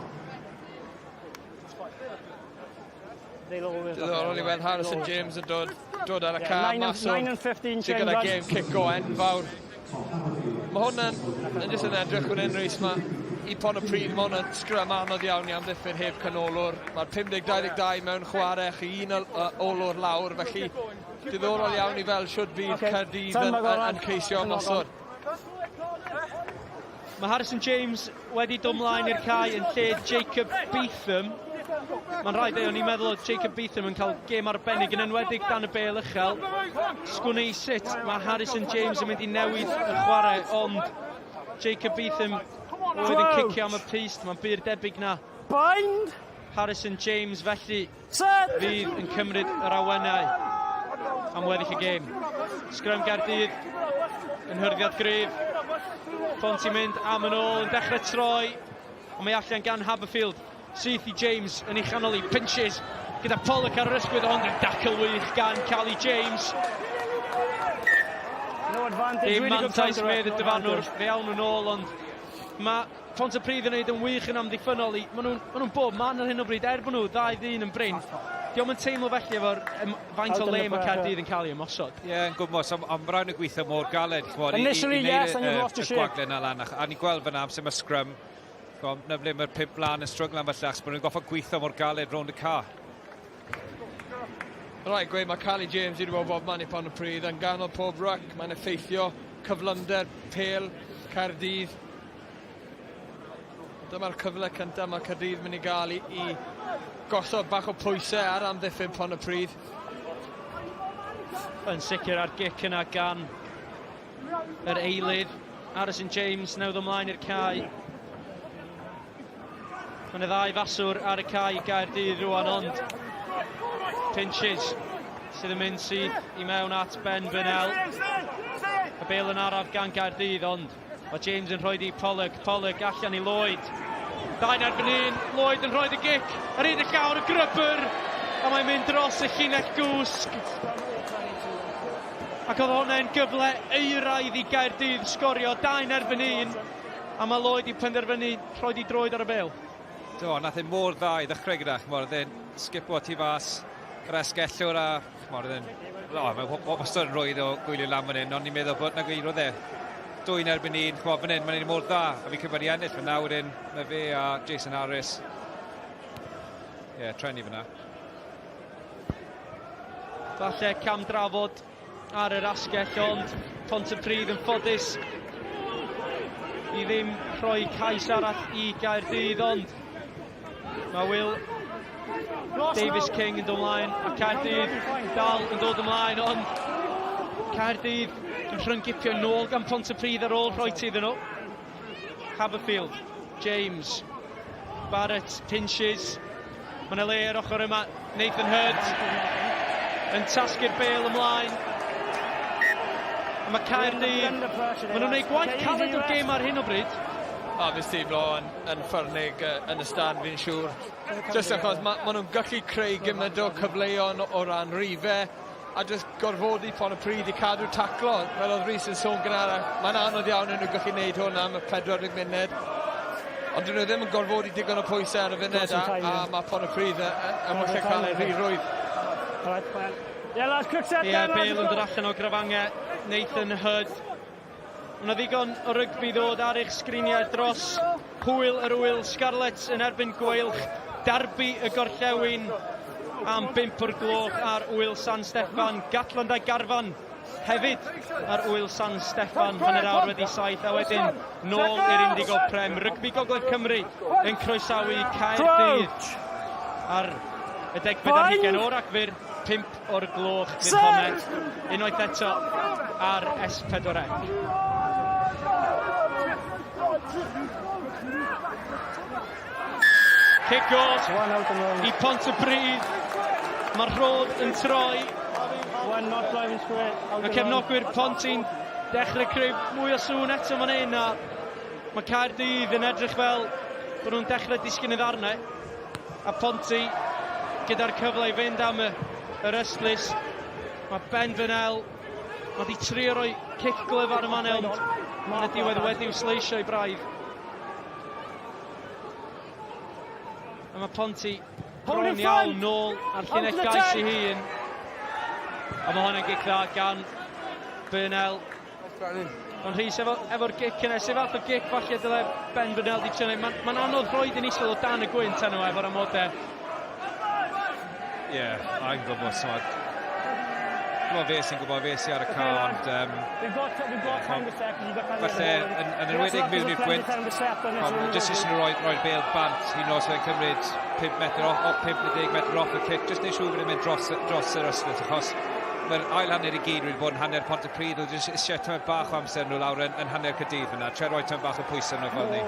Diddorol i weld Harrison James yn dod, dod ar y car mas o sydd gyda gêm cic o enfawr. Mae hwn yn, yn jyst yn edrych fan hyn, Rhys, mae i Pontypridd, mae hwn yn sgrym anodd iawn i amddiffyn heb canolwr. Mae'r 50-22 mewn chwarae, chi un olwr lawr, felly diddorol iawn i fel siwt fydd okay. Caerdydd yn, yn, yn ceisio ymosod. Mae Harrison James wedi dod mlaen i'r cae yn lle Jacob Beetham. Mae'n rhaid ei, o'n i'n meddwl oedd Jacob Beetham yn cael gêm arbennig yn enwedig dan y bêl uchel. Sgwn i sut mae Harrison James yn mynd i newid y chwarae, ond Jacob Beetham oedd yn cicio am y pyst, mae'n bur debyg na. Bind! Harrison James felly Set! fydd yn cymryd yr awenau am weddill y gêm. Sgrym Gaerdydd yn hyrddiad gryf. Ponty mynd am yn ôl, yn dechrau troi, ond mae allan gan Haberfield. Syth i James yn ei chanol i pinches gyda Pollock ar yr ysgwydd, ond yn dacl wych gan Cali James. No advantage. Dim Really good mantais counter, medd y no dyfarnwr, advantage. fe awn nhw'n ôl, ond mae Pontypridd yn neud yn wych yn amddiffynnol i... Maen nhw'n ma nhw bob man ar hyn o bryd, er bod nhw ddau ddyn yn brin. Diolch yn teimlo felly efo'r um, faint o le mae Caerdydd yn cael ei ymosod. Ie, yeah, yn gwmws, ond on, mae rhaid nhw gweithio mor galed, ch'mod, i, i, Initially, i wneud yes, y, and you've y, lost your y shape. gwagle yna lan. A, a ni'n gweld fyna amser mae scrum, ch'mod, na ble mae'r pump lan yn stryglan falle, achos bod nhw'n goffo gweithio mor galed rownd y ca. Rhaid gweud, mae Cali James wedi bod bob man i Pontypridd, yn ganol pob ruck, mae'n effeithio cyflymder pêl Caerdydd. Dyma'r cyfle cyntaf mae Caerdydd mynd i gael i, i gosod bach o pwysau ar amddiffyn Pontypridd. Yn sicr ar gic yna gan yr eilydd. Harrison James newydd ymlaen i'r cae. Mae yna ddau faswr ar y cae i Gaerdydd rwan, ond Pinches sydd yn mynd syth i mewn at Ben Burnell. Y bêl yn araf gan Gaerdydd, ond mae James yn rhoi di Pollock. Pollock allan i Lloyd. Dau'n erbyn un, Lloyd yn rhoi y gic ar hyd y llawr, y grybr, a mae'n mynd dros y llinell gwsg. Ac oedd hwnna'n gyfle euraidd i Gaerdydd sgorio, dau'n erbyn un, a mae Lloyd i penderfynu rhoi di droed ar y bêl. Do, nath e mor dda i ddechrau gyda, ch'mod, oedd e'n sgipo tu fas yr asgellwr a, ch'mod, oedd e'n... O, mae wastad yn rhwydd o gwylio lan fan hyn, ond ni'n meddwl bod na gwir oedd e. Dwy'n erbyn un, ch'mod, fan hyn, mae'n mor dda, a fi'n credu bod i ennill fan wedyn, mae fe a Jason Harris. Ie, yeah, treni fyna. Falle cam drafod ar yr asgell, ond Pontypridd yn ffodus i ddim rhoi cais arall i Gaerdydd, ond mae Will Davies King yn dod ymlaen, a Caerdydd dal yn dod ymlaen, ond Caerdydd yn rhyngipio nôl gan Pontypridd ar ôl rhoi ti iddyn nhw. Haberfield, James, Barrett, pinches. Mae yna le ar ochr yma. Nathan Hurd yn tasgu'r bêl ymlaen. A mae Caerdydd, maen nhw'n gwneud gwaith caled o'r gêm ar hyn o bryd. A fi'n teimlo yn, yn ffyrnig yn y stand fi'n siŵr. Just achos ma, ma nhw'n gallu creu gymaint o cyfleon o ran rifau a just gorfodi Pontypridd i cadw taclo. Fel oedd Rhys yn sôn gynharach, mae'n anodd iawn yn nhw gallu gwneud hwn am y 40 munud. Ond dyn nhw ddim yn gorfodi digon o pwysau ar y funud a, a mae Pontypridd yn well cael ei rhy rwydd. Ie, Bale yn dod allan o grafangau Nathan Hood. Mae 'na ddigon o rygbi ddod ar eich sgriniau dros hwyl yr ŵyl Scarlets yn erbyn Gweilch, Derby y Gorllewin am 5 o'r gloch ar ŵyl San Steffan, Gatland a'i garfan hefyd ar ŵyl San Steffan hanner awr wedi saith a wedyn nôl i'r Indigo Prem. Rygbi Gogledd Cymru yn croesawu Caerdydd ar y degfed ar hugain o Ragfyr. 5 o'r gloch fydd honne unwaith eto ar S4C. Cic gosb i Pontypridd. Mae'r rhod yn troi. Mae cefnogwyr Ponty'n dechrau creu mwy o sŵn eto fan hyn a mae Caerdydd yn edrych fel bod nhw'n dechrau disgyn i ddarnau. A Ponty gyda'r cyfle i fynd am y, yr ystlys. Mae Ben Burnell, mae di trio roi cic glyfar yma ond yn y diwedd wedi'w sleisio i braidd. A mae Ponty bron iawn nôl ar llinell gais ei hun. A mae hwn yn gic dda gan Burnell. Ond Rhys, efo'r efo gic yna, sef fath o gic falle dyle Ben Burnell di trio neud. Mae'n ma anodd rhoi yn isel o dan y gwynt arno efo'r amodau. Ie, yeah, I'm gwybod, so Gwybod fe sy'n gwybod fe sy'n ar y ca, ond... Um, falle, yn, yn enwedig mewn i'r gwynt, ond jyst eisiau nhw rhoi, rhoi bel bant, hyn os fe'n cymryd 5 metr off, 5 neu 10 metr off y cic, jyst neu siŵr bod e'n mynd dros, dros yr ystlys, achos mae'r ail hanner i gyd wedi bod yn hanner Pontypridd, oedd jyst eisiau tamed bach o amser nhw lawr yn, yn hanner Caerdydd fyna, tre roi tamed bach o pwysau nhw fel ni.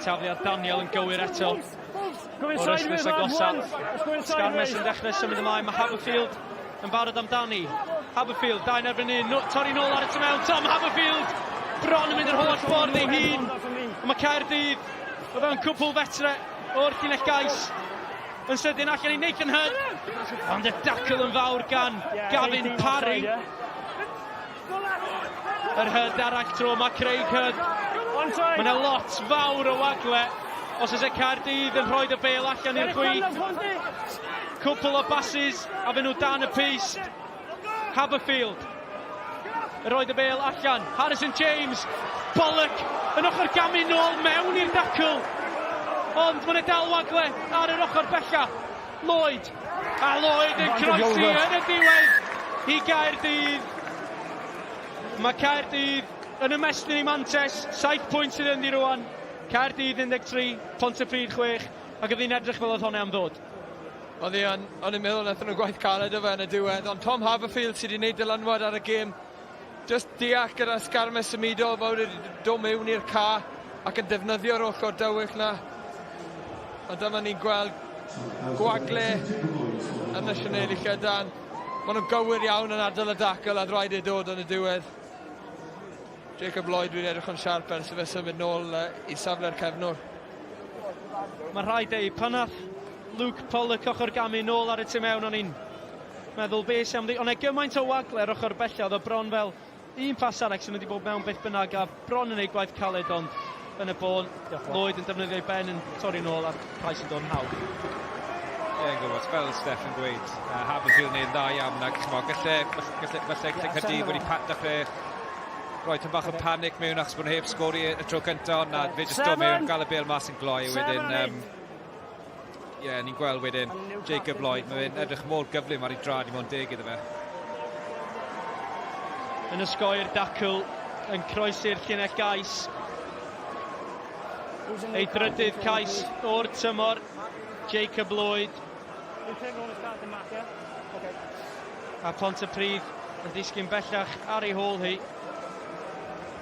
Tafliad Daniel yn gywir eto. O'r ystlys agosa. Sgarmes yn dechrau symud ymlaen, mae Haverfield yn barod amdani. Haverfield, dau'n erbyn un, no, torri nôl ar y tu mewn, Tom Haverfield bron yn mynd yr holl ffordd ei hun. Mae Caerdydd o fewn cwpl fetre o'r llinell gais. Yn sydyn allan i Nathan Hudd. Ond y dacl yn fawr gan Gavin Parry. Yr Hudd arall tro mae Craig Hudd. Mae yna lot fawr o wagle os oes e Caerdydd yn rhoi y bel allan i'r chwith. Cwpl o bases a fe nhw dan y pyst. Haberfield. Roedd y bel allan. Harrison James. Pollock yn ochr gamu nôl mewn i'r dacl. Ond mae'n dal wagle ar yr ochr bella. Lloyd. A Lloyd yn croesi yn y diwedd i Gaerdydd. Mae Caerdydd yn ymestyn i mantes. 7 pwynt sydd ynddi rwan. Caerdydd 13, Pontypridd 6. Ac oedd hi'n edrych fel oedd hwnna am ddod. Oedd hi yn, o'n i'n meddwl wnaethon nhw gwaith caled o fe yn y diwedd, ond Tom Haverfield sydd wedi gwneud dylanwad ar y gêm. Just deall gyda sgarmes symudol, mae wedi dod mewn i'r ca ac yn defnyddio'r ochr dywyll na. A dyma ni'n gweld gwagle yn y sianeli llydan. Maen nhw'n gywir iawn yn ardal y dacl a rhaid ei dod yn y diwedd. Jacob Lloyd wedi edrych yn siarp ers i fe symud nôl i safle'r cefnwr. Mae rhaid ei pan nath Luke Pollock ochr gamu nôl ar y tu mewn o'n i'n meddwl be sy am ddi... Ond e gymaint o wagle ar ochr bella oedd o bron fel un pas arall sy'n mynd i bod mewn beth bynnag a bron yn ei gwaith caled ond yn y bôn Lloyd yn defnyddio ei ben yn torri nôl a'r cais yn dod yn hawdd. Ie, yn gwybod, fel Steff yn gweud, Haverfield yn neud yn dda iawn ac ch'mo' galle galle falle galle Caerdydd wedi dechrau rhoi tipyn bach o panic mewn achos bod nhw heb sgori y tro cyntaf, ond na, fe jyst dod mewn, gael y bêl mas yn gloi wedyn. Ie, yeah, ni'n gweld wedyn Jacob Lloyd, mae fe'n edrych mor gyflym ar ei drad i mewn deg iddo fe. Yn ysgoi'r dacl, yn croesi'r llinell gais. Ei drydydd cais o'r tymor, Jacob Lloyd. A Pontypridd yn disgyn bellach ar ei hôl hi.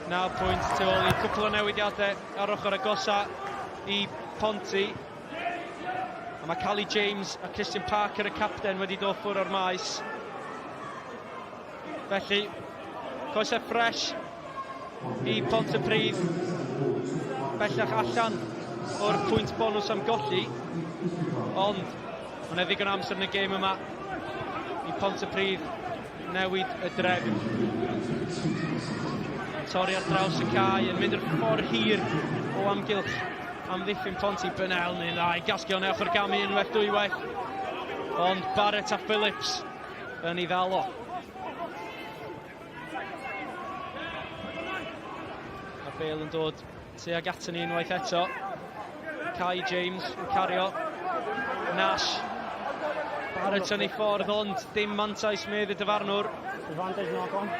9 pwynt tu ôl i cwpl o newidiadau ar ochr agosa i Ponty. A mae Cali James a Christian Parker y capten wedi dod ffwrdd o'r maes. Felly, coesau ffres i Pontypridd. Bellach allan o'r pwynt bonws am golli. Ond mae yna ddigon o amser yn y gêm yma i Pontypridd newid y drefn. Torri ar draws y cae yn mynd yr ffordd hir o amgylch amddiffyn Ponty. Burnell yn dda i gasglu o'n ochr gamu unwaith dwywaith. Ond Barrett a Phillips yn ei ddal o. Mae Bale yn dod tuag aton ni unwaith eto. Kai James yn cario. Nash. Barrett yn ei ffordd, ond dim mantais medd y dyfarnwr. Advantage knock on.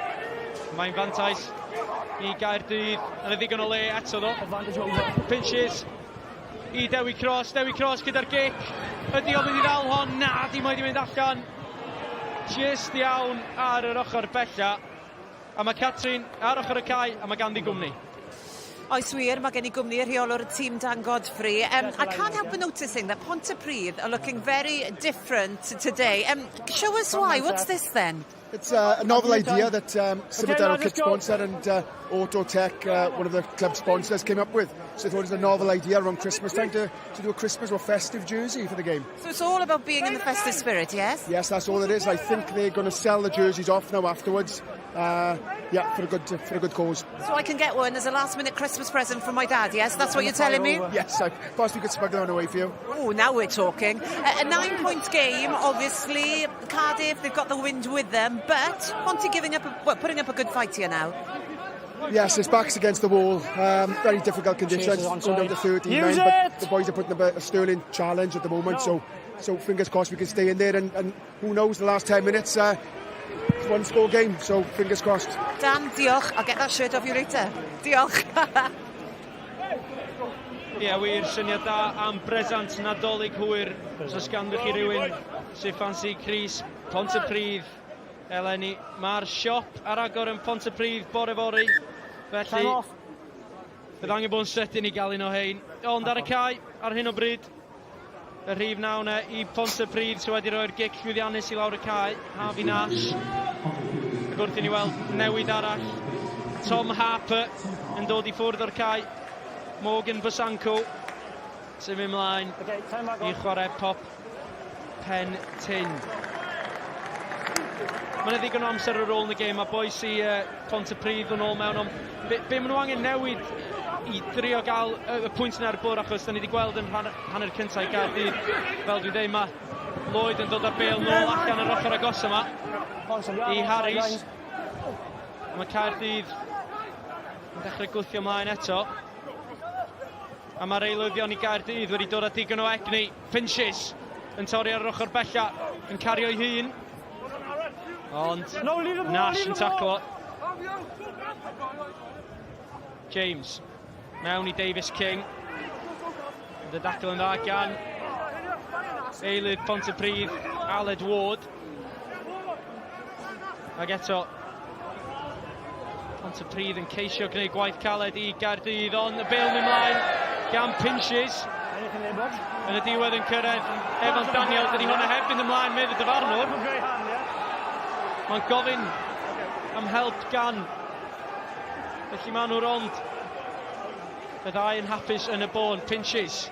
Mae'n fantais i Gaerdydd. Yna ddigon o le eto ddo. Advantage over. Pinches i Dewi Cross. Dewi Cross gyda'r gic. Ydy o'n mynd i ddal hon? Na, di mae wedi mynd allan. Jyst iawn ar yr ochr bella. A mae Catrin ar ochr y cae a mae ganddi gwmni. Oes wir, mae gen i gwmni rheolwr y tîm Dan Godfrey. I can't help but noticing that Pontypridd are looking very different today. Show us why. What's this then? It's a novel idea that Scimitar kit sponsor and Autotech, one of the club sponsors, came up with. So they thought it was a novel idea around Christmas time to do a Christmas or festive jersey for the game. So it's all about being in the festive spirit, yes? Yes, that's all it is. I think they're going to sell the jerseys off now afterwards. Yeah, for a good cause. So I can get one as a last minute Christmas present from my dad, yes? That's what you're telling me? Yes, I possibly could smuggle one away for you. Oh, now we're talking. A 9-point game, obviously. Cardiff, they've got the wind with them, but Ponty giving up, well, putting up a good fight here now. Yes, it's backs against the wall. Very difficult conditions. Going down to 13 Use men, but it! the boys are putting up a sterling challenge at the moment. No. So fingers crossed we can stay in there. And who knows, the last 10 minutes, it's one score game. So fingers crossed. Dan, diolch. I'll get that shirt off you later. Diolch. Ie, yeah, wir, syniad da am bresant Nadolig hwyr. Os oes ganddo chi rhywun sy'n ffansi crys Pontypridd eleni. Mae'r siop ar agor yn Pontypridd bore fory. Felly, bydd angen bod yn sydyn i gael un o hein. Ond ar y cae, ar hyn o bryd, y rhif 9 na i Pontypridd sydd wedi rhoi'r gic llwyddiannus i lawr y cae, Harvey Nash. Ac wrth i ni weld newid arall, Tom Harper yn dod i ffwrdd o'r cae. Morgan Bosanko sy'n mynd mlaen Okay, time back i on. chwarae pop pen tyn. Mae yna ddigon o amser ar ôl yn y gêm, a bois i Pontypridd yn ôl mewn, ond be maen nhw angen newid i drio gael y pwynt yna ar y bwrdd, achos da ni wedi gweld yn hanner cyntaf i Gaerdydd, fel dwi'n dweud, mae Lloyd yn dod â'r bêl nôl allan yr ochr agos yma i Harris. A mae Caerdydd yn dechrau gwthio ymlaen eto. A mae'r eilyddion i Gaerdydd wedi dod â digon o egni. Pinches yn torri ar yr ochr bella, yn cario'i hun. Ond No, leave the ball, Nash leave yn the ball. taclo. James mewn i Davis King. Y dacl yn dda gan eilydd Pontypridd, Aled Ward. Ac eto, Pontypridd yn ceisio gwneud gwaith caled i Gaerdydd, ond y bêl mynd mlaen gan Pinches. Anything there, bud? Yn y diwedd yn cyrraedd Evan Daniel, dydy hwnna heb fynd ymlaen, medd y dyfarnwr. Great hand, yeah? Mae'n gofyn am help gan felly maen nhw'n rond. Y ddau yn hapus yn y bôn. Pinches.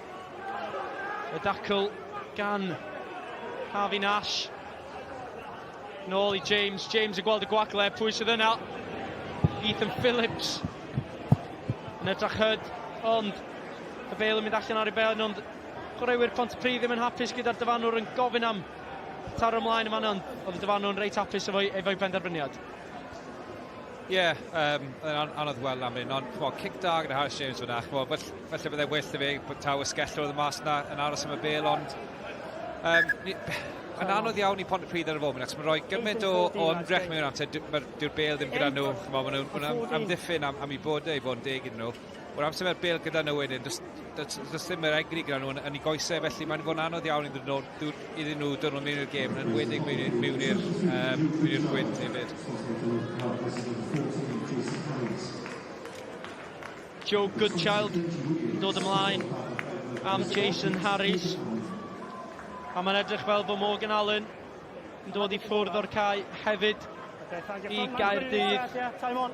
Y dacl gan Harvey Nash. Nôl i James. James yn gweld y gwagle. Pwy sydd yna? Ethan Phillips. Yn edrych hyd, ond y bêl yn mynd allan ar ei ben, ond chwaraewyr Pontypridd ddim yn hapus gyda'r dyfarnwr yn gofyn am taro ymlaen yma, ond oedd y dyfarnwr yn reit hapus efo'i benderfyniad. Ie, yeah, anodd weld am hyn, ond chmo, cic da gyda Harris James fyna, chmo, falle bydde well i fe bod taw asgellwr oedd y mas na yn aros am y bêl, ond mae'n anodd iawn i Pontypridd ar y foment, achos mae'n rhoi gymaint o ymdrech mewn amser, dyw'r bêl ddim gyda nhw, chmo, maen nhw'n amddiffyn am eu bodau i fod yn deg iddyn nhw. O'r amser mae'r bêl gyda nhw wedyn, does ddim yr egni gyda nhw yn eu goesau, felly mae'n fod yn anodd iawn iddyn nhw dod nhw mewn i'r gêm, yn enwedig mewn i'r gwynt hefyd. Joe Goodchild yn dod ymlaen am Jason Harris. A mae'n edrych fel bod Morgan Allen yn dod i ffwrdd o'r cae hefyd Okay, thank you. i Gaerdydd. Yeah, time on.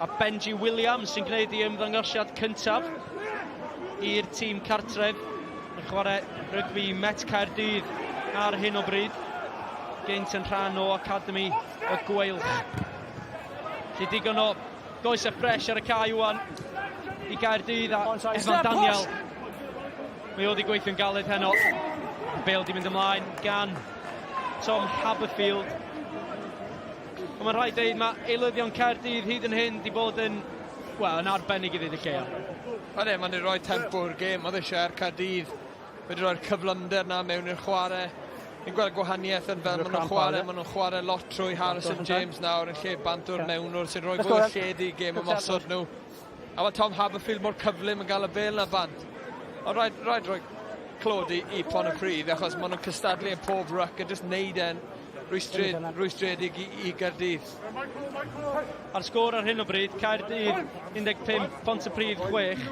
A Benji Williams sy'n gwneud ei ymddangosiad cyntaf i'r tîm cartref yn chwarae rygbi Met Caerdydd ar hyn o bryd. Gynt yn rhan o Academi y Gweilch. Felly digon o goesau ffres ar y cae wan i Gaerdydd a Evan Daniel. Mae o wedi gweithio'n galed heno. Bale di mynd ymlaen gan Tom Haberfield. Ond mae'n rhaid dweud mae eilyddion Caerdydd hyd yn hyn di bod yn, wel, yn arbennig i ddweud y lleia. Ydy, mae'n rhoi tempo i'r gêm. Oedd eisiau ar Caerdydd wedi rhoi'r cyflymder na mewn i'r chwarae. Ni'n gweld gwahaniaeth yn fel maen nhw'n chwarae, maen nhw'n chwarae lot trwy Harrison James nawr yn lle bant o'r mewnwr sy'n rhoi fwy o lled i gêm ymosod nhw. A mae Tom Haberfield mor cyflym yn gael y bêl na bant. Ond rhaid, rhaid rhoi clod i, i Pontypridd achos maen nhw'n cystadlu yn pob ruck a jyst neud e'n rwystredig, rwystredig i, i Gaerdydd. A'r sgôr ar hyn o bryd, Caerdydd 15, Pontypridd 6.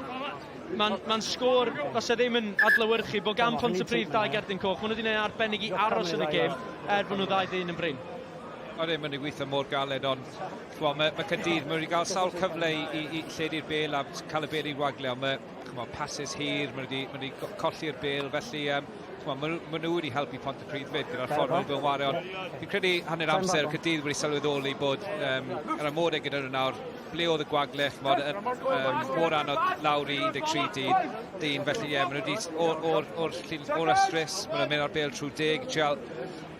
Mae'n ma sgôr fase ddim yn adlewyrchu bod gan Pontypridd dau gerdyn coch. Maen nhw wedi gwneud arbennig i aros yn y gêm er bod nhw ddau ddyn yn brin. Odi, maen nhw'n gweithio mor galed, ond ch'mo, mae, mae Caerdydd, mae wedi cael sawl cyfle i, i, i lledu'r bel a cael y bel i wagle, ond mae ch'mo, passes hir, mae wedi, mae wedi colli'r bel, felly um, ch'mo, maen, nhw, maen nhw wedi helpu Pontypridd fyd gyda'r ffordd maen nhw'n wario, ond fi'n credu hanner amser Caerdydd wedi sylweddoli bod um, yr amodau gyda nhw nawr, ble oedd y gwagle, ch'mod, um, mor anodd lawr i 13 dyn, dyn felly ie, yeah, maen nhw wedi, o'r, or, or, or ystris, maen nhw'n mynd ar bel trwy deg, trial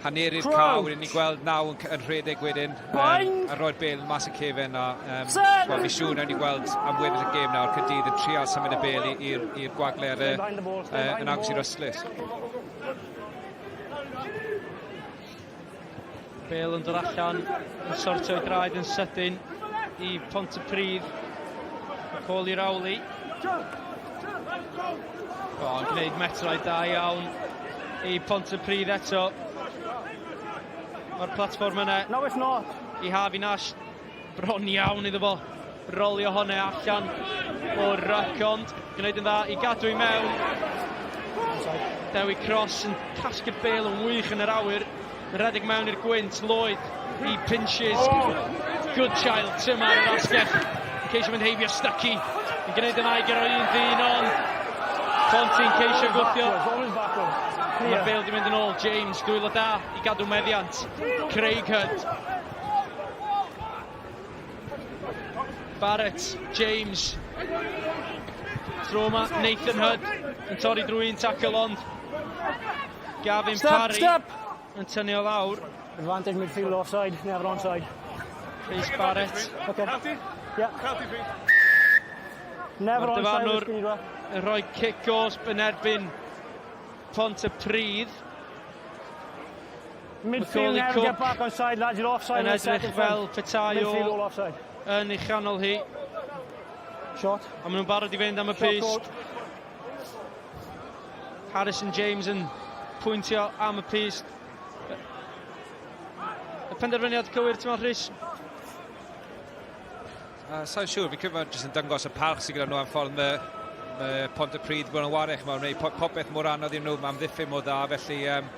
haneru'r cae, wedyn ni'n gweld naw yn, yn rhedeg wedyn, um, a roi'r bel mas y cefen a um, well, fi siŵr nawn ni gweld am weddill y gêm nawr, Caerdydd yn trial symud y bel i'r gwagle ar y, uh, yn agos i'r ystlys. Bale yn dod allan, yn sortio ei draed yn sydyn i Pontypridd. Coli Rowley. O, yn gwneud metrau da iawn i Pontypridd eto. Mae'r platfform yna no, it's not. i Harvey Nash bron iawn iddo fo rolio hwnna allan o'r ryc, ond gwneud yn dda i gadw i mewn. Dewi Cross yn casglu'r bel yn wych yn yr awyr. Yn rhedeg mewn i'r gwynt, Lloyd i Pinches. Good child, Tim ar yr asgell. Yn ceisio mynd heibio Stuckey. Yn gwneud yn dda i gyrraedd un ddyn, ond Ponty'n ceisio gwthio. Mae'r bel di mynd yn ôl. James, dwylo da i gadw meddiant. Craig Hudd. Barrett, James. Tro yma, Nathan Hudd yn torri drwy un tackle ond Gavin step, Parry step. yn tynnu o lawr. Advantage midfield offside, never onside. Rhys Barrett. Okay. Yeah. Never onside. Yn rhoi cic gosb yn erbyn Pontypridd. Midfield never get back on side, lads, you're offside. Yn edrych fel petai o yn ei chanol hi. Shot. A maen nhw'n barod i fynd am y pyst. Harrison James yn pwyntio am y pyst. Y penderfyniad cywir, ti'n meddwl, Rhys? Uh, Sa'n siŵr, fi'n credu jyst yn dangos y parch sydd gyda nhw am ffordd mae, mae Pontypridd bod yn warech, mae'n gwneud popeth mor anodd iddyn nhw, mae amddiffyn mor dda, felly um,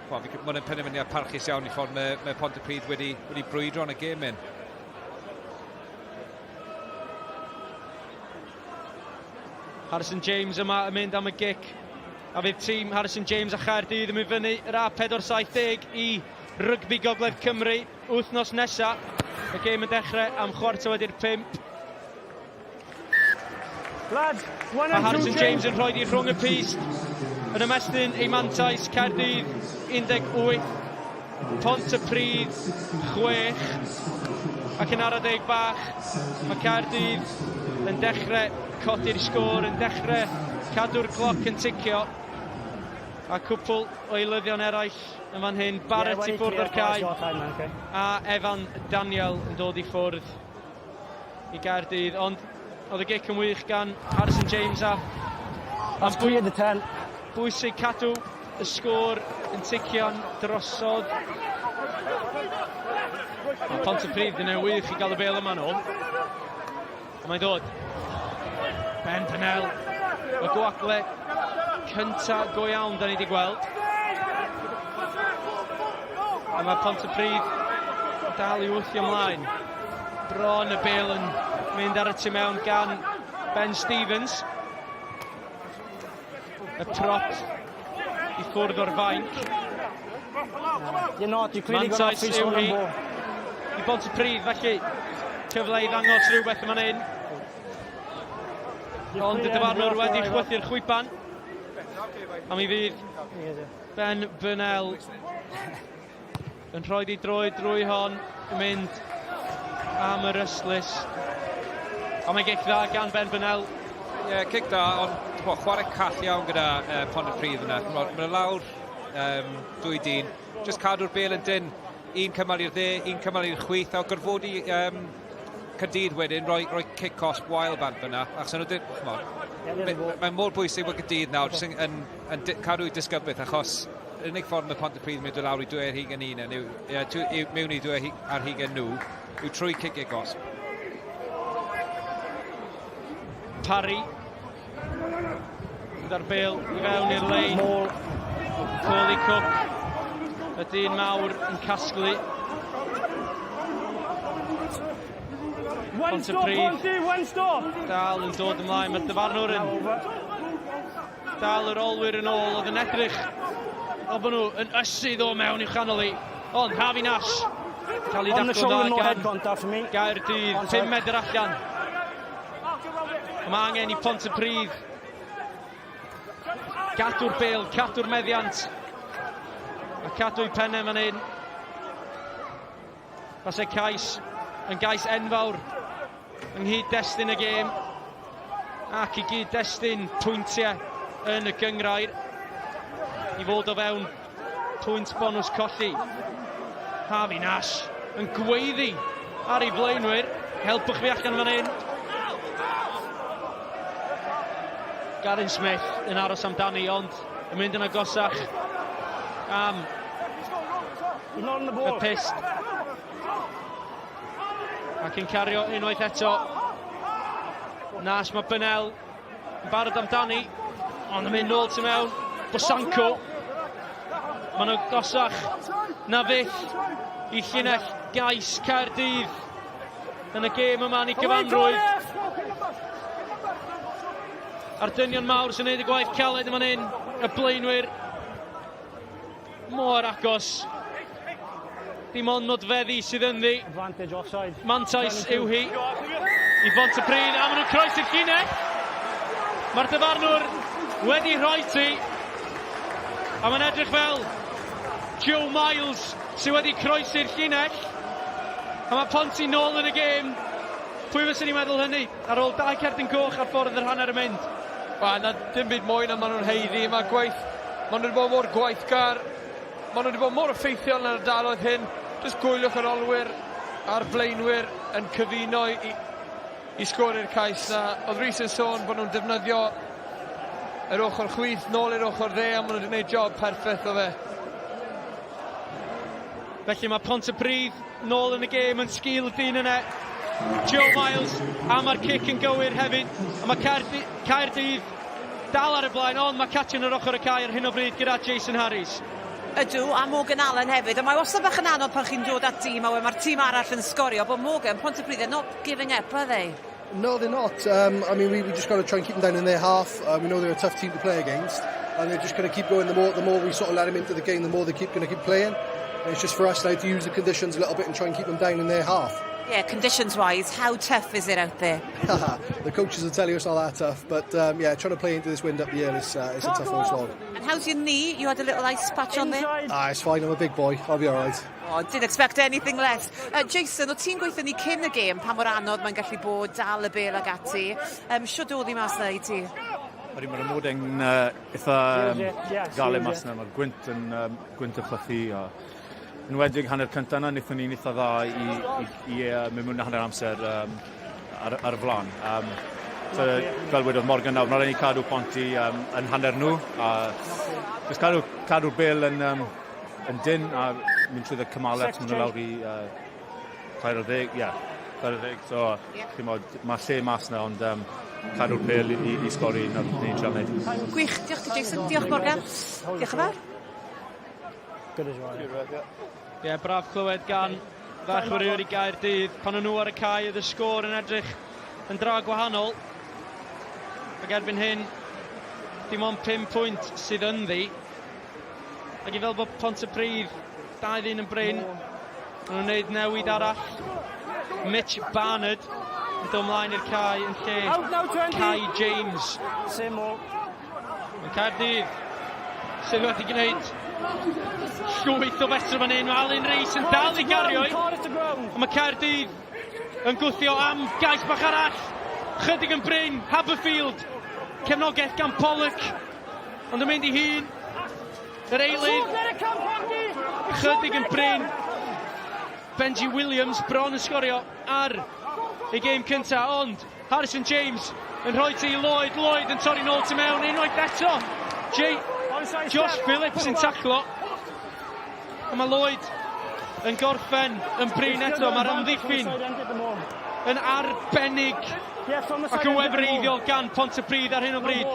well, fi'n credu mae'n penderfyniad parchus iawn i ffordd mae, mae Pontypridd wedi, wedi brwydro yn y gêm hyn. Harrison James yma yn mynd am y gic. A fydd tîm Harrison James a Chaerdydd yn mynd fyny yr A470 i Rygbi Gogledd Cymru. Wythnos nesa, y gêm yn dechrau am chwarter wedi'r pump. Lads, one Mae and two Harrison James yn rhoi di rhwng y pyst yn ymestyn ei mantais Caerdydd 18, Pontypridd 6 ac yn ara deg bach mae Caerdydd yn dechrau codi'r sgôr, yn dechrau cadw'r cloc yn ticio a cwpl o eilyddion eraill yn fan hyn. Barrett i ffwrdd o'r cae a Evan Daniel yn dod i ffwrdd i Gaerdydd. Ond oedd y gic yn wych gan Harrison James a That's cleared the 10. Bwysig cadw y sgôr yn ticio'n drosodd. Mae Pontypridd yn ei wych i gael y bel yma nôl. A mae'n dod. Ben Pennell. Y gwagle cynta go iawn da ni wedi gweld. A mae Pontypridd dal i wthio ymlaen. Bron y bel yn Mynd ar y tu mewn gan Ben Stevens. Y prop i ffwrdd o'r fainc. You're not, you clearly got Mantais yw hi i Bontypridd, felly cyfle i ddangos rhywbeth yma'n hyn. Ond y dyfarnwr wedi chwythu'r chwiban. A mi fydd Ben Burnell yn rhoi ei droed drwy hon, yn mynd am yr ystlys. Ond mae'n gic dda gan Ben Burnell. Ie, yeah, cic da, ond chwa, chwarae call iawn gyda Pontypridd yna. Mae'n lawr dwy dyn, just cadw'r bel yn dyn. Un cymal i'r dde, un cymal i'r chwith, a gorfodi Caerdydd wedyn rhoi, rhoi cic cosb wael bant fyna, achos nhw ddim, ch'mod, mae'n mor bwysig bod Caerdydd nawr jyst yn, yn, yn cadw i disgyblaeth, achos yr unig ffordd mae Pontypridd yn mynd lawr i 2 ar 21 yw, ie, yw, mewn i 22 nhw, yw trwy ciciau gosb. Parry. Gyda'r bel i fewn i'r lein. Coley Cook. Y dyn mawr yn casglu. One stop, Ponty, one stop. Dal yn dod ymlaen, mae'r dyfarnwr yn dal yr olwyr yn ôl, oedd yn edrych fel bod nhw yn ysu ddo mewn i'w chanol i. Ond Harvey Nash cael ei daclo dda gan Gaerdydd, 5 medr allan. Mae angen i Pontypridd gadw'r bel, cadw'r meddiant a cadw'i pennau fan hyn. Fase cais yn gais enfawr yng nghyd-destun y gêm ac i gyd-destun pwyntiau yn y gyngrair i fod o fewn pwynt bonws colli. Harvey Nash yn gweiddi ar ei flaenwyr. Helpwch fi allan fan hyn. Gavin Smith yn aros amdani, ond yn mynd yn agosach am y pyst. Ac yn cario unwaith eto. Nash, mae Bynel yn barod amdani, ond yn mynd nôl tu mewn. Bosanko. Maen nhw'n gosach na fyth i llinell gais Caerdydd yn y gêm yma yn ei gyfanrwydd. A'r dynion mawr sy'n neud y gwaith caled yma'n hyn, y blaenwyr mor agos. Dim ond nodfeddi sydd ynddi. Advantage offside. Mantais yw hi i Bontypridd, a maen nhw'n croesi'r llinell. Mae'r dyfarnwr wedi rhoi ti. A mae'n edrych fel Joe Miles sydd wedi croesi'r llinell. A mae Ponty nôl yn y gêm. Pwy fyswn i'n meddwl hynny? Ar ôl dau cerdyn coch ar ffordd yr hanner yn mynd. Wel, na dim byd mwy na maen nhw'n haeddu. Mae gwaith, maen nhw wedi bod mor gwaithgar, maen nhw wedi bod mor effeithiol yn yr ardaloedd hyn. Jyst gwyliwch yr olwyr a'r blaenwyr yn cyfuno i, i, i sgori'r cais na. Oedd Rhys yn sôn bod nhw'n defnyddio yr ochr chwith nôl i'r ochr dde, a maen nhw wedi gwneud job perffaith o fe. Felly mae Pontypridd nôl yn y gêm yn sgil y dyn yna. Joe Miles, a mae'r cic yn gywir hefyd. A mae Caerdy Caerdydd dal ar y blaen, ond mae Catrin ar ochr y cae ar hyn o bryd gyda Jason Harries. Ydw, a Morgan Allen hefyd. A mae wastad bach yn anodd pan chi'n dod at dîm a wedyn mae'r tîm arall yn sgorio, but Morgan, Pontypridd, they're not giving up, are they? No, they're not. I mean, we just got to try and keep them down in their half. We know they're a tough team to play against, and they're just going to keep going. The more we sort of let them into the game, the more they keep going to keep playing. And it's just for us now to use the conditions a little bit and try and keep them down in their half. Yeah, conditions-wise, how tough is it out there? The coaches will tell you it's not that tough, but yeah, trying to play into this wind up the hill is it's a tough old slog. And how's your knee? You had a little ice patch on there? Ah, it's fine. I'm a big boy. I'll be all right. Oh, didn't expect anything less. Jason, o ti'n gweithio ni cyn y gêm pa mor anodd mae'n gallu bod dal y bel ag ati. Shwd oedd hi mas na i ti? Ydy, mae'r amodau'n eitha galed mas na. Mae'r gwynt yn gwynt yn chwythu. A enwedig hanner cyntaf yna, wnaethon ni'n eitha dda i mynd mewn hanner amser ar y flaen. So, fel wedodd Morgan nawr, mae'n rhaid ni cadw Ponty yn hanner nhw. A jyst cadw'r bel yn dyn a mynd trwy y cymalau, maen nhw lawr i 13, ie, yeah, 13. So, yeah. Chimod, mae lle mas na, ond cadw'r bel i sgori na ni'n trial wneud. Gwych, diolch ti Jason, diolch Morgan. Diolch yn fawr. Good as well. Ie, yeah, braf clywed gan ddau chwaraewr i Gaerdydd. Pan o'n nhw ar y cae, oedd y sgôr yn edrych yn dra gwahanol. Ac erbyn hyn, dim ond 5 pwynt sydd ynddi. Ac i fel bod Pontypridd, dau ddyn yn brin, maen nhw'n gwneud newid arall. Mitch Barnard yn dod ymlaen i'r cae yn lle Kai James. Same all. Mae Caerdydd sydd wedi gwneud llwyth o fetr fan hyn. Mae Alun Rees yn dal i gario i. Ond mae Caerdydd yn gwthio am gais bach arall. Chydig yn brin, Haberfield. Cefnogaeth gan Pollock. Ond yn mynd i hun. Yr eilydd. Chydig yn brin. Benji Williams bron yn sgorio ar ei gêm cyntaf, ond Harrison James yn rhoi ti i Lloyd, Lloyd yn torri nôl tu mewn unwaith eto. Jay, Josh Phillips yn taclo. A mae Lloyd yn gorffen yn brin eto, mae'r amddiffyn yn arbennig ac yn wefreiddiol gan Pontypridd ar hyn o bryd.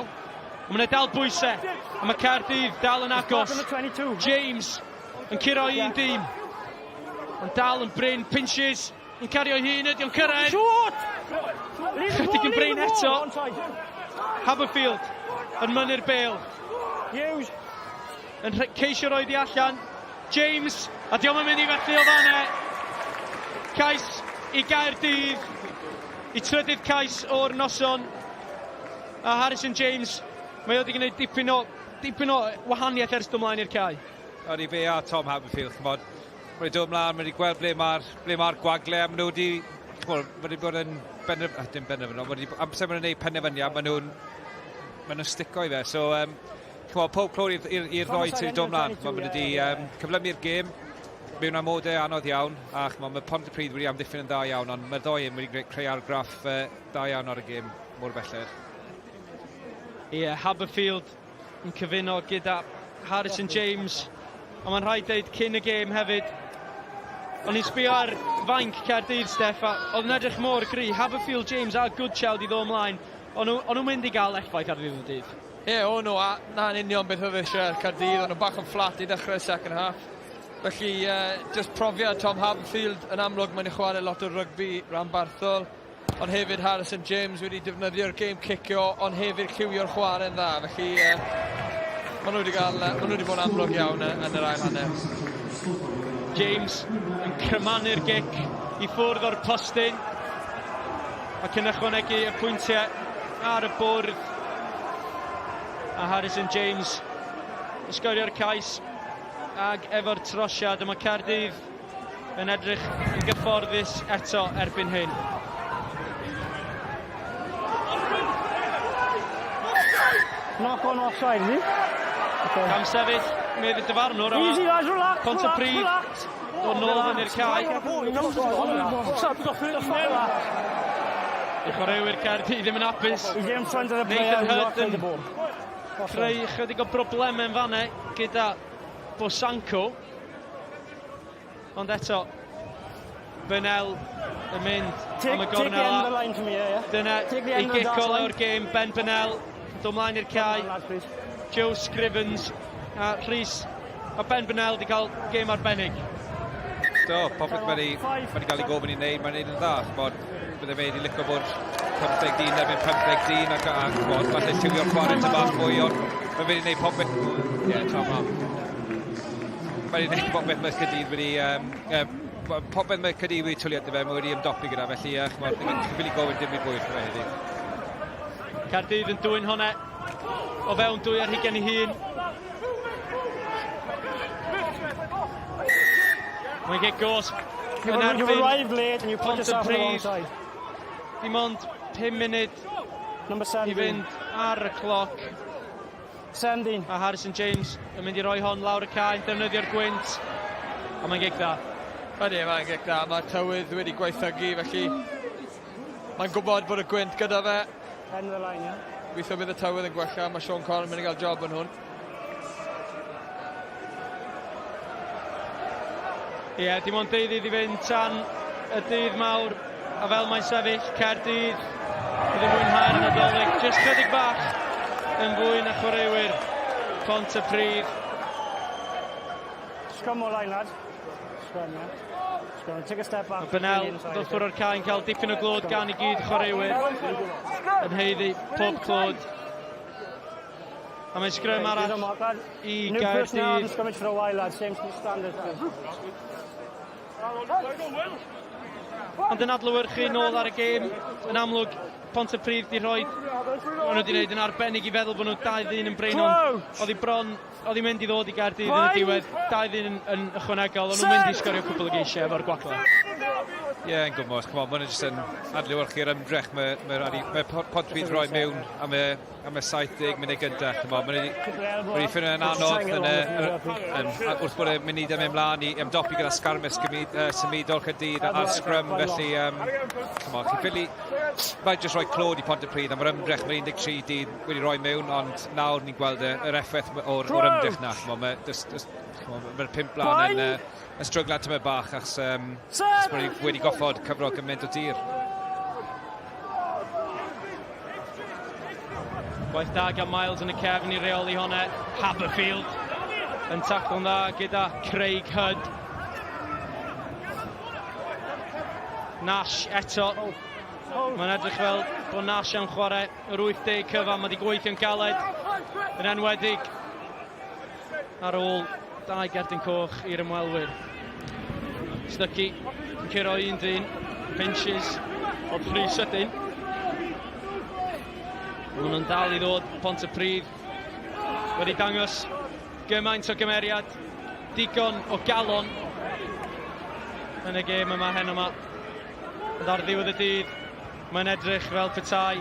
Mae yna dal bwysau, a mae Caerdydd dal yn agos. James yn curo un dîm, ond dal yn brin, pinches, Yn cario'i hun, ydy o'n cyrraedd? Chydig yn brin eto. Haberfield yn mynnu'r bel. Hughes. Yn ceisio roi di allan. James, a diolch yn mynd i fethu o fanne. Cais i Gaerdydd. I trydydd cais o'r noson. A Harrison James, mae o wedi gwneud dipyn o, dipyn o wahaniaeth ers dod mlaen i'r cae. O'n i fe a Tom Haberfield, chymod, Mae wedi dod mlaen, mae wedi gweld ble mae'r ble mae'r gwagle, a maen nhw wedi, ch'mod, mae wedi bod yn benderf-, ah, dim benderfynol, mae wedi, amser maen nhw'n gwneud penderfyniad, maen nhw'n maen nhw'n stico i fe. So, ch'mod, pob clod i'r i'r i'r ddoi sydd wedi dod mlaen. Ch'mod, maen nhw wedi um, cyflymu'r gêm mewn amodau anodd iawn, a ch'mod, mae Pontypridd wedi amddiffyn yn dda iawn, ond mae'r ddoi yn wedi creu argraff uh, da iawn ar y gêm mor belled. Ie, yeah, Haberfield yn cyfuno gyda Harrison James. A mae'n rhaid deud cyn y gêm hefyd, o'n i'n sbio ar fainc Caerdydd, Steff, a oedd yn edrych mor gry. Haverfield, James a Goodchild i ddod ymlaen. O'n nhw'n mynd i gael effaith ar ddiwedd y dydd. Ie, yeah, o'n nhw, a na'n union beth oedd eisiau Caerdydd. O'n nhw bach yn fflat i ddechrau second half. Felly, just profiad Tom Haverfield yn amlwg mae'n chwarae lot o rygbi ranbarthol. Ond hefyd Harrison James wedi defnyddio'r gêm cicio, ond hefyd lliwio'r chwarae'n dda. Felly, uh, maen nhw wedi cael, uh, maen nhw wedi bod yn amlwg iawn yn yr ail hanner. James yn crymanu'r gic i ffwrdd o'r postyn ac yn ychwanegu y pwyntiau ar y bwrdd. A Harrison James yn sgorio'r cais ag efo'r trosiad yma Caerdydd yn edrych yn gyfforddus eto erbyn hyn. Knock on offside, is he? Okay. Cam sefyll, medd y dyfarnwr. Easy, lads, relax, Pontypridd, relax. Dod nôl fyny'r cae. I chwaraewyr Caerdydd ddim yn hapus. Nathan Hurd yn creu chydig o broblemau yn fanne gyda Bosanko. Ond eto, Burnell yn mynd am y gornel. Dyna ei gic ola o'r gêm, Ben Burnell, dod mlaen i'r cae. Joe Scrivens a Rhys. Mae Ben Burnell wedi cael gêm arbennig. Do, popeth mae wedi mae wedi cael ei gofyn i wneud, mae'n wneud yn dda. Ch'mod, bydde fe wedi licio bod 15 dyn erbyn 15 dyn ac, a ch'mod, falle lliwio'r chwarae ty bach mwy, ond mae fe wedi gwneud popeth. Ie, yeah, Tom Hart. Mae wedi gwneud popeth mae Caerdydd wedi... Um, popeth mae Caerdydd wedi twli ato fe, mae wedi ymdopi gyda, felly uh, ch'mod, chi'n ffili gofyn dim byd fwy wrtho fe heddi. Caerdydd yn dwyn hwnna o fewn dwy ar hugain i hun. Mae'n gic gosb yn erbyn Pontypridd. Dim ond 5 munud i fynd ar y cloc. 17. A Harrison James yn mynd i roi hon lawr y cae, yn defnyddio'r gwynt. A mae'n gic dda. Ydy, mae'n gic dda. Mae'r tywydd wedi gwaethygu, felly mae'n gwybod bod y gwynt gyda fe. End of the line, yeah. Gobeithio bydd y tywydd yn gwella, mae Sean Conn yn mynd i gael job yn hwn. Ie, yeah, dim ond deuddydd i fynd tan y dydd mawr, a fel mae'n sefyll, Caerdydd bydd yn mwynhau'r Nadolig, jyst chydig bach yn fwy na chwaraewyr Pontypridd. Scrum o line, lad. Scrum, yeah. Mae Bennell yn dod ffwrdd o'r cae yn cael dipyn o glod gan i gyd chwaraewyr yn haeddu pob clod. A mae'n sgrym arall i Gaerdydd. Ond yn adlewyrchu nôl ar y gêm, yn amlwg Pontypridd di rhoi, maen nhw wedi gwneud yn arbennig i feddwl bod nhw 2-1 yn brin, ond oedd hi bron, oedd hi'n mynd i ddod i Gaerdydd yn y diwedd, 2-1 yn, yn ychwanegol, ond nhw'n mynd i sgorio cwpl o geisiau efo'r gwagle. Ie, yeah, yn gwmws, come on, maen nhw jyst yn adlewyrchu'r ymdrech mae, mae, mae, mae Pontypridd rhoi mewn am y am y 70 munud gyntaf. Chymod, maen nhw wedi ffeindio yn anodd yn, yn, wrth bod y munudau mynd mlaen i ymdopi gyda sgarmes symudol Caerdydd a'r sgrym, felly um, chymod, chi'n ffili... Mae jyst rhoi clod i Pontypridd am yr ymdrech mae'r 13 dydd wedi rhoi mewn, ond nawr ni'n gweld y, yr effaith o'r, or ymdrech na. Chymod, mae'r mae pimp blaen yn, uh, yn stryglan tymed bach achos, um, achos bod wedi goffod cyfro gymaint o dir. Gwaith da gan Miles yn y cefn i reoli hwnna. Haberfield yn taclo'n dda gyda Craig Hudd. Nash eto. Mae'n edrych fel bod Nash am chwarae yr 80 cyfan. Mae wedi gweithio'n galed yn enwedig ar ôl dau gerdyn coch i'r ymwelwyr. Stuckey yn curo un dyn, pinches, ond rhy sydyn. Maen nhw'n dal i ddod Pontypridd wedi dangos gymaint o gymeriad, digon o galon yn y gêm yma heno yma. Ond ar ddiwedd y dydd, mae'n edrych fel petai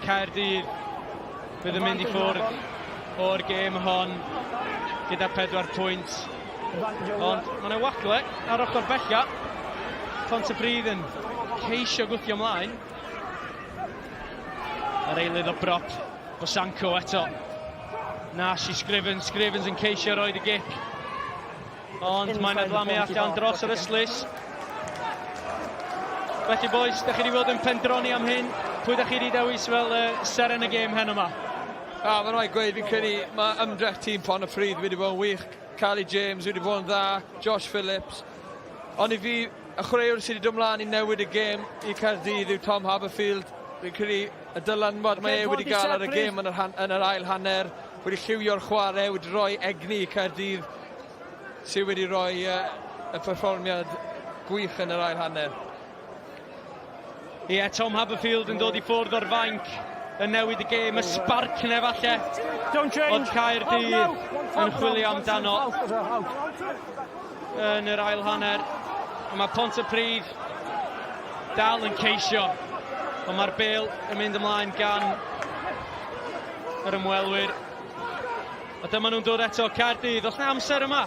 Caerdydd fydd yn mynd i ffwrdd o'r gêm hon gyda pedwar pwynt. Ond mae yna wagle ar ochr bella. Pontypridd yn ceisio gwthio ymlaen. Yr eilydd o brop, Bosanko eto. Nash i Scrivens, Scrivens yn ceisio roed y gic. Ond mae'n adlamu allan dros yr ystlys. Felly boys, da chi wedi bod yn pendroni am hyn. Pwy da chi wedi dewis fel uh, seren y gêm heno yma? Ah, mae'n rhaid gweud, fi'n credu mae ymdrech tîm Pontypridd wedi bod yn wych. Carly James wedi bod yn dda, Josh Phillips. Ond i fi, y chwaraewr sydd wedi dod mlaen i newid y gêm i Caerdydd yw Tom Haberfield. Fi'n credu y dylanwad mae e wedi gael ar y gêm yn yr, yn yr ail hanner, wedi lliwio'r chwarae, wedi rhoi egni i Caerdydd sydd wedi rhoi uh, y perfformiad gwych yn yr ail hanner. Ie, yeah, Tom Haberfield yn dod i ffwrdd o'r fainc yn newid y gêm, y sbarc yna falle. Oedd Caerdydd yn chwilio amdano yn yr ail hanner. A mae Pontypridd dal yn ceisio, ond mae'r bel yn mynd ymlaen gan yr ymwelwyr. A dyma nhw'n dod eto, Caerdydd, os na amser yma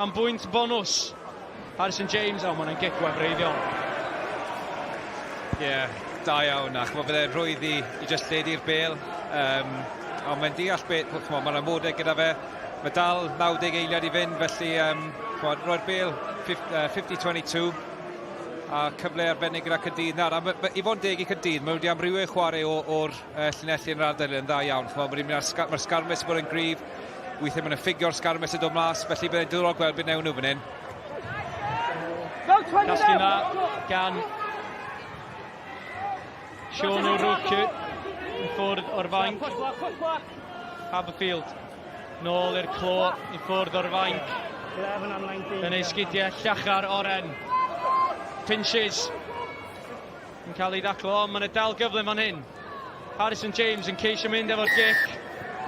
am bwynt bonws. Harrison James, o, oh, mae'n gic wefreiddiol. Ie, yeah, da iawn, ac mae bydde'n rhwydd i, i just lledu'r bel. Um, ond mae'n deall beth, chmod, mae'n amodau gyda fe. Mae dal 90 eiliad i fynd, felly um, chmod, roi'r bel 50-22 a cyfle arbennig gyda Caerdydd nawr. A ma, ma, i fod yn deg i Caerdydd, mae wedi amrywio chwarae o'r llinelli yn yr ardal yn dda iawn. Ch'mod, ma'r ma'r ma'r sgarmes wedi bod yn gryf. Weithiau maen nhw'n ffigio'r sgarmes yn dod mas, felly byddai'n diddorol gweld beth newn nhw fan hyn. Casglu yna gan Sean O'Rourke i ffwrdd o'r fainc. Haberfield nôl i'r clo i ffwrdd o'r fainc. Yn ei sgidiau llachar oren. Pinches yn cael ei ddaclo, ond mae'n dal gyflym fan hyn. Harrison James yn ceisio mynd efo'r gic.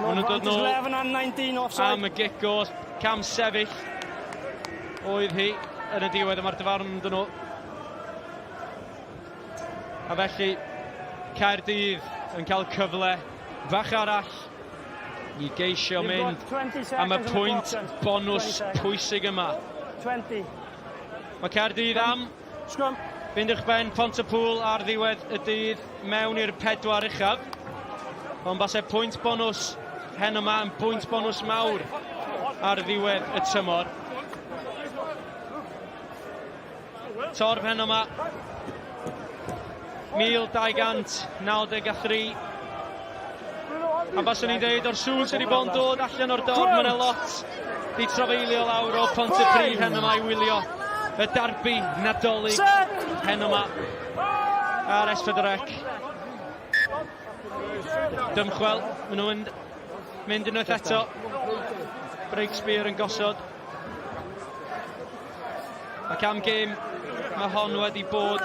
Maen nhw'n dod nôl am y gic gos. Cam sefyll oedd hi yn y diwedd, a mae'r dyfarn yn dod nôl. A felly, Caerdydd yn cael cyfle fach arall i geisio mynd am y pwynt bonws pwysig yma. 20. Mae Caerdydd am Scrum. Fynd uwch ben Pontypŵl ar ddiwedd y dydd mewn i'r pedwar uchaf. Ond base pwynt bonws heno yma yn bwynt bonws mawr ar ddiwedd y tymor. Torf heno yma. 1293. A baswn i'n deud o'r sŵn sydd wedi bod yn dod allan o'r dorf, mae yna lot di trafeilio lawr o Pontypridd heno yma i wylio. Y darbi Nadolig heno 'ma ar S4C. Dymchwel, maen nhw'n mynd unwaith eto. Breakspear yn gosod. Ac am gêm mae hon wedi bod.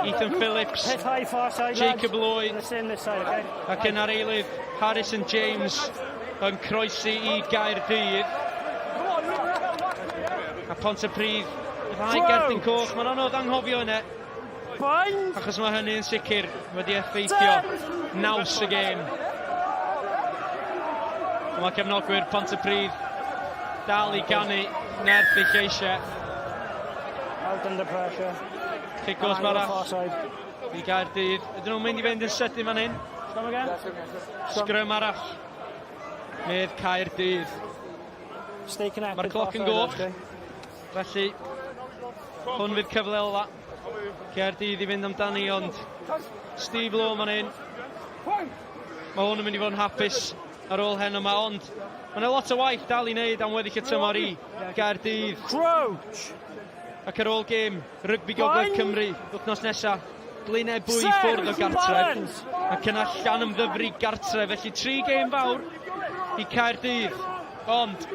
Ethan Phillips, Jacob Lloyd, ac yn ar eilydd Harrison James yn croesi i Gaerdydd. A Pontypridd, ddau gerdyn coch, mae'n anodd anghofio yna. Achos mae hynny yn sicr wedi effeithio naws y gêm. Mae cefnogwyr Pontypridd dal i ganu nerth eu lleisiau. Out under pressure. Cic gosb arall i Gaerdydd. Ydyn nhw'n mynd i fynd yn sydyn fan hyn? Sgrym arall. Medd Caerdydd. Stay connected. Mae'r cloc yn goch. Felly, hwn fydd cyfle ola. Caerdydd i fynd amdani, ond Steve Law man hyn. Mae hwn yn mynd i fod yn hapus ar ôl heno yma, ond mae yna lot o waith dal i wneud am weddill y tymor i Gaerdydd. Crouch! Ac ar ôl gêm Rygbi Gogledd Cymru wythnos nesaf, Glyn Ebwy i ffwrdd o gartref, ac yna Llanymddyfri gartref, felly tri gêm fawr i Caerdydd, ond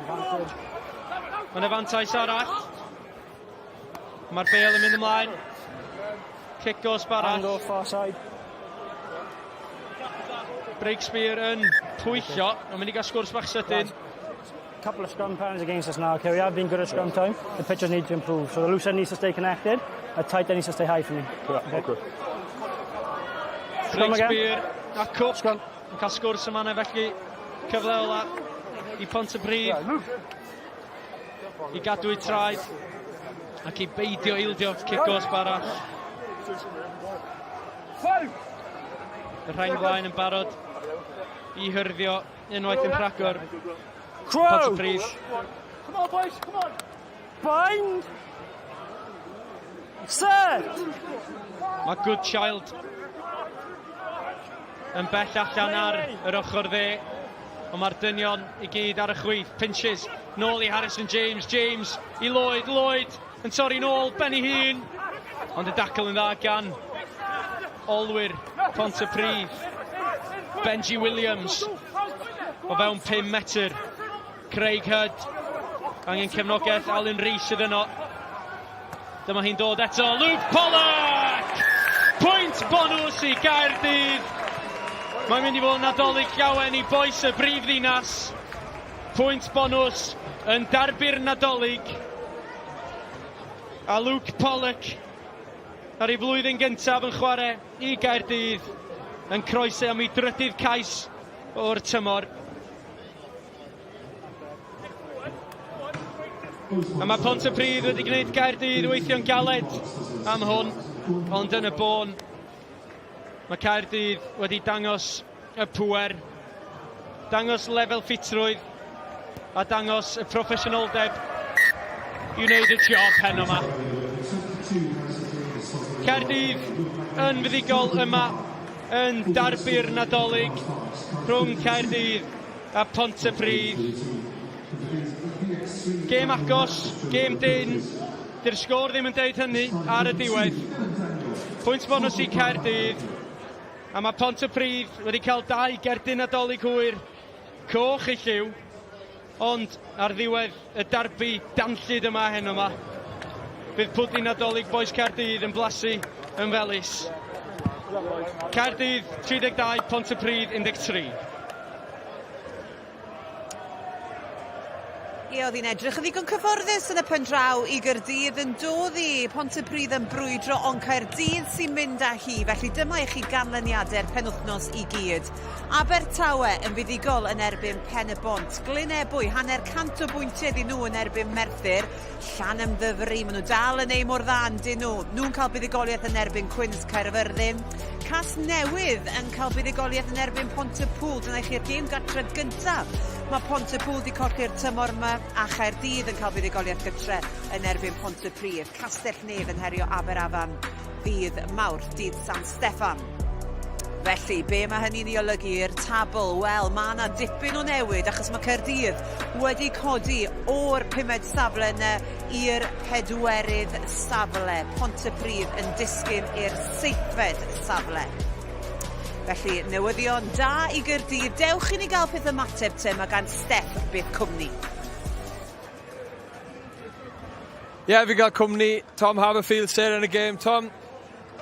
mae yna fantais arall. Mae'r bêl yn mynd ymlaen. Cic gosb arall. Angle far side. Breakspear yn pwyllo. Mae'n mynd i gael sgwrs bach sydyn. Couple of scrum patterns against us now. Okay, we have been good at scrum time. The pitchers need to improve. So the loose end needs to stay connected. The tight end needs to stay high for me. Yeah, okay. Scrum again. Breakspear a Cook Scrum. yn cael sgwrs yma felly cyfle ola i Pontypridd i gadw eu traed ac i beidio ildio cic gosb arall. Y rhain flaen yn barod i hyrddio unwaith yn rhagor. Pontypridd. Come on boys, come on. Bind. Set. Mae Goodchild yn bell allan ar yr ochr dde. Ond mae'r dynion i gyd ar y chwith. Pinches nôl i Harrison James. James i Lloyd. Lloyd yn torri nôl ben ei hun. Ond y dacl yn dda gan olwyr Pontypridd. Benji Williams o fewn 5 metr. Craig Hudd angen cefnogaeth Alun Rees sydd yno. Dyma hi'n dod eto. Luke Pollock! Pwynt bonws i Gaerdydd. Mae'n mynd i fod yn Nadolig llawen i bois y brif ddinas. Pwynt bonws yn darbu'r Nadolig. A Luke Pollock ar ei flwyddyn gyntaf yn chwarae i Gaerdydd yn croesi am ei drydydd cais o'r tymor. A mae Pontypridd wedi gwneud Gaerdydd weithio'n galed am hwn, ond yn y bôn mae Caerdydd wedi dangos y pŵer, dangos lefel ffitrwydd a dangos y proffesiynoldeb i wneud y job heno yma. Caerdydd yn fuddugol yma yn darbu'r Nadolig rhwng Caerdydd a Pontypridd. Gêm agos, gêm dyn. Dy'r sgôr ddim yn deud hynny ar y diwedd. Pwynt bonws i Caerdydd. A mae Pontypridd wedi cael dau gerdyn Nadolig hwyr, coch eu lliw. Ond ar ddiwedd y darbi danllyd yma heno 'ma, bydd pwdin Nadolig Bois Caerdydd yn blasu yn felys. Caerdydd 32, Pontypridd 13. Ie, oedd hi'n edrych yn ddigon cyfforddus yn y pen draw i Gaerdydd yn dod i Pontypridd yn brwydro ond Caerdydd sy'n mynd â hi. Felly dyma i chi ganlyniadau'r penwythnos i gyd. Abertawe yn fuddugol yn erbyn Pen-y-bont. Glyn Ebwy, hanner cant o bwyntiau iddyn nhw yn erbyn Merthyr. Llanymddyfri, maen nhw dal yn ei mor dda yn dyn nhw. Nhw'n cael buddugoliaeth yn erbyn Cwins Caerfyrddin. Casnewydd yn cael buddugoliaeth yn erbyn Pontypŵl. Dyna i chi'r gêm gartref gyntaf. Mae Pontypŵl wedi colli'r tymor yma a Chaerdydd yn cael buddugoliaeth gytre yn erbyn Pontypridd. Castell Nedd yn herio Aberafan ddydd Mawrth, dydd San Steffan. Felly, be mae hynny'n ei olygu i'r tabl? Wel, mae yna dipyn o newid achos mae Caerdydd wedi codi o'r pumed safle yna i'r pedwerydd safle. Pontypridd yn disgyn i'r seithfed safle. Felly, newyddion da i Gaerdydd. Dewch i ni gael peth ymateb te, mae gan Steff beth cwmni. Ie, yeah, fi gael cwmni Tom Haverfield, sêr yn y gêm. Tom,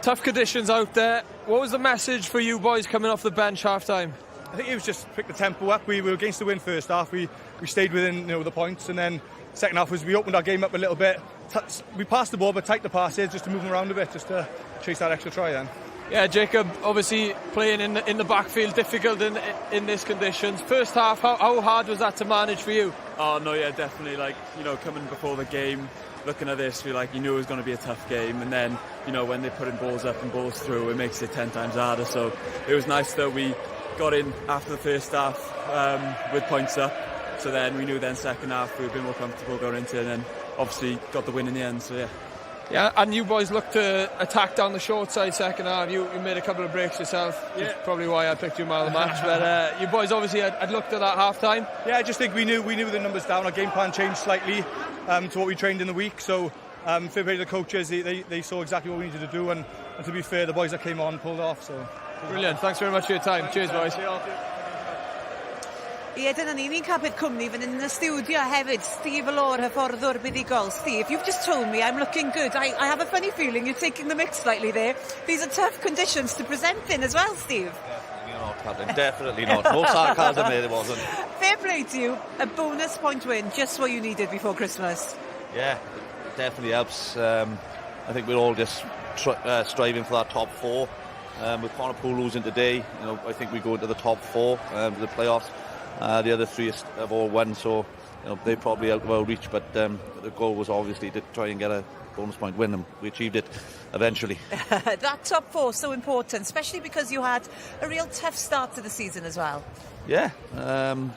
tough conditions out there. What was the message for you boys coming off the bench half time? I think it was just pick the tempo up. We, we were against the wind first half. We, we stayed within you know, the points and then second half was we opened our game up a little bit. We passed the ball but tight the passes just to move them around a bit, just to chase that extra try then. Yeah, Jacob, obviously playing in the, in the backfield, difficult in, in this conditions. First half, how, how hard was that to manage for you? Oh, no, yeah, definitely. Like, you know, coming before the game, looking at this, we like, you knew it was going to be a tough game. And then, you know, when they're putting balls up and balls through, it makes it 10 times harder. So it was nice that we got in after the first half um, with points up. So then we knew then second half we were a bit more comfortable going into it and then obviously got the win in the end. So yeah. Yeah, and you boys looked to attack down the short side second half. You, you made a couple of breaks yourself, yeah. which is probably why I picked you man of the match. But uh, you boys obviously had, had looked at that half time. Yeah, I just think we knew we knew the numbers down. Our game plan changed slightly um, to what we trained in the week. So um, fair play to the coaches, they, they, they saw exactly what we needed to do. And, and to be fair, the boys that came on pulled off. So Brilliant. Thanks very much for your time. Cheers, boys. Ie, dyna ni. Ni'n cael peth cwmni fan hyn yn y stiwdio hefyd. Steve Lawr, hyfforddwr buddugol. Steve, you've just told me I'm looking good. I, I have a funny feeling you're taking the mix slightly there. These are tough conditions to present in as well, Steve. Definitely not, Catherine. Definitely not. No sarcasm there, there wasn't. Fair play to you. A bonus point win, just what you needed before Christmas. Yeah, it definitely helps. Um, I think we're all just uh, striving for that top four. Um, with Pontypool losing today, you know, I think we go into the top four, um, the playoffs. Uh, the other three have all won, so you know, they're probably out of our reach. But um, the goal was obviously to try and get a bonus point win, and we achieved it eventually. that top four so important, especially because you had a real tough start to the season as well. Yeah, um,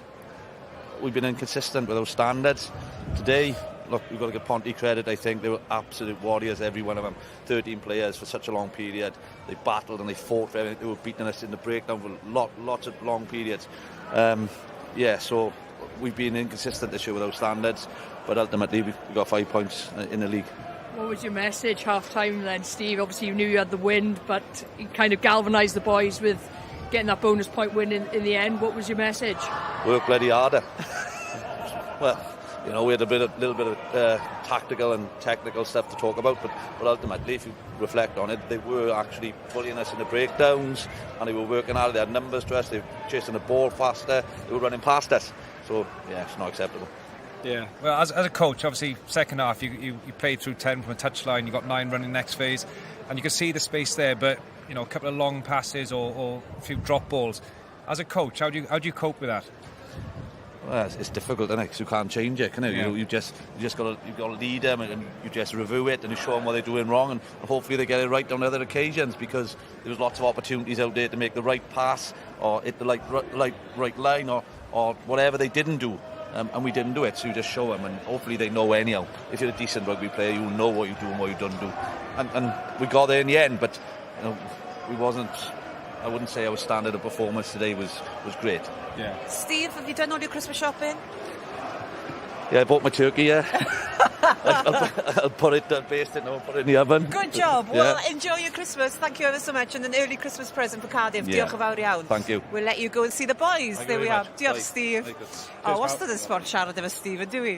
we've been inconsistent with our standards. Today, look, we've got to give Ponty credit, I think. They were absolute warriors, every one of them. 13 players for such a long period. They battled and they fought for everything. They were beating us in the breakdown for lot, lots of long periods. Um, yeah, so we've been inconsistent this year with our standards, but ultimately we've got five points in the league. What was your message half time then, Steve? Obviously you knew you had the wind, but you kind of galvanised the boys with getting that bonus point win in, in the end. What was your message? Work bloody harder. well, you know, we had a bit of, little bit of uh, tactical and technical stuff to talk about, but, but ultimately, if you reflect on it, they were actually bullying us in the breakdowns, and they were working hard. They had numbers to us. They were chasing the ball faster. They were running past us. So, yeah, it's not acceptable. Yeah, well, as, as a coach, obviously, second half, you, you, you played through 10 from a touchline, you got nine running next phase, and you could see the space there, but, you know, a couple of long passes or, or a few drop balls. As a coach, how do you, how do you cope with that? Well, it's, it's difficult, isn't it? Because you can't change it, can you? Yeah. You, you just you just got to you've got to lead them, and, and you just review it and you show them what they're doing wrong, and, and hopefully they get it right on other occasions because there was lots of opportunities out there to make the right pass or hit the right, right, right line or or whatever they didn't do. Um, and we didn't do it, so you just show them, and hopefully they know anyhow. If you're a decent rugby player, you know what you do and what you don't do. And, and we got there in the end, but you know, we wasn't I wouldn't say our standard of performance today was, was great. Yeah. Steve, have you done all your Christmas shopping? Yeah, I bought my turkey, yeah. I'll, I'll put it, I'll baste it now, put it in the oven. Good job. Yeah. Well, enjoy your Christmas. Thank you ever so much. And an early Christmas present for Cardiff. Yeah. Diolch yn fawr iawn. Thank you. We'll let you go and see the boys. Thank There we are. Much. Diolch, Bye. Steve. Thank you. O, wastad yn sbort siarad efo Steve, yn dwi?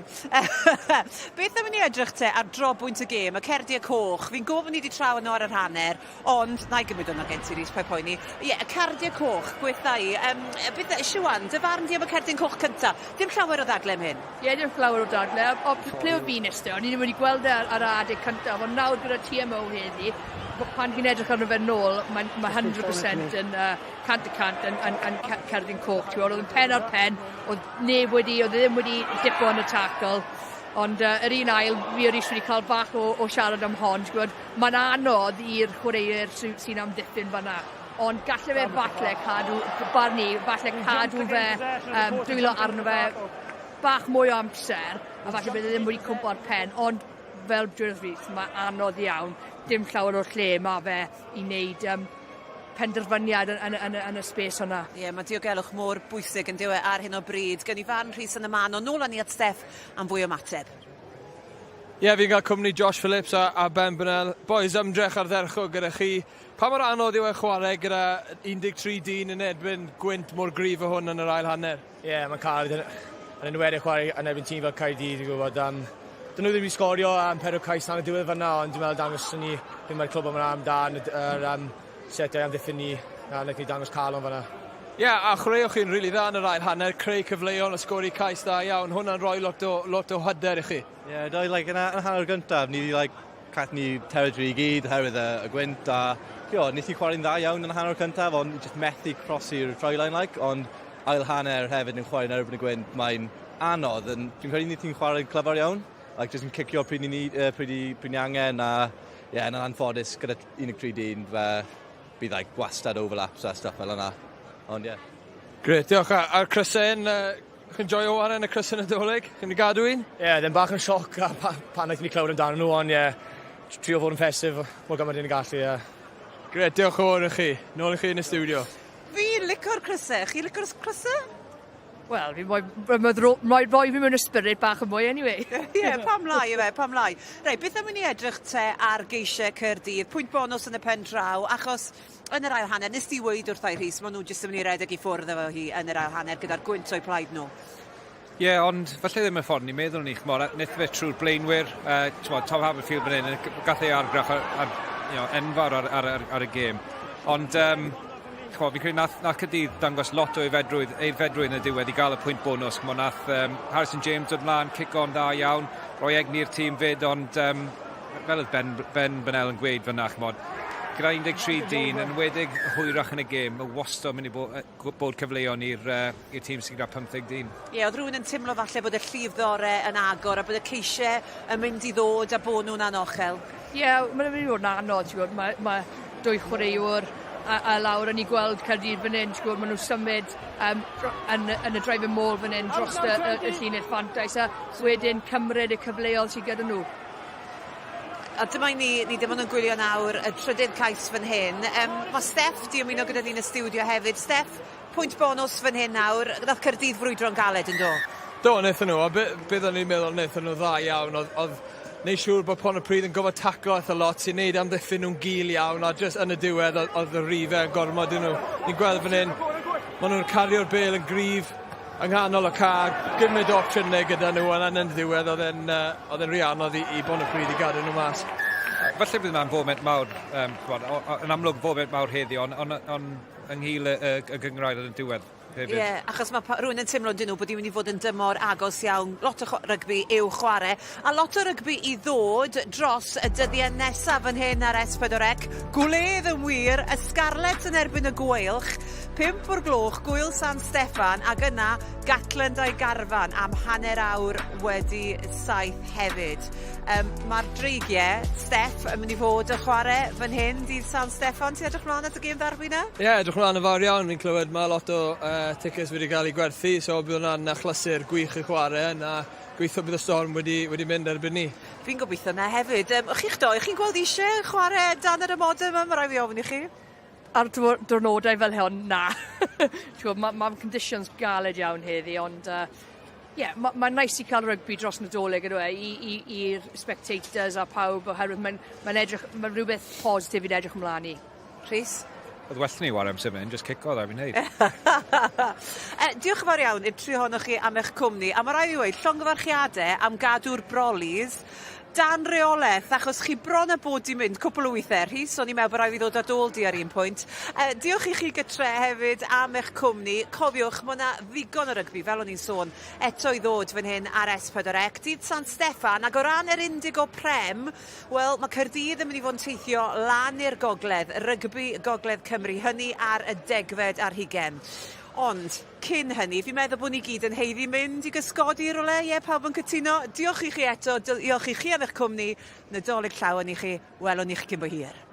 Beth am i ni edrych te ar drobwynt y gêm, y cerdiau coch. Fi'n gwybod bod ni wedi trafod nhw ar yr hanner, Ond, na i gymryd hwnna gen ti, Rhys, paid poeni. Ie, y cardiau coch, gweitha i. Um, beth, Siwan, dy farn di am y cerdyn coch cynta? Dim llawer o ddadle am hyn. Ie, dim llawer o dadle. O, ple o fi'n eistedd, o'n i ddim wedi gweld e ar, ar adeg cyntaf, ond nawr gyda TMO heddi, pan chi'n edrych arno fe nôl, mae'n ma 100% yn uh, cant y cant yn, yn, yn cerdyn coch. Ti'n oedd yn pen ar pen, oedd neb wedi, oedd e ddim wedi dipo yn y tackle. Ond uh, yr un ail, fi a Rhys wedi cael bach o, o siarad am hon, ti'n gwybod, mae'n anodd i'r chwaraewyr sy'n sy amddiffyn fanna. Ond galle fe falle cadw, barn i, falle cadw fe, um, dwylo arno fe bach mwy o amser, a falle bydd e ddim wedi cwmpo ar pen, ond fel dweud Rhys, mae anodd iawn, dim llawer o'r lle mae fe i wneud um, penderfyniad yn, yn, yn, yn y space hwnna. Ie, yeah, mae diogelwch mor bwysig yn dyw e ar hyn o bryd. Gen i farn Rhys yn y man, ond nôl â ni at Steff am fwy o ymateb. Ie, yeah, fi'n cael cwmni Josh Phillips a, a Ben Burnell. Boys, ymdrech ardderchog gyda chi. Pa mor anodd yw e chwarae gyda 13 dyn yn erbyn gwynt mor gryf o hwn yn yr ail hanner? Ie, yeah, mae'n caled yn, yn enwedig chwarae yn erbyn tîm fel Caerdydd, dwi'n gwybod. Um, dyn nhw ddim wedi sgorio am pedwar cais tan y diwedd fanna, ond dwi'n meddwl dangos ni beth mae'r clwb yma amdan, yr um, setiau amddiffyn ni, a wnaethon ni dangos calon fanna. Ie, yeah, a chwaraewch chi'n rili really dda yn yr ail hanner, creu cyfleon a sgori cais da iawn. Hwnna'n rhoi lot o, lot o hyder i chi. Ie, yeah, do, like, yn, yn hanner gyntaf, ni wedi like, cath ni territory i gyd oherwydd y, y gwynt a jo, nes i chwarae'n dda iawn yn y hanner cyntaf ond just methu crosi'r try line like, ond ail hanner hefyd yn chwarae'n erbyn y gwynt, mae'n anodd. Yn, dwi'n credu ni ti'n chwarae'n clyfar iawn, like, just yn cicio pryd ni, uh, pryd, i, pryd ni angen a ie, yeah, yn anffodus gyda 13 dyn fe bydd like, gwastad overlaps a stuff fel yna. Ond ie. Yeah. Gret, diolch. A'r crysau yn, uh, chi'n joio wan yn y crysau Nadolig? Chi'n mynd i gadw un? Ie, yeah, ddim bach yn sioc a pa, pan wnaethon ni clywed amdano nhw, ond ie, yeah, trio fod yn festive mor gymaint ni'n gallu, ie. Yeah. Gret, diolch yn fawr i chi. Nôl i chi yn y studio. Fi'n licio'r crysau. Chi'n licio'r crysau? Wel, fi moyn, mae rhoi fi mewn ysbryd bach yn mwy anyway. Ie, yeah, pam lai efe, pam lai. Reit, beth am i ni edrych te ar geisiau Caerdydd? Pwynt bonws yn y pen draw, achos yn yr ail hanner, nes di weud wrthai Rhys, maen nhw jyst yn mynd i redeg i ffwrdd efo hi yn yr ail hanner gyda'r gwynt o'u plaid nhw. Ie, yeah, ond falle ddim y ffordd ni'n meddwl ni, ch'mod, wnaeth fe trwy'r blaenwyr, uh, ch'mod, Tom Haverfield fan hyn, gath ei argraff ar, ar, you know, enfawr ar, ar, ar, ar y gêm. Ond, um, ch'mod, fi'n credu nath, nath Caerdydd dangos lot o aeddfedrwydd, aeddfedrwydd yn y diwedd i gael y pwynt bonus. Ch'mod, nath um, Harrison James dod mlaen, cic o'n dda iawn, rhoi egni i'r tîm fyd, ond um, fel oedd Ben, ben Bennell yn gweud fyna, ch'mod, gyda 13 dyn, yn enwedig hwyrach yn y gêm, mae wastad yn mynd i bod, bod cyfleon i'r uh, i'r tîm sy'n gyda 15 dyn. Ie, oedd rhywun yn teimlo falle bod y llif ddore yn agor a bod y ceisiau yn mynd i ddod a bod nhw'n anochel. Ie, yeah, mae'n mynd i fod yn anodd, ti'n gwybod, mae, mae dwy chwaraewr a, a lawr, a ni gweld Caerdydd fan hyn, ti'n gwybod, maen nhw'n symud um, yn, yn y driving maul fan hyn dros y, y, y llinell fantais, a wedyn cymryd y cyfleoedd sydd gyda nhw. A dyma i ni, ni dim ond yn gwylio nawr y trydydd cais fan hyn. Um, mae Steff di ymuno gyda ni yn y stiwdio hefyd. Steff, pwynt bonws fan hyn nawr. Nath Caerdydd frwydro'n galed yn do? Do, wnaethon nhw, a be, beth o'n i'n meddwl wnaethon nhw dda iawn, oedd, oedd neud siŵr bod Pontypridd yn gofod taclo eitha lot sy'n neud amddiffyn nhw'n gul iawn a jyst yn y diwedd oedd, oedd y rifau yn gormod i nhw. Ni'n gweld fan hyn, maen nhw'n cario'r bel yn gryf, yng nghanol y ca, gymaint o opsiynau gyda nhw, ond yn y ddiwedd oedd e'n uh, oedd e'n rhy anodd i, i Bontypridd i gadw nhw mas. Falle bydd yma'n foment mawr, um, chwbod, yn amlwg foment mawr heddi, ond on, on, ynghil y, y, y gynghrair yn y diwedd hefyd. Ie, yeah, achos mae rhywun yn teimlo dyn nhw bod hi'n mynd i fod yn dymor agos iawn. Lot o rygbi i'w chwarae, a lot o rygbi i ddod dros y dyddiau nesaf fan hyn ar S4C. Gwledd yn wir, y Scarlets yn erbyn y Gweilch. Pump o'r gloch, Gŵyl San Steffan, ac yna Gatland a'i garfan am hanner awr wedi saith hefyd. Um, Mae'r dreigiau, Steff, yn mynd i fod yn chwarae fan hyn dydd San Steffan. Ti'n edrych mlaen at y gêm ddarbi na? Ie, yeah, edrych mlaen yn fawr iawn. Fi'n clywed mae lot o uh, tickets wedi cael eu gwerthu, so bydd hwnna'n achlysur gwych i chwarae yn, a gobeithio bydd y storm wedi, wedi mynd erbyn ni. Fi'n gobeithio na hefyd. Um, chi'ch doi, chi'n gweld eisiau chwarae dan yr amodau yma? Mae rhaid fi ofyn i chi. Ar diwrnodau fel hwn, na. Ti'n mae ma conditions galed iawn heddi, ond uh, yeah, mae'n ma nice i cael rygbi dros Nadolig yndyw e, i'r spectators a pawb, oherwydd mae'n ma edrych, mae'n rhywbeth positif i'n edrych ymlaen i. Rhys? Oedd well ni wario amser fan hyn, just cicodd a fi'n neud. e, diolch yn fawr iawn i'r tri ohonoch chi am eich cwmni. A mae rhaid i weud, llongyfarchiadau am gadw'r brolis dan reolaeth, achos chi bron a bod 'di mynd cwpl o withe. Rhys, o'n i'n meddwl bod raid fi ddod â dôl di ar un pwynt. Uh, diolch i chi gytre hefyd am eich cwmni. Cofiwch, mae yna ddigon o rygbi, fel o'n i'n sôn, eto i ddod fan hyn ar S4C. Dydd San Steffan, ac o ran yr Indigo Prem, wel, mae Caerdydd yn mynd i fod yn teithio lan i'r gogledd, rygbi Gogledd Cymru, hynny ar y degfed ar hugen. Ond, cyn hynny, fi'n meddwl bod ni gyd yn haeddu mynd i gysgodi rywle, ie, pawb yn cytuno? Diolch i chi eto, diolch i chi am eich cwmni, Nadolig Llawen i chi, welwn ni chi cyn bo hir.